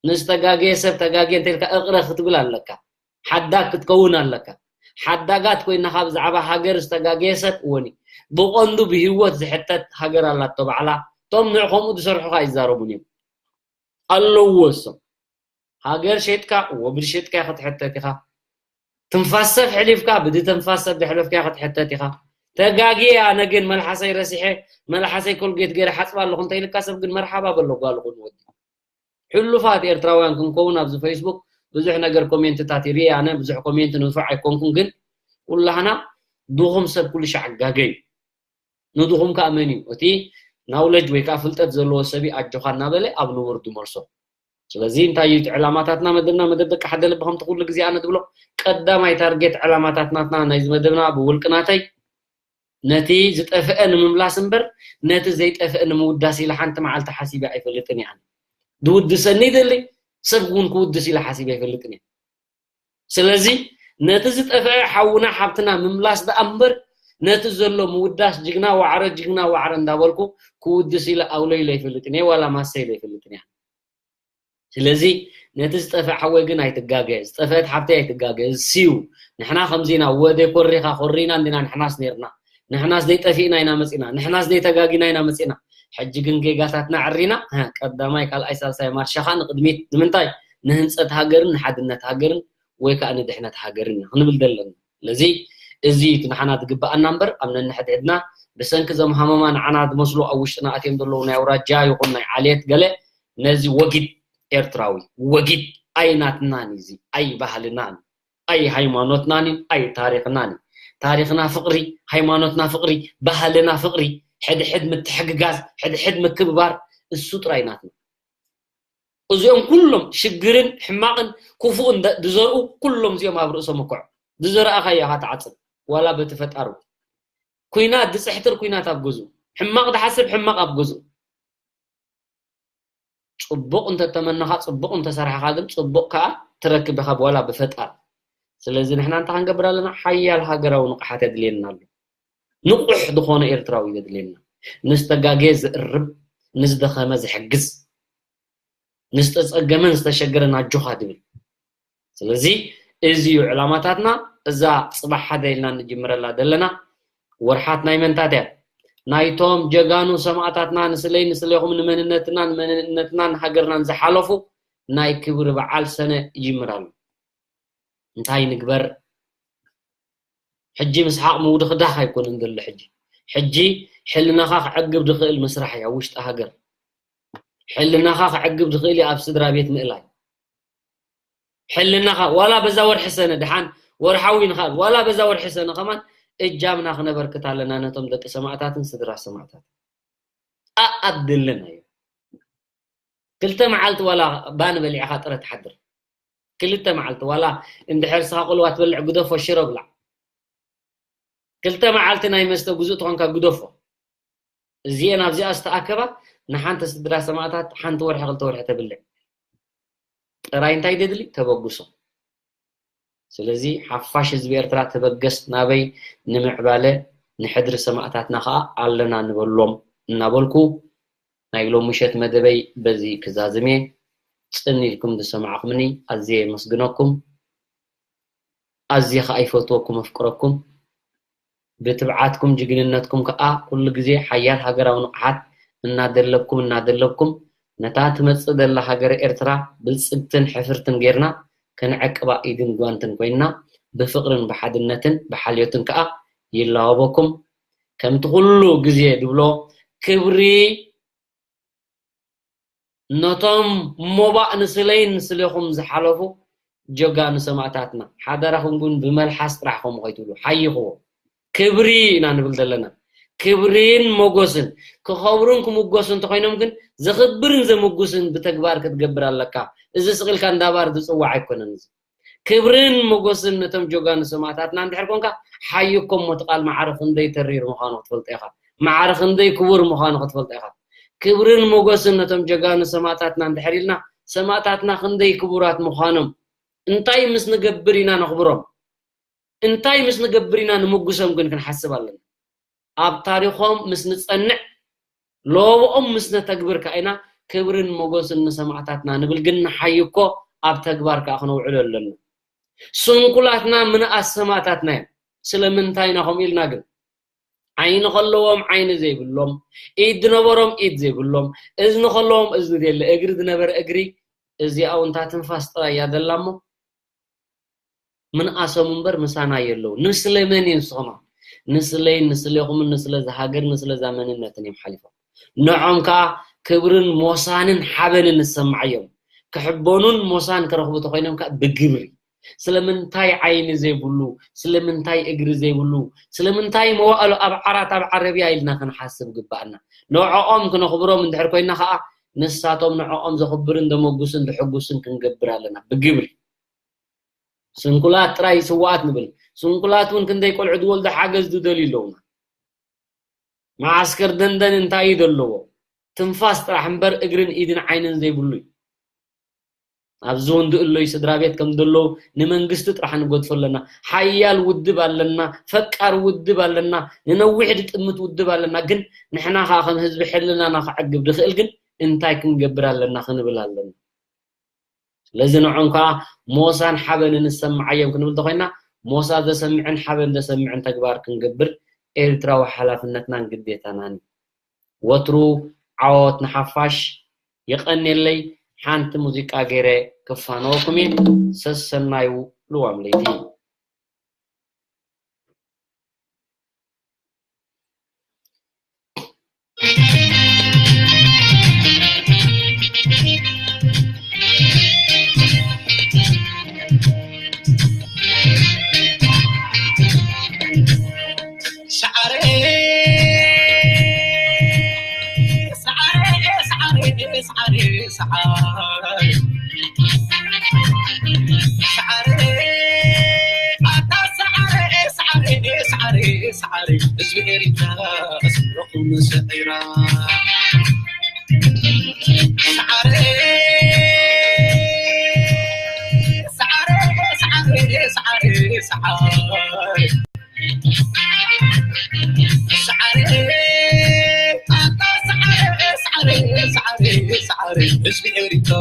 ንዝተጋገየ ሰብ ተጋግየ እንተልካ እቕረ ክትብል ኣለካ። ሓዳግ ክትከውን ኣለካ። ሓዳጋት ኮይንካ ብዛዕባ ሃገር ዝተጋገየ ሰብ እወኒ። ብቐንዱ ብህይወት ዝሕተት ሃገር ኣላቶ ባዕላ። እቶም ንዕ ከምኡ ዝሰርሑኻ ይዛረቡን እዮም። ኣለዎ እሶም። ሃገር ሸጥካ፣ እዎ ብድሸጥካ ክትሕተት ኢኻ። ትንፋስ ሰብ ሕሊፍካ፣ ብድተንፋስ ሰብ ዘሕለፍካ ክትሕተት ኢኻ። ተጋግየ ኣነ ግን መልሓሰይ ረሲሐ፣ መልሓሰይ ኮልጌት ገይረ ሓጽባ ኣለኹ እንተ ኢልካ ሰብ ግን መርሓባ በሎ ጓል ኹን ወዲ። ሕሉፋት ኤርትራውያን ክንከውን ኣብዚ ፌስቡክ ብዙሕ ነገር ኮሜንትታት ይርኢ ኣነ፣ ብዙሕ ኮሜንት ንፉዕ ኣይኮንኩን፣ ግን ኩላህና ድኹም ሰብ ኩሉ ሻዕ ጋገ እዩ። ንድኹም ከኣ መን እዩ? እቲ ናውለጅ ወይ ከኣ ፍልጠት ዘለዎ ሰብ እዩ ኣጆኻ እናበለ ኣብ ንቡር ዝመልሶ። ስለዚ እንታይ እዩ እቲ ዕላማታትና? መደብና መደብ ደቂ ሓደ ልቢ ከምቲ ኩሉ ግዜ ኣነ ዝብሎ ቀዳማይ ታርጌት ዕላማታት ናትና ናይዚ መደብና ብውልቂ ናተይ ነቲ ዝጠፍአ ንምምላስ እምበር ነቲ ዘይጠፍአ ንምውዳስ ኢለ ሓንቲ መዓልቲ ሓሲበ ኣይፈልጥን እየ። ኣነ ዝውድሰኒ ይደሊ ሰብ እውን ክውድስ ኢለ ሓሲበ ኣይፈልጥን እየ። ስለዚ ነቲ ዝጠፍአ ሓውና ሓብትና ምምላስ ደኣ እምበር ነቲ ዘሎ ምውዳስ ጅግና ዋዕረ ጅግና ዋዕረ እንዳበልኩ ክውድስ ኢለ ኣውሎ ኢለ ኣይፈልጥን እየ፣ ዋላ ማሰ ኢለ ኣይፈልጥን እየ። ስለዚ ነቲ ዝጠፍአ ሓወይ ግን ኣይትጋገ፣ ዝጠፍአት ሓብተይ ኣይትጋገ። እዚ ስዩ ንሕና ከምዚ ኢና፣ ወደ ኮሪኻ ኮሪና እንዲና ንሕናስ ነርና። ንሕናስ ዘይጠፊእና ኢና መጺና፣ ንሕናስ ዘይተጋጊና ኢና መጺና። ሕጂ ግን ጌጋታትና ዕሪና፣ ሀ፣ ቀዳማይ፣ ካልኣይ፣ ሳልሳይ ማርሻኻ ንቕድሚት። ንምንታይ? ንህንጸት ሃገርን ንሓድነት ሃገርን ወይ ከኣ ንድሕነት ሃገርን ኢና ክንብል ዘለና። ስለዚ እዚ እቲ ንሓና ዝግብኣና እምበር ኣብ ነንሕድሕድና ብሰንኪ እዞም ሃመማ ንዓና ዝመስሉ ኣብ ውሽጥና ኣትዮም ዘለዉ ናይ ኣውራጃ ይኹን ናይ ዓሌት ገለ ነዚ ወጊድ ኤርትራዊ ወጊድ ኣይናትናን እዩ፣ እዚ ኣይ ባህልናን ኣይ ሃይማኖትናን እዩ፣ ኣይ ታሪኽናን እዩ። ታሪኽና ፍቕሪ፣ ሃይማኖትና ፍቕሪ፣ ባህልና ፍቕሪ፣ ሕድሕድ ምትሕግጋዝ፣ ሕድሕድ ምክብባር እሱ ጥራይ ናትና። እዚኦም ኩሎም ሽግርን ሕማቕን ክፉእን ደ- ዝዘርኡ ኩሎም እዚኦም ኣብ ርእሶም እኮዕ ዝዘረኣኻዮ ኢኻ ትዓጽድ። ዋላ በቲ ፈጣሩ ኩናት ዝጽሕትር ኩናት ኣብ ገዝኡ፣ ሕማቕ ዝሓስብ ሕማቕ ኣብ ገዝኡ። ጽቡቕ እንተተመነኻ፣ ጽቡቕ እንተሰራሕኻ ግን ጽቡቕ ከኣ ትረክብ ኢኻ ዋላ ብፈጣር። ስለዚ ንሕና እንታይ ክንገብር ኣለና? ሓያል ሃገራዊ ንቕሓት የድልየና ኣሎ። ንቑሕ ዝኾነ ኤርትራዊ እዩ ዘድልየና። ንዝተጋገየ ዝእርም፣ ንዝደኸመ ዝሕግዝ፣ ንዝተጸገመን ዝተሸገረን ኣጆኻ ዝብል። ስለዚ እዚ እዩ ዕላማታትና። እዛ ጽባሕ ሓደ ኢልና ንጅምረላ ዘለና ወርሓት ናይ መንታት እያ? ናይቶም ጀጋኑ ሰማእታትና ንስለይ ንስሌኹም ንመንነትና ንመንነትናን ንሃገርናን ዝሓለፉ ናይ ክብሪ በዓል ሰነ ይጅምር ኣሎ። እንታይ ንግበር? ሕጂ ምስሓቕ ምውድኽዳኽ ኣይኮነን ዘሎ። ሕጂ ሕጂ ሕልናኻ ክዕግብ ዝኽእል ምስራሕ እያ ውሽጢ ሃገር። ሕልናኻ ክዕግብ ዝኽእል እዩ ኣብ ስድራ ቤት ምእላይ። ሕልናኻ ዋላ በዛ ወርሒ ሰነ ድሓን ወርሓዊ ንኻል ዋላ በዛ ወርሒ ሰነ ከማን እጃምና ክነበርክት ኣለና ነቶም ደቂ ሰማእታትን ስድራ ሰማእታት። ኣኣድልን ኣዮ ክልተ መዓልቲ ዋላ ባን በሊዕኻ ጥረ ትሓድር። ክልተ መዓልቲ ዋላ እንድሕር ስኻ ቆልዋ ትበልዕ ግደፎ ሽሮ ብላዕ። ክልተ መዓልቲ ናይ መስተ ጉዙእ ትኾንካ ግደፎ። እዚኤን ኣብዚኣ ዝተኣከባ ንሓንቲ ስድራ ሰማእታት ሓንቲ ወርሒ ክልተ ወርሒ ተብልዕ። ጥራይ እንታይ ደድሊ? ተበግሶ። ስለዚ ሓፋሽ ህዝቢ ኤርትራ ተበገስ ናበይ ንምዕባለ ንሕድሪ ሰማእታትና ከኣ ኣለና ንበሎም እናበልኩ ናይ ሎም ምሸት መደበይ በዚ ክዛዝም እየ። ጽን ኢልኩም ዝሰማዕኩምኒ ኣዝየ የመስግነኩም። ኣዝየ ከኣ ይፈትወኩም፣ ኣፍቅረኩም። ብትብዓትኩም፣ ጅግንነትኩም ከኣ ኩሉ ግዜ ሓያል ሃገራዊ ንቕሓት እናደለብኩም፣ እናደለብኩም ነታ ትመጽእ ዘላ ሃገረ ኤርትራ ብልጽግትን ሕፍርትን ጌርና ከነዕቅባ ኢድን ጓንትን ኮይንና ብፍቕርን ብሓድነትን ብሓልዮትን ከኣ ይላወበኩም። ከምቲ ኩሉ ግዜ ድብሎ ክብሪ ነቶም ሞባእ ንስለይን ንስሌኹም ዝሓለፉ ጀጋኑ ሰማእታትና፣ ሓደራኹም ግን ብመልሓስ ጥራሕ ከምኡ ከይትብሉ፣ ሓይኽዎ። ክብሪ ኢና ንብል ዘለና። ክብርን ሞጎስን፣ ክኸብሩን ክምጎሱ እንተኾይኖም ግን ዘኽብርን ዘምጉስን ብተግባር ክትገብር ኣለካ። እዚ ስቕ ኢልካ እንዳባር ዝጽዋዕ ኣይኮነን። እዚ ክብርን ሞጎስን ነቶም ጀጋኑ ሰማእታትና እንድሕር ኮንካ፣ ሓይኮም ሞት ቃል ማዕረ ክንደይ ተሪር ምዃኑ ክትፈልጦ ኢኻ። ማዕረ ክንደይ ክቡር ምዃኑ ክትፈልጦ ኢኻ። ክብርን ሞጎስን ነቶም ጀጋኑ ሰማእታትና እንድሕር ኢልና፣ ሰማእታትና ክንደይ ክቡራት ምዃኖም እንታይ ምስ ንገብር ኢና ነኽብሮም? እንታይ ምስ ንገብር ኢና ንምጉሶም ግን ክንሓስብ ኣለና። ኣብ ታሪኾም ምስ ንጸንዕ፣ ሎብኦም ምስ ነተግብር ከኣ ኢና ክብርን ሞጎስን ንሰማእታትና ንብል፣ ግን ንሓይኮ ኣብ ተግባር ከኣ ክነውዕሎ ኣለና። ስንኩላትና ምንኣስ ሰማእታትና እዮም። ስለምንታይ ኢና ከምኡ ኢልና ግን? ዓይኒ ከለዎም ዓይኒ ዘይብሎም፣ ኢድ ዝነበሮም ኢድ ዘይብሎም፣ እዝኒ ከለዎም እዝኒ ዘየለ፣ እግሪ ዝነበረ እግሪ፣ እዚኣ እውን እታ ትንፋስ ጥራይ እያ ዘላ እሞ፣ ምንኣሶም እምበር ምሳና የለዉ። ንስለ መን እዮም ንስኹም? ንስለይን ንስሌኹምን ንስለ እዛ ሃገር ንስለ እዛ መንነትን እዮም ሓሊፎም። ንዖም ከኣ ክብርን ሞሳንን ሓበንን ዝሰማዓዮም። ክሕበኑን ሞሳን ክረኽቡ ተኾይኖም ከኣ ብግብሪ። ስለምንታይ ዓይኒ ዘይብሉ፣ ስለምንታይ እግሪ ዘይብሉ፣ ስለምንታይ መዋእሉ ኣብ ዓራት ኣብ ዓረብያ ኢልና ክንሓስብ ግባእና። ንዕኦም ክነኽብሮም እንድሕር ኮይና ከኣ ንሳቶም ንዕኦም ዘኽብርን ዘመጉስን ዘሕጉስን ክንገብር ኣለና ብግብሪ። ስንኩላት ጥራይ ስውኣት ንብል። ስንኩላት እውን ክንደይ ቆልዑ ዝወልዱ ሓገዝ ዝደልዩ ኣለውና። መዓስከር ደንደን እንታይ እዩ ዘለዎ? ትንፋስ ጥራሕ እምበር እግርን ኢድን ዓይንን ዘይብሉ እዩ። ኣብዚ እውን ዝእለዩ ስድራ ቤት ከም ዘለዉ ንመንግስቲ ጥራሕ ንገድፎ ኣለና። ሓያል ውድብ ኣለና፣ ፈቃር ውድብ ኣለና፣ ንነዊሕ ዝጥምት ውድብ ኣለና። ግን ንሕና ከኣ ከም ህዝቢ ሕልናና ከዕግብ ዝኽእል ግን እንታይ ክንገብር ኣለና ክንብል ኣለና። ስለዚ ንዖም ከኣ ሞሳን ሓበንን ዝሰምዓዮም ክንብል እንተኾይና፣ ሞሳ ዘሰምዕን ሓበን ዘሰምዕን ተግባር ክንገብር ኤርትራዊ ሓላፍነትናን ግዴታናን እዩ። ወትሩ ዓወት ንሓፋሽ። የቐንየለይ። ሓንቲ ሙዚቃ ገይረ ክፋነወኩም እየ። ሰሰናዩ ልዋም ለይቲ። ሳዕሪ፣ ህዝቢ ኤሪትራ፣ ስምረኹም ሰዒራ። ሳዕሪ፣ ሳዕሪ፣ ሳዕሪ፣ ሳዕሪ፣ ሳዕሪ። ሳዕሪ፣ ኣታ ሳዕሪ፣ ሳዕሪ፣ ሳዕሪ፣ ሳዕሪ፣ ህዝቢ ኤሪትራ፣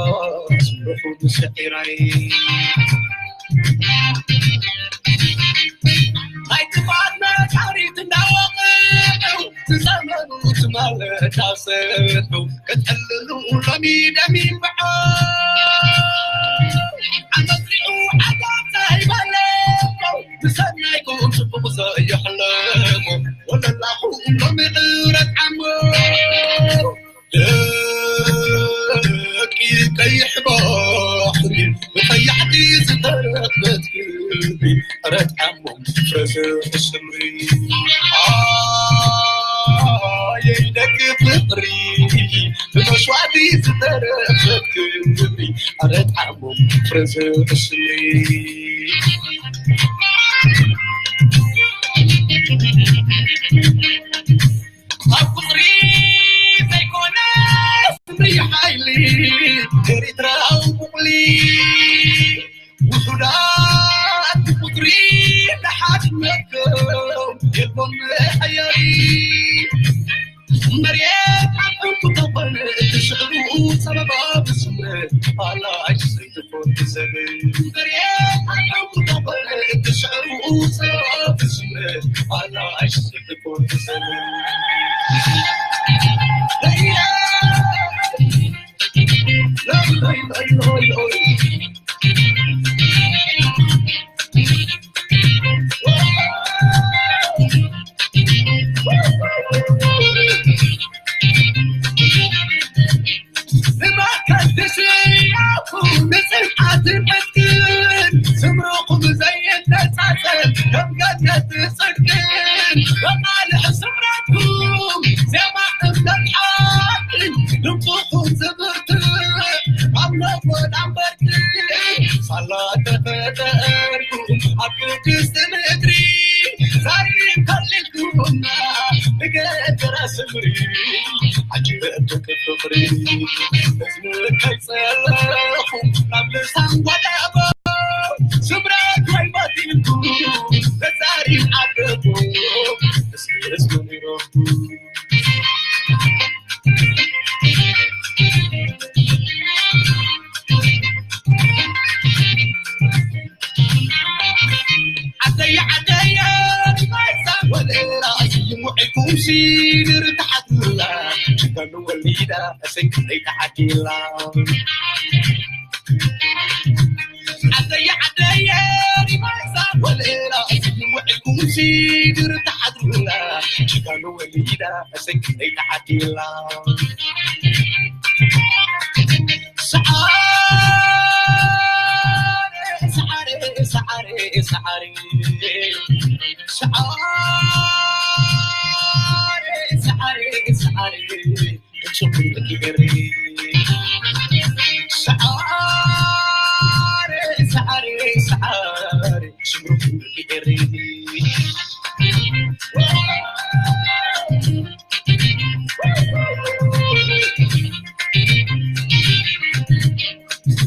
ስምረኹም ሰዒራይ። ናይ ጥፍኣት ነጋሪት እንዳወቕዑ፣ ዝዘመኑ ትማል እንዳሰሑ፣ ከጠልሉ ሎሚ ደሚዖም። ዓመት ሪኡ ዓጋብ ዘይበለቆ፣ ብሰናይኩም ጽቡቕ ዘየሕለሞ፣ ወለላኹም ሎሚ ዕረት ዓሞ። ደቂ ቀይሕ ባሕሪ፣ ብቐያሕቲ ዝተረኽበት ክብሪ፣ ዕረት ዓሞም ፍረ ዘስምሪ። ኣየይ ደቂ ፍቕሪ፣ ብመስዋእቲ ዝተረኽበት ክብሪ፣ ዕረት ዓሞም ፍረ ዘስምሪ። ኣብ ቁጽሪ ዘይኮነ ስምሪ ሓይሊ ኤሪትራዊ ቡቕሊ ውሑዳት የልቦን ሓያሊ መሬት ኣብ ዕንቁ ተኾነ እቲ ሽዕሩ ጸበባ ብስምረት ኣላ ኣይትሰይትፎ ትዘብል መሬት ኣብ ዕንቁ ተኾነ እቲ ሽዕሩ ጸበባ ብስምረት ኣላ ኣይትሰይትፎ ትዘብል ስምርኹም ዘይነጻጸል ከም ገነት ጽድቅን በቃልዕ ስምረትኩም ዜማ እምነት ሓቅን ድምፅኹም ዝብርትዕ ኣምለኽ ወዳምበርትን ሳላ ተፈጠርኩ ኣብ ቅድስቲ ምድሪ ዛሪብ ከሊልኩና ብገደራ ስምሪ ዓጅበትክ ፍቕሪ እዝኒ ከይጸለኹ ናብ ልሳን ጓዳቦ ስምረት ወይ ባቲልኩ ተዛሪብ ዓደቦ እስኪ እስኪ ዓደየ ዓደየ ሪባይሳ ወለላ ስይሙ ዒኩም ሲድር ተሓትላ ጅጋኑ ወሊዳ እሰይ ክንደይ ተዓዲላ ዓደየ ዓደየ ሪባይሳ ወለላ ስይሙ ዒኩም ሲድር ተሓትላ ጅጋኑ ወሊዳ እሰይ ክንደይ ተዓዲላ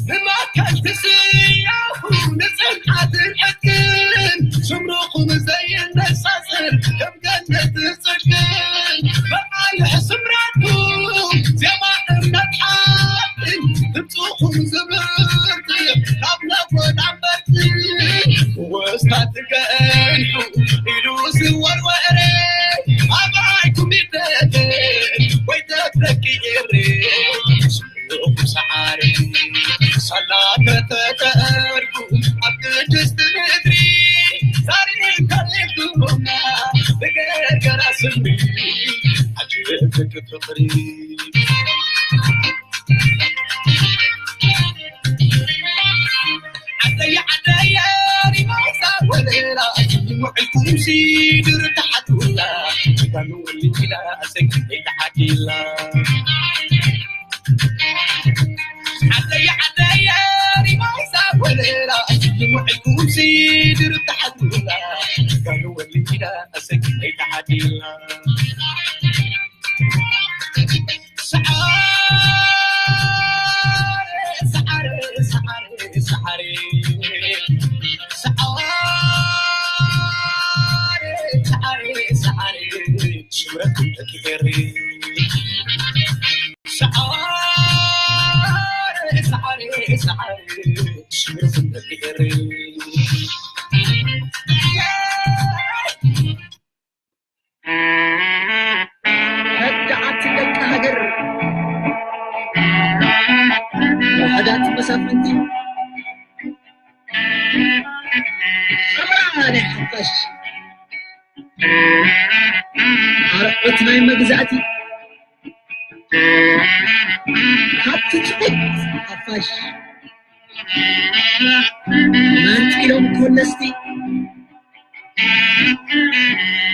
ንማእከል ትስያኹ ንጽንዓትን ዕጥቅን ስምርኹም ዘይነሳስር ከም ገነት ጽድቅን በቃልሕ ስምረትኩም ዜማ እምነት ሓቅን ድምፅኹም ዝብርትዕ ካብ ነጎድ ኣንበርትዕ ወስታት ገንሑ ኢሉ ዝወርወረ ኣባይኩም ይደደ ወይ ተፍለቂ ኤሬ ሰዓሪ ሳላ ከተተርኩ ኣብ ቅድስቲ ምድሪ ዛሬ ከሊልኩና ብገርገራ ስምሪ ዓጅብትክ ፍቕሪ ዓደየ ዓደየ ሪባይሳ ወለላ ውዕልኩም ሲድር ተሓቱላ ጅጋኑ ወሊላ ሰኪ ተሓቲላ ዓደየ ዓደየ ሪባይሳ ወለላ ውዕልኩም ሲድር ተሓቱላ ጅጋኑ ወሊላ ሰኪ ተሓቲላ ከዳዓት ደቂ ሃገር ውሑዳት መሳፍንቲ ኣምራ ናይ ሓፋሽ ኣርዑት ናይ መግዛእቲ ሃብቲ ጽሑት ሓፋሽ መንጢሎም ኮለስቲ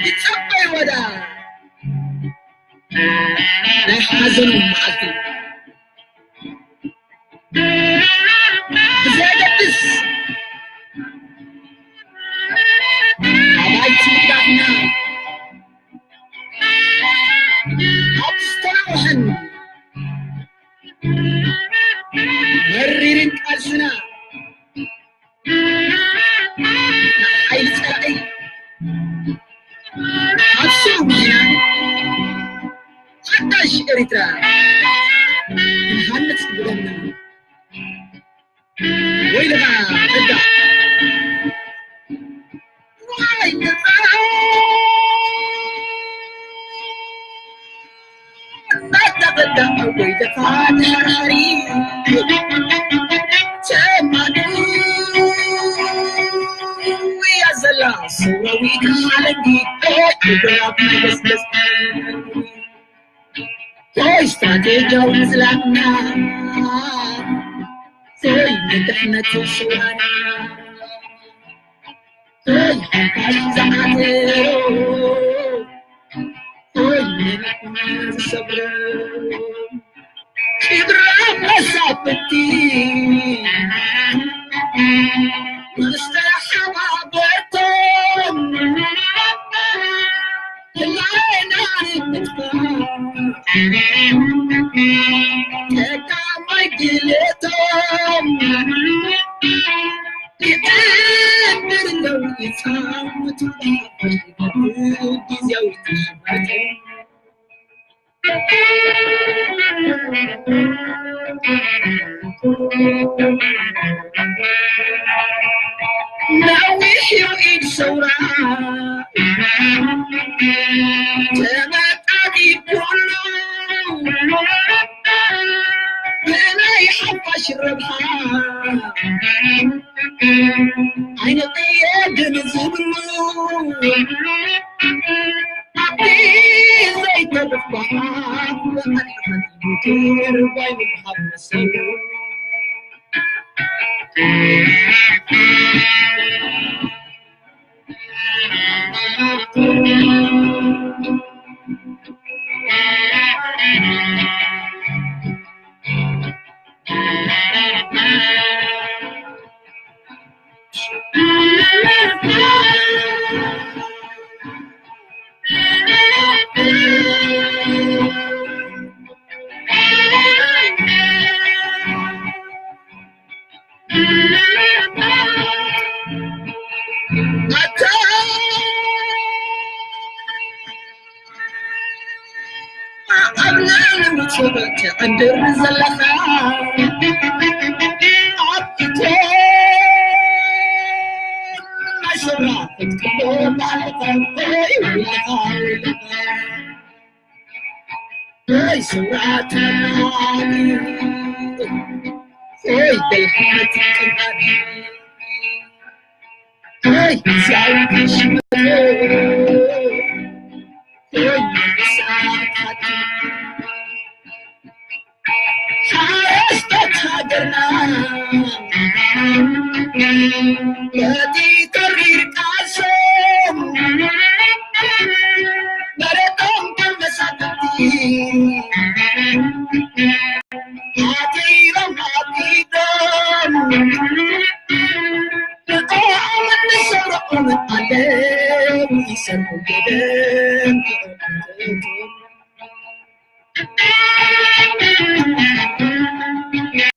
ይጸበይ ወዳ ናይ ሓዘኖም መዓልቲ ብዘየገድስ ኣባይቲ ዳዕና ኣብ ዝተናወሐን መሪርን ቃልስና ሓይሊ ጸላኢ ኣብ ስሩዕ ዜና ሓዳሽ ኤርትራ ንሃንጽ ብደምና። ወይልኻ በዳ። ዋይ፣ እናተበዳ ወይልኻ ተሓርሓሪ። ተማዱ እያ ዘላ ሰውራዊት ሓለንጊ። ኦይ፣ ብራፍ መበስበስ። ኦይ፣ ስትራቴጂያዊ ዝላትና። ኦይ፣ ንድሕነት ስውራና። ኦይ፣ ሓፋሽ ዝዓትሮ። ኦይ፣ ንልብና ዝሰብሮ። ክብራ መሳፍንቲ። ምስ ተሓባበርቶም። ነዊሕ ኢድ ሰውራ ተመጣጢ ኩሉ ብናይ ሓፋሽ ረብሓ ኣይንቕየድን ዝብሉ ኣብቲ ዘይተርፍ ጓሓፍ መቐድሓት ትርባይ ምጉሓፍ መሰሉ። ኣብ ናይ ንጉስ ትዕድር ዘለኻ ኣብቲ ናይ ሰውራ ክትቅበል ኣለኻ። ወይ ውለኻ፣ ወይ ውለኻ። ወይ ስውራትና፣ ወይ ደልሓት ቅባል። ኣይ፣ እግዚኣብሔር ሽመቶ፣ ኣይ፣ ንስሓት ሓቂ። ሓረስቶት ሃገርና፣ በቲ ተሪር ቃልሶም፣ መሬቶም ከም መሳፍንቲ፣ ሓቲሮም፣ ሓቲሮም።